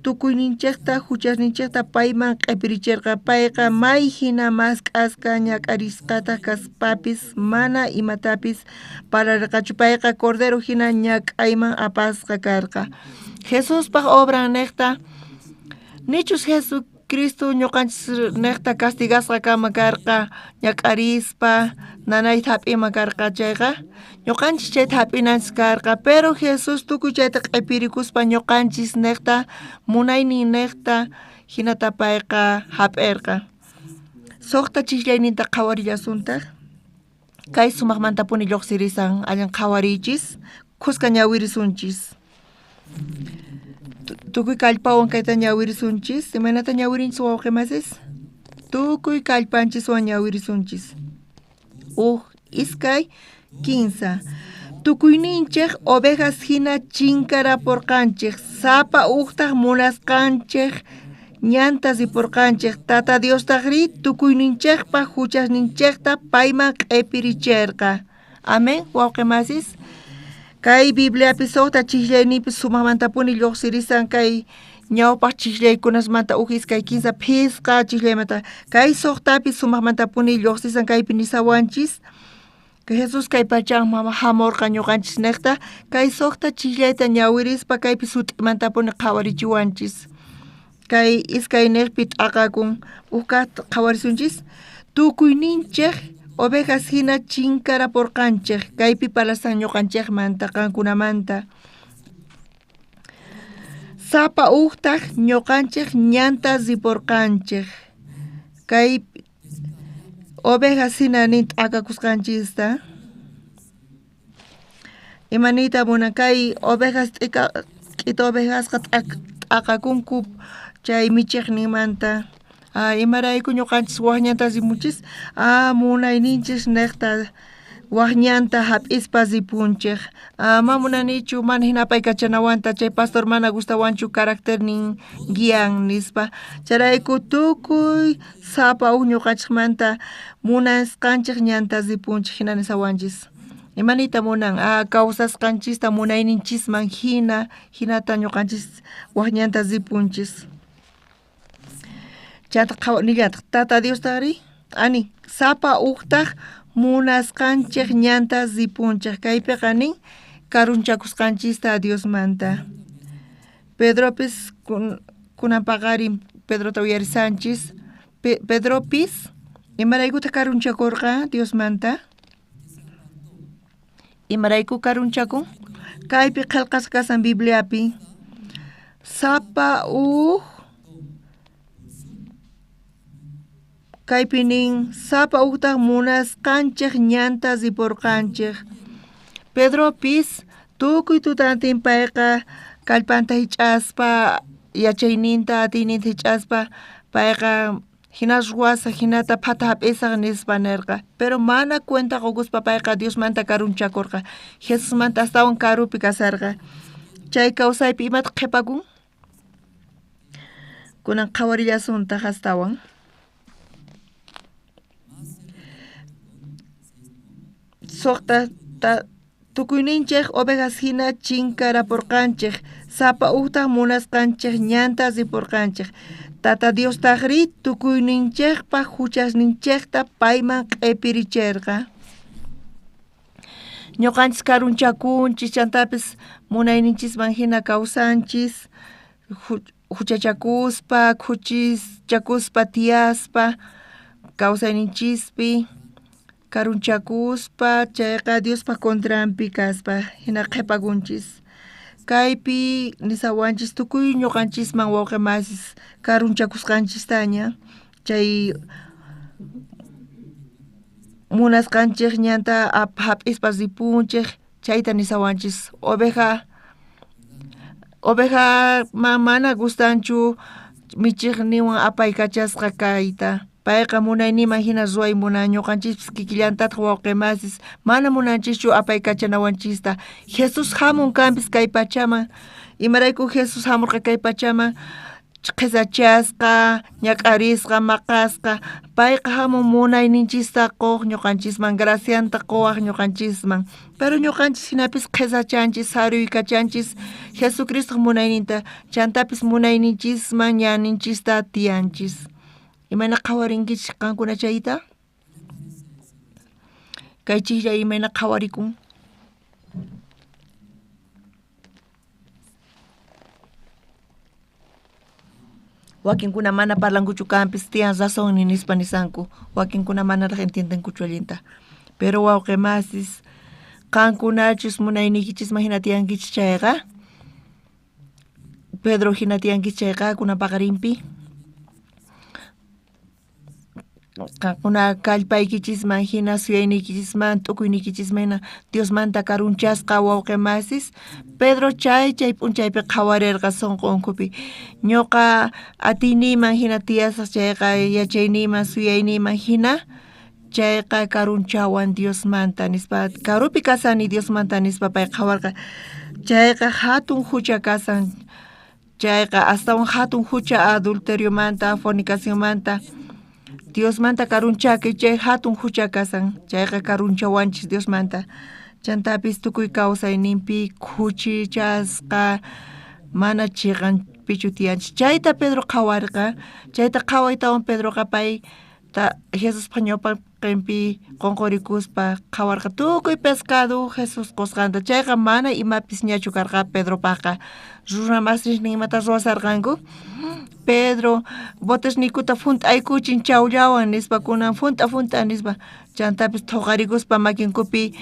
tukuyninchejta juchasninchejta payman q'epiricherqa. Payqa may hina mask'asqa ñak'arisqataj kaspapis mana imatapis parlarqachu. Payqa cordero hina ñak'ayman apasqa karqa. Jesuspaj obran nejta, nichus Jesucristo ñuqanchis nejta castigasqa kanman karqa, ñak'arispa nanayta hap'iman karqa chayqa, ñuqanchis chayta hap'inanchis karqa. Pero Jesús tukuy chayta q'epirikuspa ñuqanchis nejta munaynin nejta hinata payqa hap'erqa. Suqta chijllayninta qhawarillasuntaj. Kay sumaqmantapuni lluqsirisan, allin qhawariychis, khuska ñawirisunchis. Tukuy kallpawan kayta ñawirisunchis. Imaynata ñawirinchis wawqi masis? Tukuy kallpanchiswan ñawirisunchis. Uj, iskay, kinsa. Tukuyninchej ovejas hina chinkaraporqanchej, sapa ujtaj munasqanchej ñanta riporqanchej. Tata Diostajrí tukuyninchejpaj juchasninchejta payman q'epiricherqa. Amén, wawqi masis. Kay Bibliapi suqta chijllayninpi sumaqmantapuni lluqsirisan kay ñawpaq chijllaykunasmanta uj iskay kinsa phisqa chijllaymanta. Kay suqtapi sumaqmantapuni lluqsisan kaypi nisawanchis Jesús kay pachaman hamurqa ñuqanchis nejta. Kay suqta chijllayta ñawirispa kaypi sut'imantapuni qhawarichiwanchis. Kay iskay nejpi t'aqakun. Uj kaq qhawarisunchis. Tukuyninchej ovejas hina chinkaraporqanchej. Kaypi parlasan ñuqanchejmanta, qankunamanta. Sapa ujtaj ñuqanchej ñanta riporqanchej. Kay ovejas hina nin t'akakusqanchista. Imaniyta munan kay ovejas k'ita ovejasqa t'aqakunku chay michiqninmanta. Imarayku ñuqanchis waj ñanta rimunchis? Munayninchis nejta waj ñanta hap'ispa ripunchej. Ma munanichu mana hina apaykachanawanta chay pastor mana gustawanchu carácternin guian nispa. Chayrayku tukuy sapa uj ñuqanchejmanta munasqanchej ñanta ripunchej hina nisawanchis. Imaniyta munan? Kawsasqanchista munayninchisman hina hinata ñuqanchis waj ñanta ripunchis. Chanta qhawanillataq Tata Diostajrí ani sapa ujtaj munasqanchej ñanta ripunchej. Kaypiqa nin karunchakusqanchista Diosmanta. Pedropis kunan paqarin Pedrota uyarisanchis. Pedropis imaraykutaq karunchakurqa Diosmanta? Imarayku karunchakun? Kaypi qillqasqa kasan Bibliapi. Sapa uj kaypi nin sapa ujtaj munasqanchej ñanta riporqanchej. Pedropis tukuy tutantin payqa kallpanta hich'aspa, yachayninta atiyninta hich'aspa payqa hina ruwasaq hinata phata hap'isaq nispa nerqa. Pero mana cuenta qukuspa payqa Diosmanta karunchakurqa. Jesusmanta astawan karupi kasarqa. Chay kawsaypi imataq qhipakun? Kunan qhawarillasuntaj astawan. Suqta tukuyninchej ovejas hina chinkaraporqanchej, sapa ujtaj munasqanchej ñanta riporqanchej. Tata Diostajrí tukuyninchejpaj juchasninchejta payman q'epiricherqa. Ñuqanchis karunchakunchis, chantapis munayninchisman hina kawsanchis, juchachakuspa, khuchischakuspa tiyaspa kawsayninchispi karunchakuspa, chayqa Diospaj contranpi kaspa hina qhipakunchis. Kaypi nisawanchis tukuy ñuqanchisman wawqi masis karunchakusqanchistaña chay munasqanchej ñanta hap'ispa ripunchej chayta nisawanchis. Oveja mana gustanchu michiqninwan apaykachasqa kayta. Payqa munayninman hina ruway munan, ñuqanchispis kikillantataq wawqi masis mana munanchischu apaykachanawanchista. Jesús hamun kanpis kay pachaman. Imarayku Jesús hamurqa kay pachaman? qhisachasqa, ñak'arisqa, maqasqa, payqa hamun munayninchista quq ñuqanchisman, gracianta quwaq ñuqanchisman. Pero ñuqanchis hinapis qhisachanchis, saruykachanchis Jesucristoq munayninta, chantapis munayninchisman ñanninchista tiyanchis. Imayna qhawarinkichis qankuna chayta? Kay chiklla imayna qhawarikun? Wakinkuna mana parlankuchu kanpis tiyan razón nispa nisanku, wakinkuna manaraj entiendenkuchu allinta. Pero wawqi masis, qankunachus munayniykichisman hina tiyankichis chayqa, Pedro hina tiyankichis chayqa kunan paqarinpi, qankuna kallpaykichisman hina, suyayniykichisman, t'ukuyniykichisman hina Diosmanta karunchasqa wawqi masis, Pedro chay p'unchaypi qhawarirqa sunqu unkhupi. Ñuqa atiyniyman hina tiyasaq chayqa, yachayniyman, suyayniyman hina, chayqa karunchawan Diosmanta nispa, karupi kasani Diosmanta nispa pay qhawarqa. Chayqa hatun hucha kasan, chayqa astawan hatun hucha adulteriomanta, fornicacionmanta, Diosmanta karunchakuy chay hatun hucha kasan, chayqa karunchawanchis Diosmanta. Chantapis tukuy kawsayninpi khuchichasqa, mana chiqanpichu tiyanchis. Chayta Pedro qhawarqa, chayta qhawaytawan Pedroqa pay Jesuspa ñawpaqinpi qunqurikuspa qhawarqa tukuy pescado Jesús qusqanta. Chayqa mana imapis ñachu karqa Pedropaqqa. Runa masisnin imata ruwasarqanku? Pedro botesniykuta funt'aykuchin chawllawan nispa, kunan funt'a funt'a nispa. Chantapis thuqarikuspa makinkupi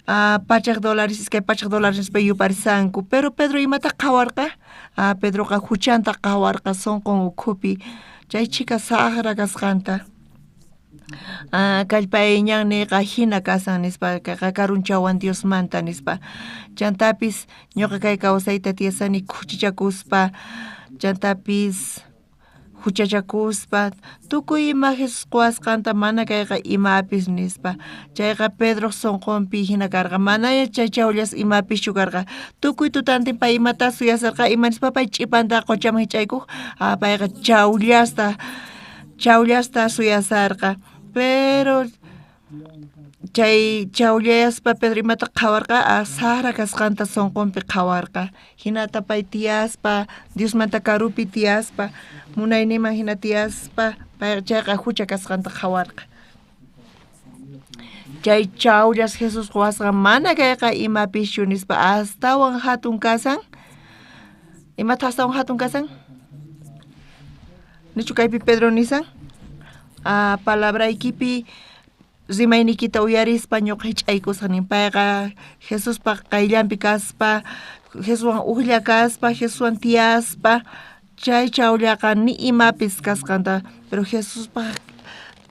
$100, $200 nispa yuparisanku. Pero Pedro imata qhawarqa? Pedroqa huchanta qhawarqa sunqun ukhupi, chay chhika saqra kasqanta. Kallpay ñanniyqa hina kasan nispa, kayqa karunchawan Diosmanta nispa. Chantapis ñuqa kay kawsayta tiyasani khuchichakuspa, chantapis huchachakuspa, tukuy ima Jesús quwasqanta mana kayqa imapis nispa. Chayqa Pedroq sunqunpi hina karqa, mana chay chawllas imapischu karqa. Tukuy tutantin pay imata suyasarqa, ima nispa pay ch'ipanta quchaman hich'aykuq, payqa chawllasta suyasarqa. Pero chay chawllaspa Pedro imata qhawarqa, saqra kasqanta sunqunpi qhawarqa. Hinata pay tiyaspa, Diosmanta karupi tiyaspa, munayninman hina tiyaspa, pay chayqa hucha kasqanta qhawarqa. Chay chawllas Jesús quwasqa mana kayqa imapischu nispa, astawan hatun kasan. Imata astawan hatun kasan? Nichu kaypi Pedro nisan? Palabraykipi rimayniykita uyarispa ñuqa hich'aykusaq nin. Payqa Jesuspa qayllanpi kaspa, Jesuswan ujlla kaspa, Jesuswan tiyaspa, chay chawllaqa ni imapis kasqanta, pero Jesuspa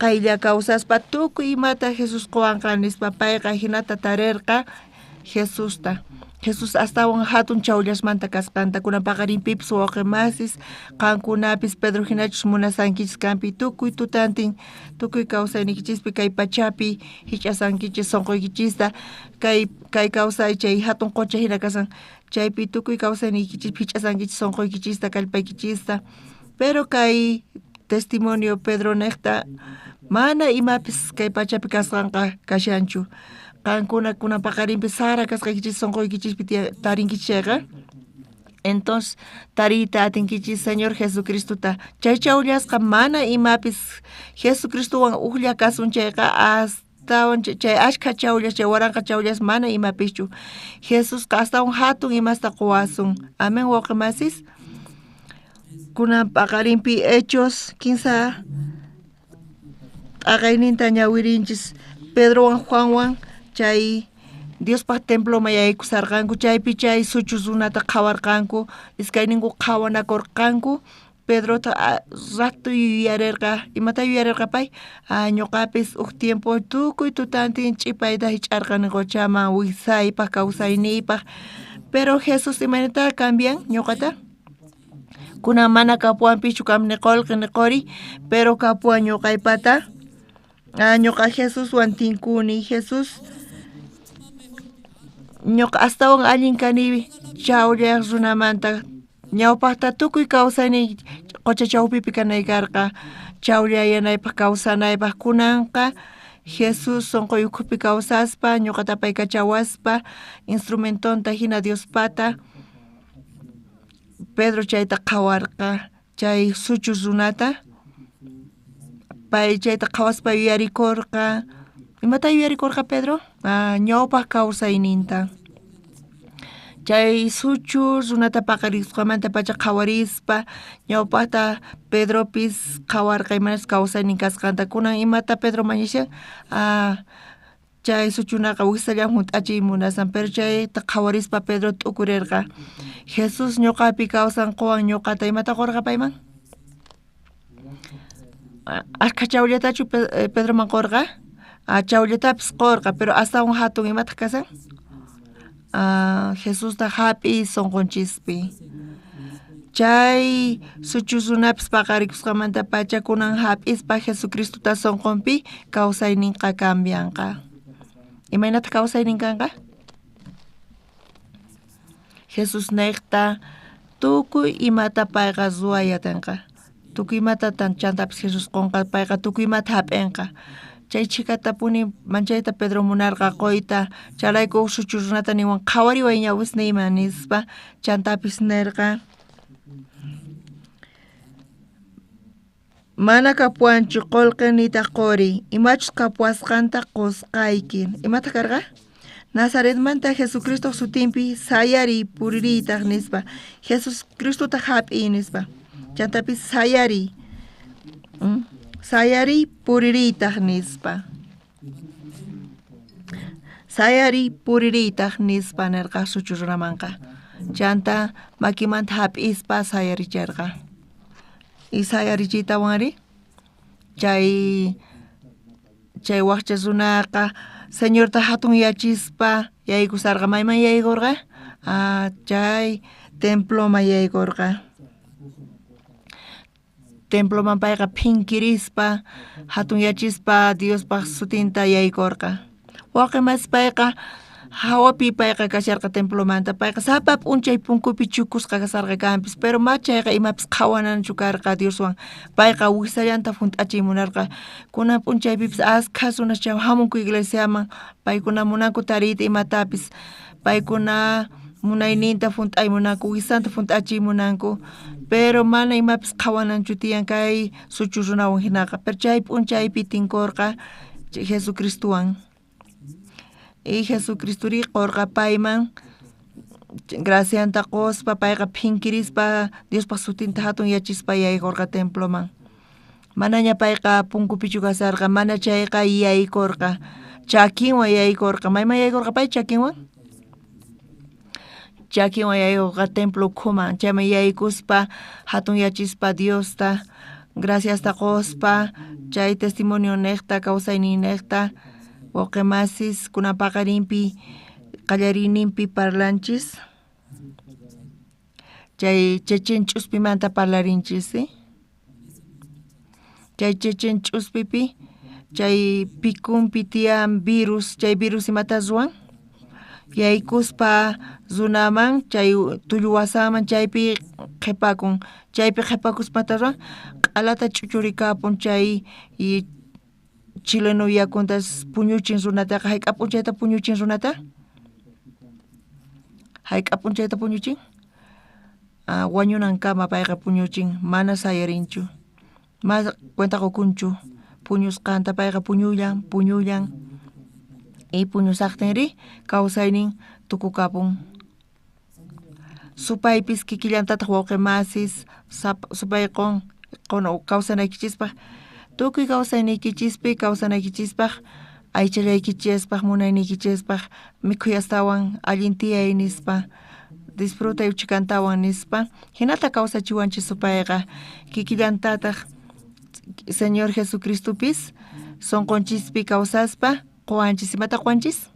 qaylla kawsaspa tukuy imata Jesús quwanqa nispa payqa hinata tarirqa Jesusta. Jesús astawan hatun chawllasmanta kasqanta. Kunan paqarinpipis wawqi masis, qankunapis Pedro hinachus munasankichis kanpi tukuy tutantin, tukuy kawsayniykichispi kay pachapi hich'asankichis sunquykichista, kay kawsay chay hatun qucha hina kasan, chaypi tukuy kawsayniykichispi hich'asankichis sunquykichista, kallpaykichista. Pero kay testimonio Pedro niqta mana imapis kay pachapi kasqanqa kashanchu. Qankuna kunan paqarinpi sara kasqaykichis sunquykichispi tarinkichis chayqa, entonces tariyta atinkichis Señor Jesucristota. Chay chawllasqa mana imapis Jesucristowan ujlla kasun chayqa, astawan chay ashkha chawllas, chay waranqa chawllas mana imapischu. Jesusqa astawan hatun imasta quwasun. Amén, wawqi masis. Kunan paqarinpi Hechos 15 t'aqayninta ñawirinchis. Pedrowan Juanwan chay Diospaq temploman yaykusarqanku, chaypi chay suchu runata qhawarqanku, iskayninku qhawanakurqanku. Pedrota rato yuyarirqa, imata yuyarirqa pay? Ñuqapis uj tiempo tukuy tutantin ch'ipayta hich'arqani quchaman wijsaypaq, kawsayniypaq. Pero Jesús imaynata cambian ñuqata? Kunan mana kapuwanpischu kam ni qullqi ni quri, pero kapuwan ñuqaypata. Ñuqa Jesuswan tinkuni. Jesús ñuqa astawan allin kani chawllayaq runamanta. Ñawpaqta tukuy kawsayniy Qocha chawpipi kanay karqa chawllayanaypaj kawsanaypaj kunanqa Jesús sonqoy ukhupi kawsaspa ñuqata paykachawaspa instrumentonta hina Diospata Pedro chayta qhawarqa chay suchu runata pay chayta qhawaspa yuyarikurqa imata yuyarikurqa Pedro ñawpaq kawsayninta chay suchu runata paqarisqamantapacha qhawarispa ñawpaqta Pedropis qhawarqa imanas kawsaynin kasqanta kunan imata Pedro mañashan chay suchunaqa wijsallan hunt'achiy munasan pero chayta qhawarispa Pedro t'ukurirqa Jesús ñuqapi kawsan quwan ñuqata imata qurqa payman ashkha chawllatachu Pedroman qurqa chawllatapis qurqa pero astawan hatun imataq kasan Jesusta hap'iy sunqunchispi chay suchu runapis paqarikusqamantapacha kunan hap'ispa Jesucristota sunqunpi kawsayninqa cambianqa imaynataq kawsaynin kanqa Jesús niqta tukuy imata payqa ruway atinqa tukuy imata chantapis Jesús qunqa payqa tukuy imata hap'inqa chay chhikatapuni manchayta Pedro munarqa quyta chayrayku suchu runata niwan qhawariway ñawisniyman nispa chantapis nirqa mana kapuwanchu qullqi nitaq quri imachus kapuwasqanta qusqayki imataq karqa Nazaretmanta Jesucristoj sutinpi sayariy puririytaq nispa Jesucristota hap'iy nispa chantapis sayariy sayariy puririytaq nispa sayariy puririytaq nispa nirqa suchu runamanqa chanta makimanta hap'ispa sayaricherqa y sayarichiytawanri chay chay waqcha runaqa Señorta hatunyachispa yaykusarqa mayman yaykurqa chay temploman yaykurqa temploman payqa phinkirispa hatunyachispa Diospaq sutinta yaykurqa wawqi masi payqa hawapi payqa kasharqa templomanta payqa sapa p'unchay punkupi chukusqa kasarqa kanpis pero ma chayqa imapis qhawananchu karqa Dioswan payqa wijsallanta hunt'achiy munarqa kunan p'unchaypipis askha runas chay hamunku iglesiaman paykuna munanku tariyta imatapis paykuna munayninta hunt'ay munanku wijsanta hunt'achiy munanku pero mana imapis qhawananchu tiyan kay suchu runawan hinaqa pero chay p'unchaypi tinkurqa Jesucristowan y Jesucristuri qurqa payman gracianta quspa payqa phinkirispa Diospaq sutinta hatunyachispa yaykurqa temploman manaña payqa punkupichu kasarqa mana chayqa yaykurqa chakinwan yaykurqa mayman yaykurqa pay chakinwan chakinwan yaykurqa templo ukhuman chayman yaykuspa hatunyachispa Diosta graciasta quspa chay testimonio niqta kawsaynin niqta wawqi masis kunan paqarinpi qallariyninpi parlanchis chay chechen ch'uspimanta parlarinchis chay chechen ch'uspipi chay pikunpi tiyan virus chay virus imata ruwan yaykuspa runaman chay tullu wasanman chaypi qhipakun chaypi qhipakuspa imata ruwan q'alata ch'uchurikapun chay chileno yakuntas puñuchin runataqa hayk'a p'unchayta puñuchin runata hayk'a p'unchayta puñuchin wañunankama payqa puñuchin mana sayarinchu mana cuenta qukunchu puñusqanta payqa puñullan puñullan y puñusaqtinri kawsaynin tukukapun supaypis kikillantataq wawqi masis supay qun kawsanaykichispaq tukuy kawsayniykichispi kawsanaykichispaq aychallaykichispaq munayniykichispaq mikhuy astawan allin tiyay nispa disfrutay uchikantawan nispa hinata kawsachiwanchis supayqa kikillantataq Señor Jesucristopis sunqunchispi kawsaspa quwanchis imata quwanchis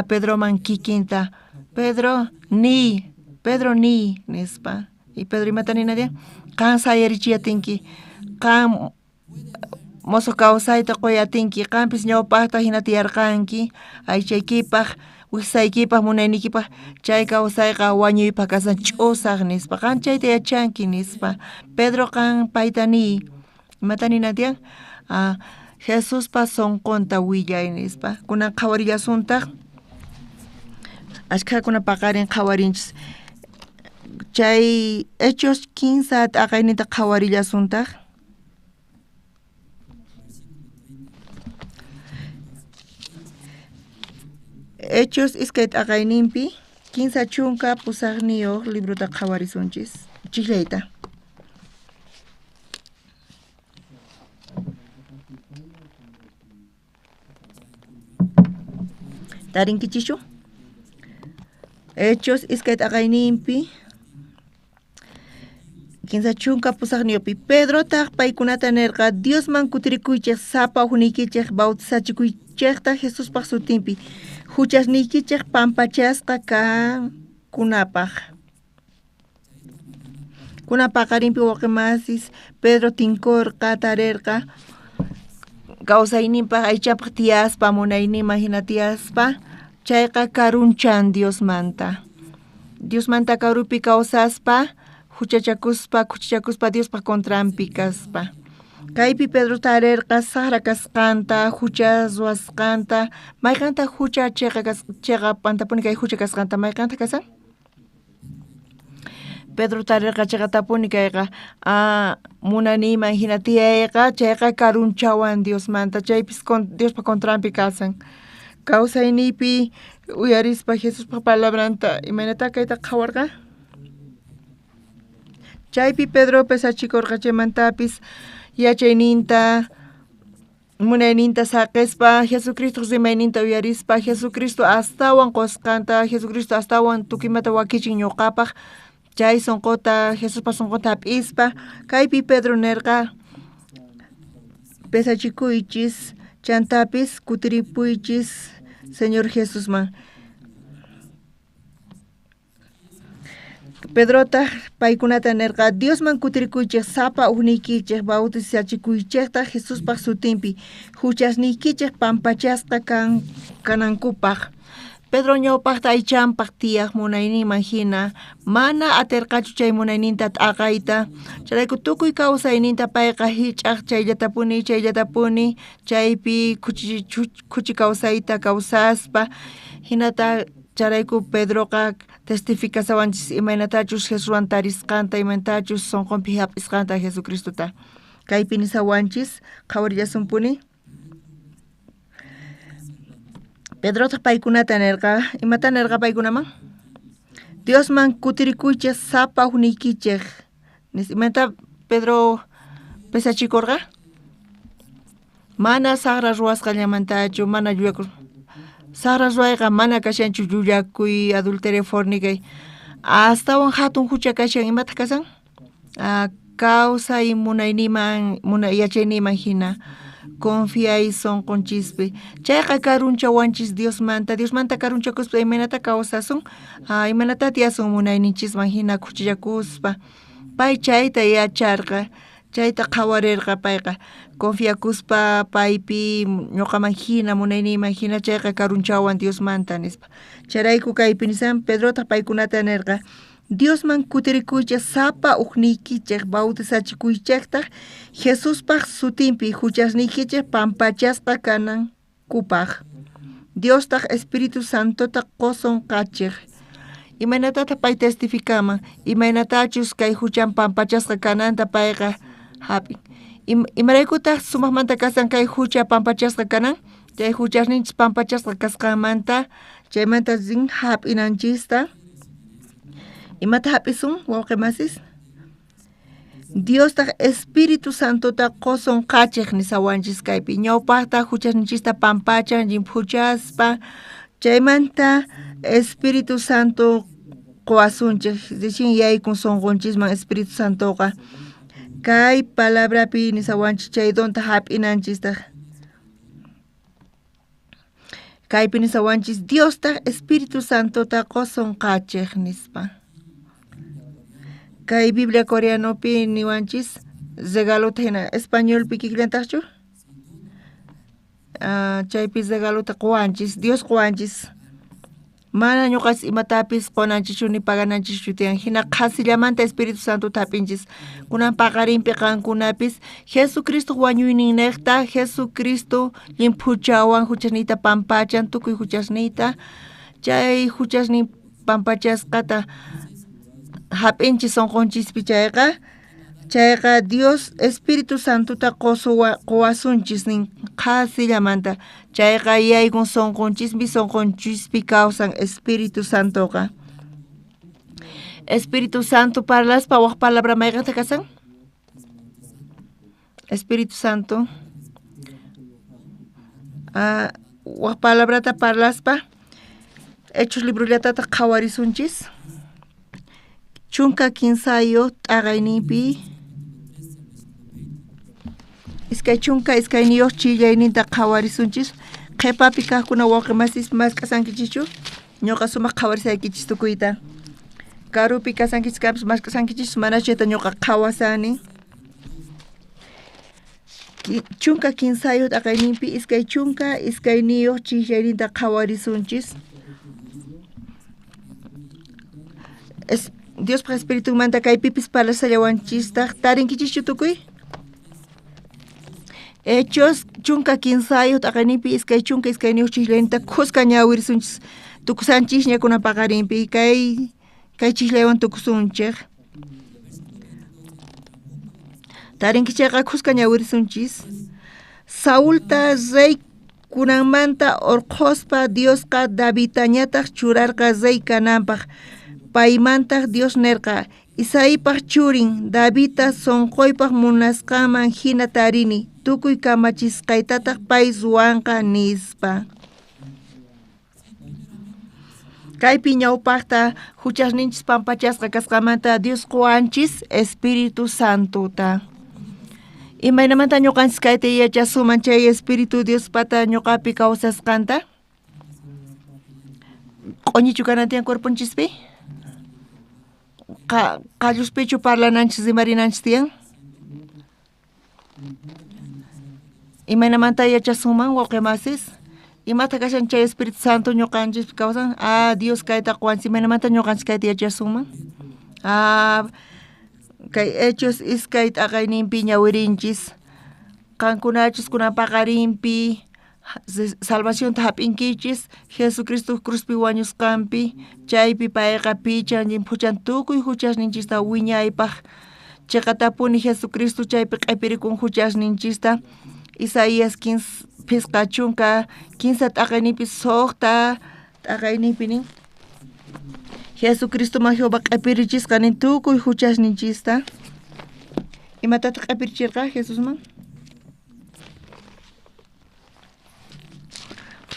Pedroman kikinta Pedro niy nispa y Pedro imata nina tiyan qan sayarichiy atinki qan mosoq kawsayta quy atinki qampis ñawpaqta hina tiyarqanki aychaykipaq wijsaykipaj munayniykipaj chay kawsayqa wañuypaj kasan ch'usaj nispa qan chayta yachanki nispa Pedro qan payta niy imata nina tiyan Jesuspa sonqonta willay nispa kunan qhawarillasuntaq ashkhakuna paqarin qhawarinchis chay Hechos 15 t'aqayninta qhawarillasuntaq. Hechos iskay t'aqayninpi 38 librota qhawarisunchis chijllayta. Tarinkichischu? Hechos iskay t'aqayninpi 38 Pedrotaq paykunata nirqa Diosman kutirikuychej sapa ujniykichej bautizachikuychejta Jesuspaj sutinpi huchasniykichej pampachasqa kankunapaj. Kuna paqarinpi wawqimasis Pedro tinkorqa tarerqa kawsayninpaj aychapaj tiyaspa munayninman hina tiyaspa chayqa karunchan Diosmanta. Diosmanta karupi kawsaspa huchachakuspa khuchichakuspa Diospaj contranpi kaspa. Kaypi Pedro tarerqa saqra kasqanta hucha ruwasqanta mayqanta hucha cheqapantapuni kay hucha kasqanta mayqanta kasan? Pedro tarerqa cheqatapuni kayqa munaniyman hina tiyayqa chayqa karunchawan Diosmanta chaypis Diospa contranpi kasan. Kawsayniypi uyarispa Jesuspa palabranta imaynata kayta qhawarqa? Chaypi Pedro pesachikorqa chaymantapis yachayninta munayninta saqispa Jesucristo rimayninta uyarispa Jesucristo astawan qusqanta Jesucristo astawan tukuymata wakichin ñuqapaj chay sonqota Jesuspa sonqonta hap'ispa kaypi Pedro nirqa pesachikuychis chantapis kutiripuychis Señor Jesusman. Pedrotaq paykunata nirqa Diosman kutirikuychej sapa ujniykichej bautizachikuychejta Jesuspaj sutinpi huchasniykichej pampachasqa kanankupaj. Pedro ñawpaqta aychanpaq tiyaq munayninman hina mana atirqachu chay munayninta t'aqayta chayrayku tukuy kawsayninta payqa hich'aq chayllatapuni chaypi khuchi kawsayta kawsaspa hinata chayrayku Pedroqa testificasawanchis imaynatachus Jesuswan tarisqanta imaynatachus sonqonpi hap'isqanta Jesucristota. Kaypi nisawanchis qhawarillasunpuni. Pedrotaq paykunata nirqa imata nirqa paykunaman? Diosman kutirikuychej sapa ujniykichej. Imata Pedro pesachikorqa? Mana saqra ruwasqallamantachu mana llullakur saqra ruwayqa mana kashanchu llullakuy adulterio fornicay astawan hatun hucha kashan imataq kasan? Kawsay munayniman yachayniyman hina confiay sonqonchispi chayqa karunchawanchis Diosmanta Diosmanta karunchakuspa imaynata kawsasun imaynata tiyasun munayninchisman hina khuchillakuspa pay chayta yacharqa chayta qhawarirqa payqa confiakuspa paypi ñuqaman hina munayniyman hina chayqa karunchawan Diosmanta nispa chayrayku kaypi nisan Pedrotaq paykunata nirqa Diosman kutirikuychej sapa ujniykichej bautizachikuychejtaj Jesuspaj sutinpi huchasniykichej pampachasqa kanankupaj. Diostaq Espíritu Santota qusonqachej. Imaynatataq pay testificaman imaynatachus kay huchan pampachasqa kananta payqa hap'in. Imaraykutaq sumaqmanta kasan kay hucha pampachasqa kanan? Chay huchasninchis pampachasqa kasqanmanta chaymanta rin hap'inanchista. Imata hap'isun wawqimasis? Diostaq Espíritu Santota qusonqachej nisawanchis kaypi ñawpaqta huchasninchista pampachan llimphuchaspa chaymanta Espíritu Santo quwasunchej recién yaykun sonqonchisman Espíritu Santoqa kay palabrapi nisawanchis chay donta hap'inanchistaq kaypi nisawanchis Diostaq Espíritu Santota qusonqachej nispa. Kay Biblia coreanopi niwanchis regalota hina españolpi kikillantaqchu? Chaypi regalota quwanchis Dios quwanchis Mana ñuqanchis imatapis qunanchischu ni pagananchischu tiyan. Hina qhasillamanta Espíritu Santota hap'inchis. Kunan paqarinpi qankunapis Jesucristo wañuyninnejta, Jesucristo llimphuchawan huchasniyta pampachan, tukuy huchasniyta. Chay huchasnin pampachasqata hap'inchis sunqunchispi chayqa, chayqa Dios Espíritu Santota quwasunchis nin qhasillamanta. Chayqa yaykun sunqunchispi, sunqunchispi kawsan Espíritu Santoqa. Espíritu Santo parlaspa waj palabra mayqenta kasan? Espíritu Santo. Waj palabrata parlaspa Hechos librollatata qhawarisunchis. 13 t'aqayninpi 22 chillayninta qhawarisunchis. Qhipapi kaqkuna wawqi masis mask'asankichischu? Ñuqa sumaq qhawarisaykichis tukuyta. Karupi kasankichis kanpis mask'asankichis, mana chayta ñuqa qhawasani. 13 t'aqayninpi 22 chillayninta qhawarisunchis. Diospaj Espiritunmanta kaypipis parlasallawanchistaq. Tarinkichischu tukuy? Hechos 13 t'aqayninpi 22 chillayninta khuska ñawirisunchis. Tukusanchisña kunan paqarinpi kay chillaywan tukusunchej. Tarinkichayqa khuska ñawirisunchis. Saulta rey kunanmanta orqhospa Diosqa Davidtañataq churarqa rey kananpaq. Paymantaq Dios nerqa, Isaipaj churin Davidta sunquypaq munasqanman hina tarini, tukuy kamachisqaytataq pay ruwanqa nispa. Kaypi ñawpaqta huchasninchis pampachasqa kasqamanta Dios quwanchis Espíritu Santota. Imaynamanta ñuqanchis kayta yachasuman chay Espíritu Diospata ñuqapi kawsasqanta? Q'uñichu kanan tiyan cuerponchispi? Qalluspichu parlananchis rimarinanchis tiyan? Imaynamanta yachasunman wawqi masis? Imata kashan chay Espíritu Santo ñuqanchispi kawsan? Dios kayta quwanchis, imaynamanta ñuqanchis kayta yachasunman? Kay Hechos 2 t'aqayninpi ñawirinchis. Qankunachus kunan paqarinpi salvacionta hap'inkichis Jesucristo cruzpi wañusqanpi, chaypi payqa pichan llimphuchan tukuy huchasninchista wiñaypaq. Chiqatapuni Jesucristo chaypi q'ipirikun huchasninchista. Isaías 53 t'aqayninpi 6 t'aqayninpi nin Jesucristoman Jehová q'ipirichisqa nin tukuy huchasninchista. Imatataq q'ipirichirqa Jesusman?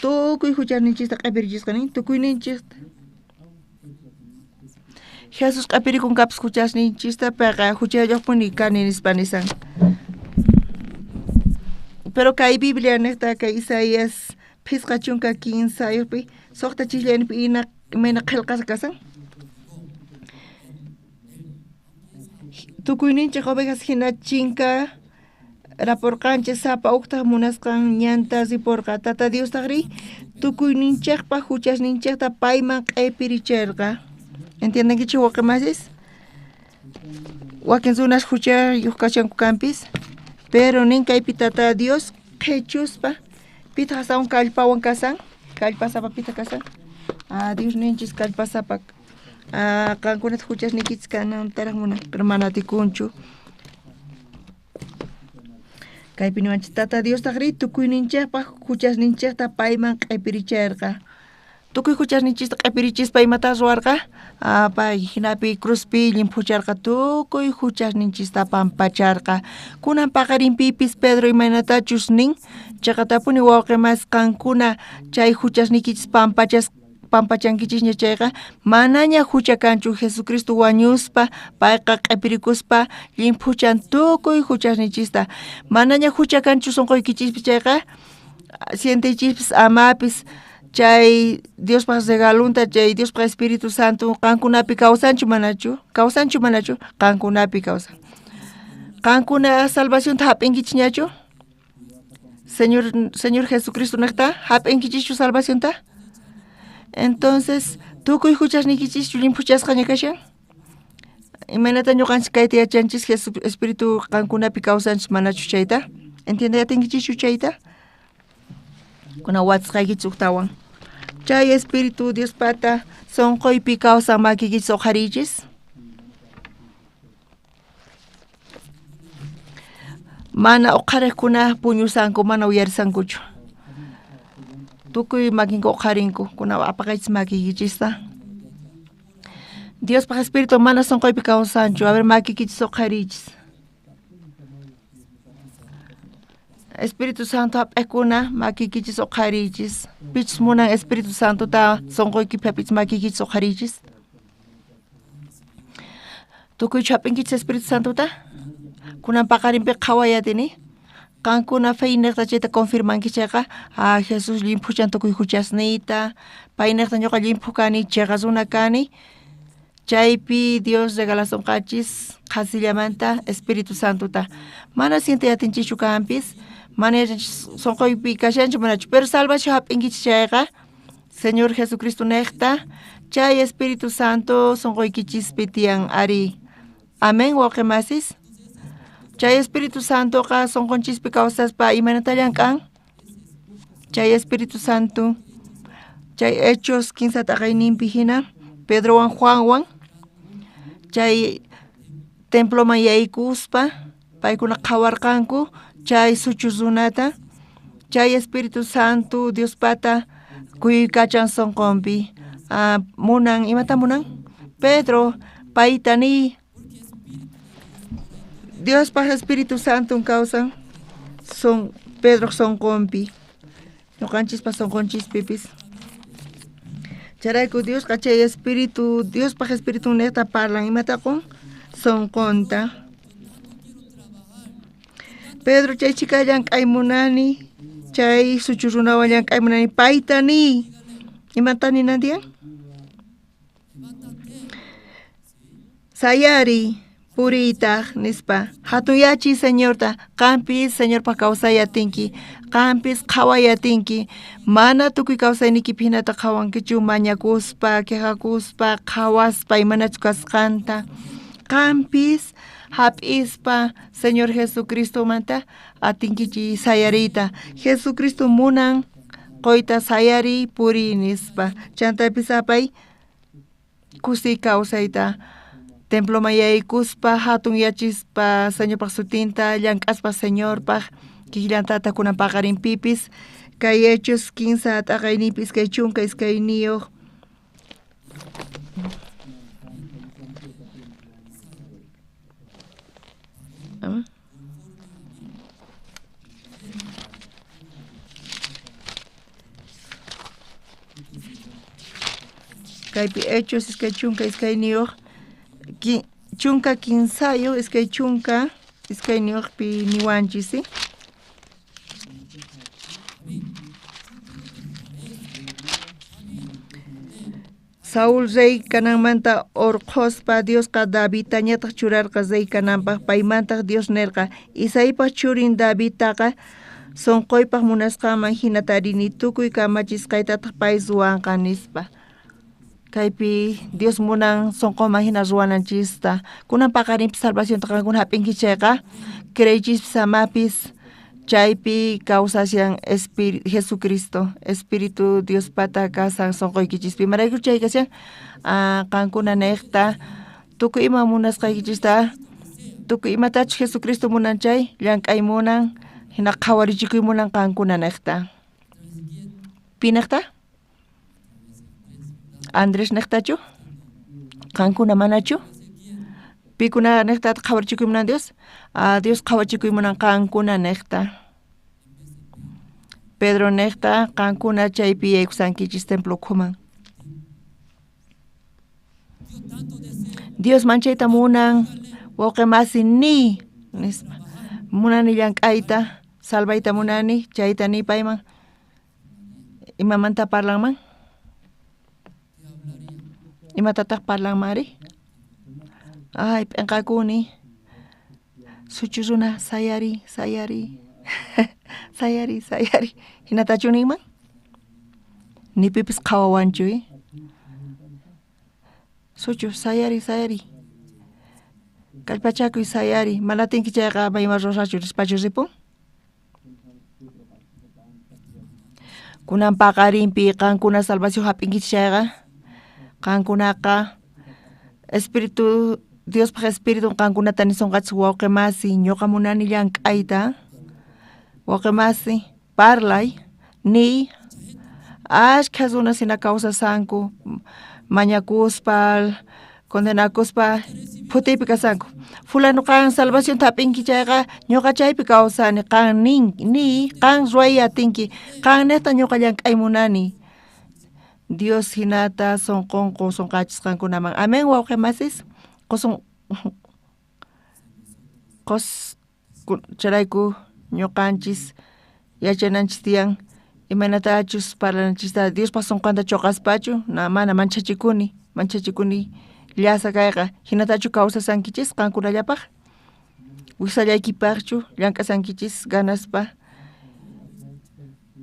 Tukuy huchasninchista q'ipirichisqa nin tukuyninchista. Jesús q'ipirikun kapis huchasninchista, payqa huchayuqpuni kani nispa nisan. Pero kay Biblia niqta kay Isaías 53 6 chillayninpi imayna qillqasqa kasan. Tukuyninchik ovejas hina chinka rapurqanchis, sapa uqtaq munasqan ñanta ripurqa. Tata Diostaqri tukuyninchikpaq huchasninchikta payman q'ipirichirqa. ¿Entiendenkichik wawqi masis? Wakin runas huchayuq kashanku kanpis, pero nin kaypi Tata Dios qhichuspa pitaq astawan kallpawan kasan? Kallpasapa pitaq kasan? Dios ninchis kallpasapa. Qankunata huchasniykichis kanantaraq munan, pero mana atikunchu. Kaypi niwanchis Tata Diostaqri tukuyninchikpaq huchasninchikta payman q'ipirichirqa. Tukuy huchasninchista q'ipirichispa imata ruwarqa? Pay hinapi cruzpi llimphucharqa tukuy huchasninchista pampacharqa. Kunan paqarinpipis Pedro imaynatachus nin, chiqatapuni wawqi mas qankuna chay huchasniykichis pampachankichisña chayqa manaña hucha kanchu. Jesucristo wañuspa payqa q'ipirikuspa llimphuchan tukuy huchasninchista. Manaña hucha kanchu sunquykichispi chayqa sienteychispis amapis chay Diospaj regalunta, chay Diospaj Espíritu Santo qankunapi kawsanchu manachu? Kawsanchu manachu? Qankunapi kawsan. Qankuna salvacionta hap'inkichisñachu? Señor Jesucristo niqta hap'inkichischu salvacionta? Entonces, tukuy huchasniykichischu llimphuchasqaña kashan? Imaynata ñuqanchis kayta yachanchis Jesús Espíritu qankunapi kawsanchis manachu chayta? Entiendeyatinkichishchu chayta? Kuna watisqaykichis ujtawan. Chay Espíritu Diospata sonqoypi kawsan makiykichis uqhariychis. Mana uqhariqkuna puñusanku, mana uyarisankuchu. Tukuy makinku uqharinku, kuna apaqaychis makiykichista. Diospaq Espíritu mana sonqoypi kawsanchu. A ver, makiykichis uqhariychis. Espíritu Santo hap'ikuna makiykichis uqhariychis. Pichus munan Espíritu Santota sonqoykipi hap'ichis makiykichis uqhariychis. Tukuychu hap'inkichis Espíritu Santota? Kunan paqarinpi qhawayatini. Qankuna fe niqta chayta confirmanki chayqa, ah, Jesús llimphuchan tukuy huchasniyta, pay niqta ñuqa llimphu kani, chiqa runa kani. Chaypi Dios regalasonqachis qhasillamanta Espíritu Santota. Mana sienteyatinchikchu kanpis, mana yachanchis sonqoypi kashanchu manachu, pero salvación hap'inkichis chayqa, Señor Jesucristo niqta, chay Espíritu Santo sonqoykichispi tiyan ari. Amén, wawqi masis. Chay Espíritu Santoqa sonqonchispi kawsaspa imaynata llank'an? Chay Espíritu Santo, chay Hechos 15 t'aqayninpi hina, Pedrowan Juanwan, chay temploman yaykuspa, paykuna qhawarqanku chay suchu runata, chay Espíritu Santo Diospata kuyuykachan sonqonpi. Munan, imata munan? Pedro, payta niy. Diospaq Espíritu Santon kawsan son Pedroq sonqonpi, ñuqanchispa sonqonchispipis. Chayrayku Diosqa chay Espíritu, Diospaq Espíritu niqta parlan, imata qun? Sonqonta. Pedro chay chika llank'ay munani, chay suchu runawan llank'ay munani, payta niy. Imata ninan tiyan? Sayari, puriytaj nispa. Hatunyachiy Señorta, qampis Señorpaq kawsayatinki, qampis qhawayatinki, mana tukuy kawsaynikipi hinata qhawankichu mañakuspa, quejakuspa, qhawaspa imanachu kasqanta. Qampis hap'ispa Señor Jesucristomanta atinkichi sayariyta. Jesucristo munan qoyta sayariy puriy nispa. Chantapis apay kusiy kawsayta. Temploman yaykuspa, hatun yachispa Señorpaq sutinta, llank'aspa Señorpaq, kikillantata kunan paqarinpipis, kay Hechos 15 t'aqayninpi 22. Kaypi Hechos 22, 13 22pi niwanchis, ¿sí? Saúl rey kananmanta orqhospa Diosqa Davidtañataq churarqa rey kananpaq, paymantaq Dios nerqa, Isaipaq churin Davidtaqa sonqoypaq munasqanman hina tarini, tukuy kamachisqaytataq pay ruwanqa nispa. Kaypi Dios munan sonqoman hina ruwananchista. Kunan paqarinpi salvacionta qankuna hap'inki chayqa, creeychispis amapis, chaypi kawsashan Jesucristo, Espíritu Diospata kasan sonqoykichispi. Imarayku chay kashan, qankuna niqta, tukuy ima munasqaykichista, tukuy imatachus Jesucristo munan chay, llank'ay munan, hina qhawarichikuy munan qankuna niqta. Pi niqta? Andrés niqtachu? Qankuna manachu? Pikuna niqta qhawarichikuy munan Dios? Dios qhawachikuy munan qankuna niqta. Pedro niqta qankuna chaypi yaykusankichis templo ukhuman. Dios manchayta munan, wawqi masi niy nispa. Munani llank'ayta, salvayta munani, chayta niy payman. Imamanta parlanman? Imatataq parlanmanri? Ay, p'inqakuni. Suchu runa, sayari, sayari. Sayari, sayari. Hinatachu ninman? Ni pipis qhawawanchu, eh? Suchu, sayari, sayari. Kallpachakuy, sayari. Mana atinki chayqa ama ima ruwasaqchu nispachu ripun? Kunan paqarinpi qankuna salvación hap'inkichis chayqa, qankunaqa Espíritu Diospaj Espiritun qankunata nisonqachis wawqi masi, ñuqa munani llank'ayta. Wawqi masi, parlay, niy, ashkha runas hina kawsasanku, mañakuspa, condenakuspa phutiypi kasanku. Fulano qan salvacionta hap'inki chayqa ñuqa chaypi kawsani, qan nin, niy, qan ruway atinki, qan nejta ñuqa llank'ay munani. Dios hinata sonqon qosonqachis qankunaman. Amén, wawqi masis. Qoson qos chayrayku ñuqanchis yachananchis tiyan imaynatachus parlananchista Diospaj sonqonta choqaspachu na mana manchachikuni, manchachikuni llasa kayqa hinatachu kawsasankichis qankunallapaj wijsallaykipajchu llank'asankichis ganaspa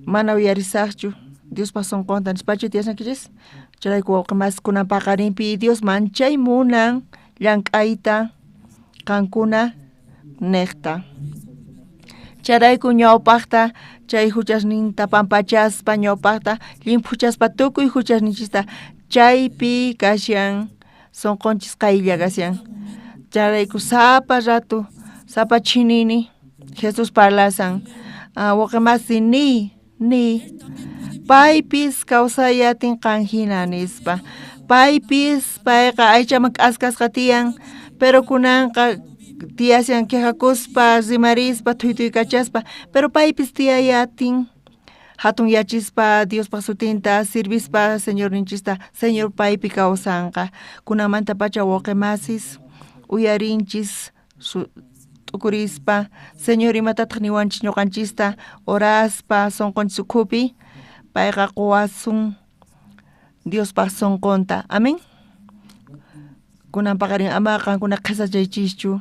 mana uyarisajchu Diospaj sonqonta nispachu tiyasankichis chayrayku wawqi masi kunan paqarinpi Dios manchay munan llank'ayta qankuna nejta. Chayrayku ñawpajta chay juchasninta pampachaspa ñawpajta llimphuchaspa tukuy juchasninchista chaypi kashan sonqonchis qaylla kashan. Chayrayku sapa rato sapa chinini Jesús parlasan wawqi masi niy niy paypis kawsay atin qan jina nispa. Paypis payqa aychaman k'askasqa tiyan pero kunanqa tiyashan quejakuspa rimarispa thuytuykachaspa pero paypis tiyay atin jatunyachispa Diospaj sutinta sirvispa Señorninchista Señor paypi kawsanqa. Kunanmantapacha wawqi masis uyarinchis t'ukurispa Señor imatataj niwanchis ñuqanchista oraspa sonqonchis ukhupi payqa qowasun Diospaj sonqonta. Amén. Kunan paqarin ama qankuna qhesachaychischu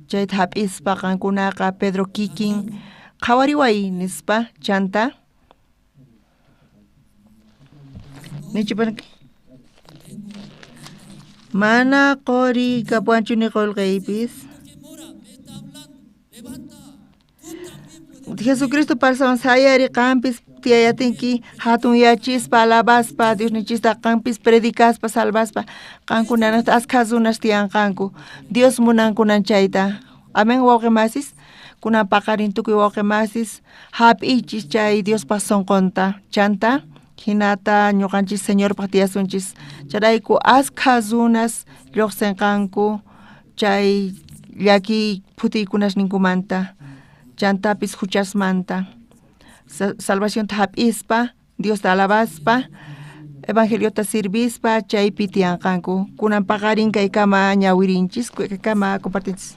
chayta hap'ispa qankunaqa Pedro kikin qhawariway nispa chanta nichipanki mana qori kapuwanchu ni qolqeypis Jesucristo parsawan sayari qanpis tiyayatinki jatunyachispa alabaspa Diosninchista qanpis predicaspa salvaspa qankunanejta askha runas tiyanqanku Dios munankunan chayta. Amén wawqi masis kunan paqarin tukuy wawqi masis hap'iychis chay Diospaj sonqonta chanta jinata ñuqanchis Señorpaj tiyasunchis chayrayku askha runas lluqsinqanku chay llakiy phutiykunasninkumanta chantapis juchasmanta salvacionta hap'ispa Diosta alabaspa evangeliota sirvispa chaypi tiyanqanku kunan paqarin kaykama ñawirinchis kaykama compartinchis.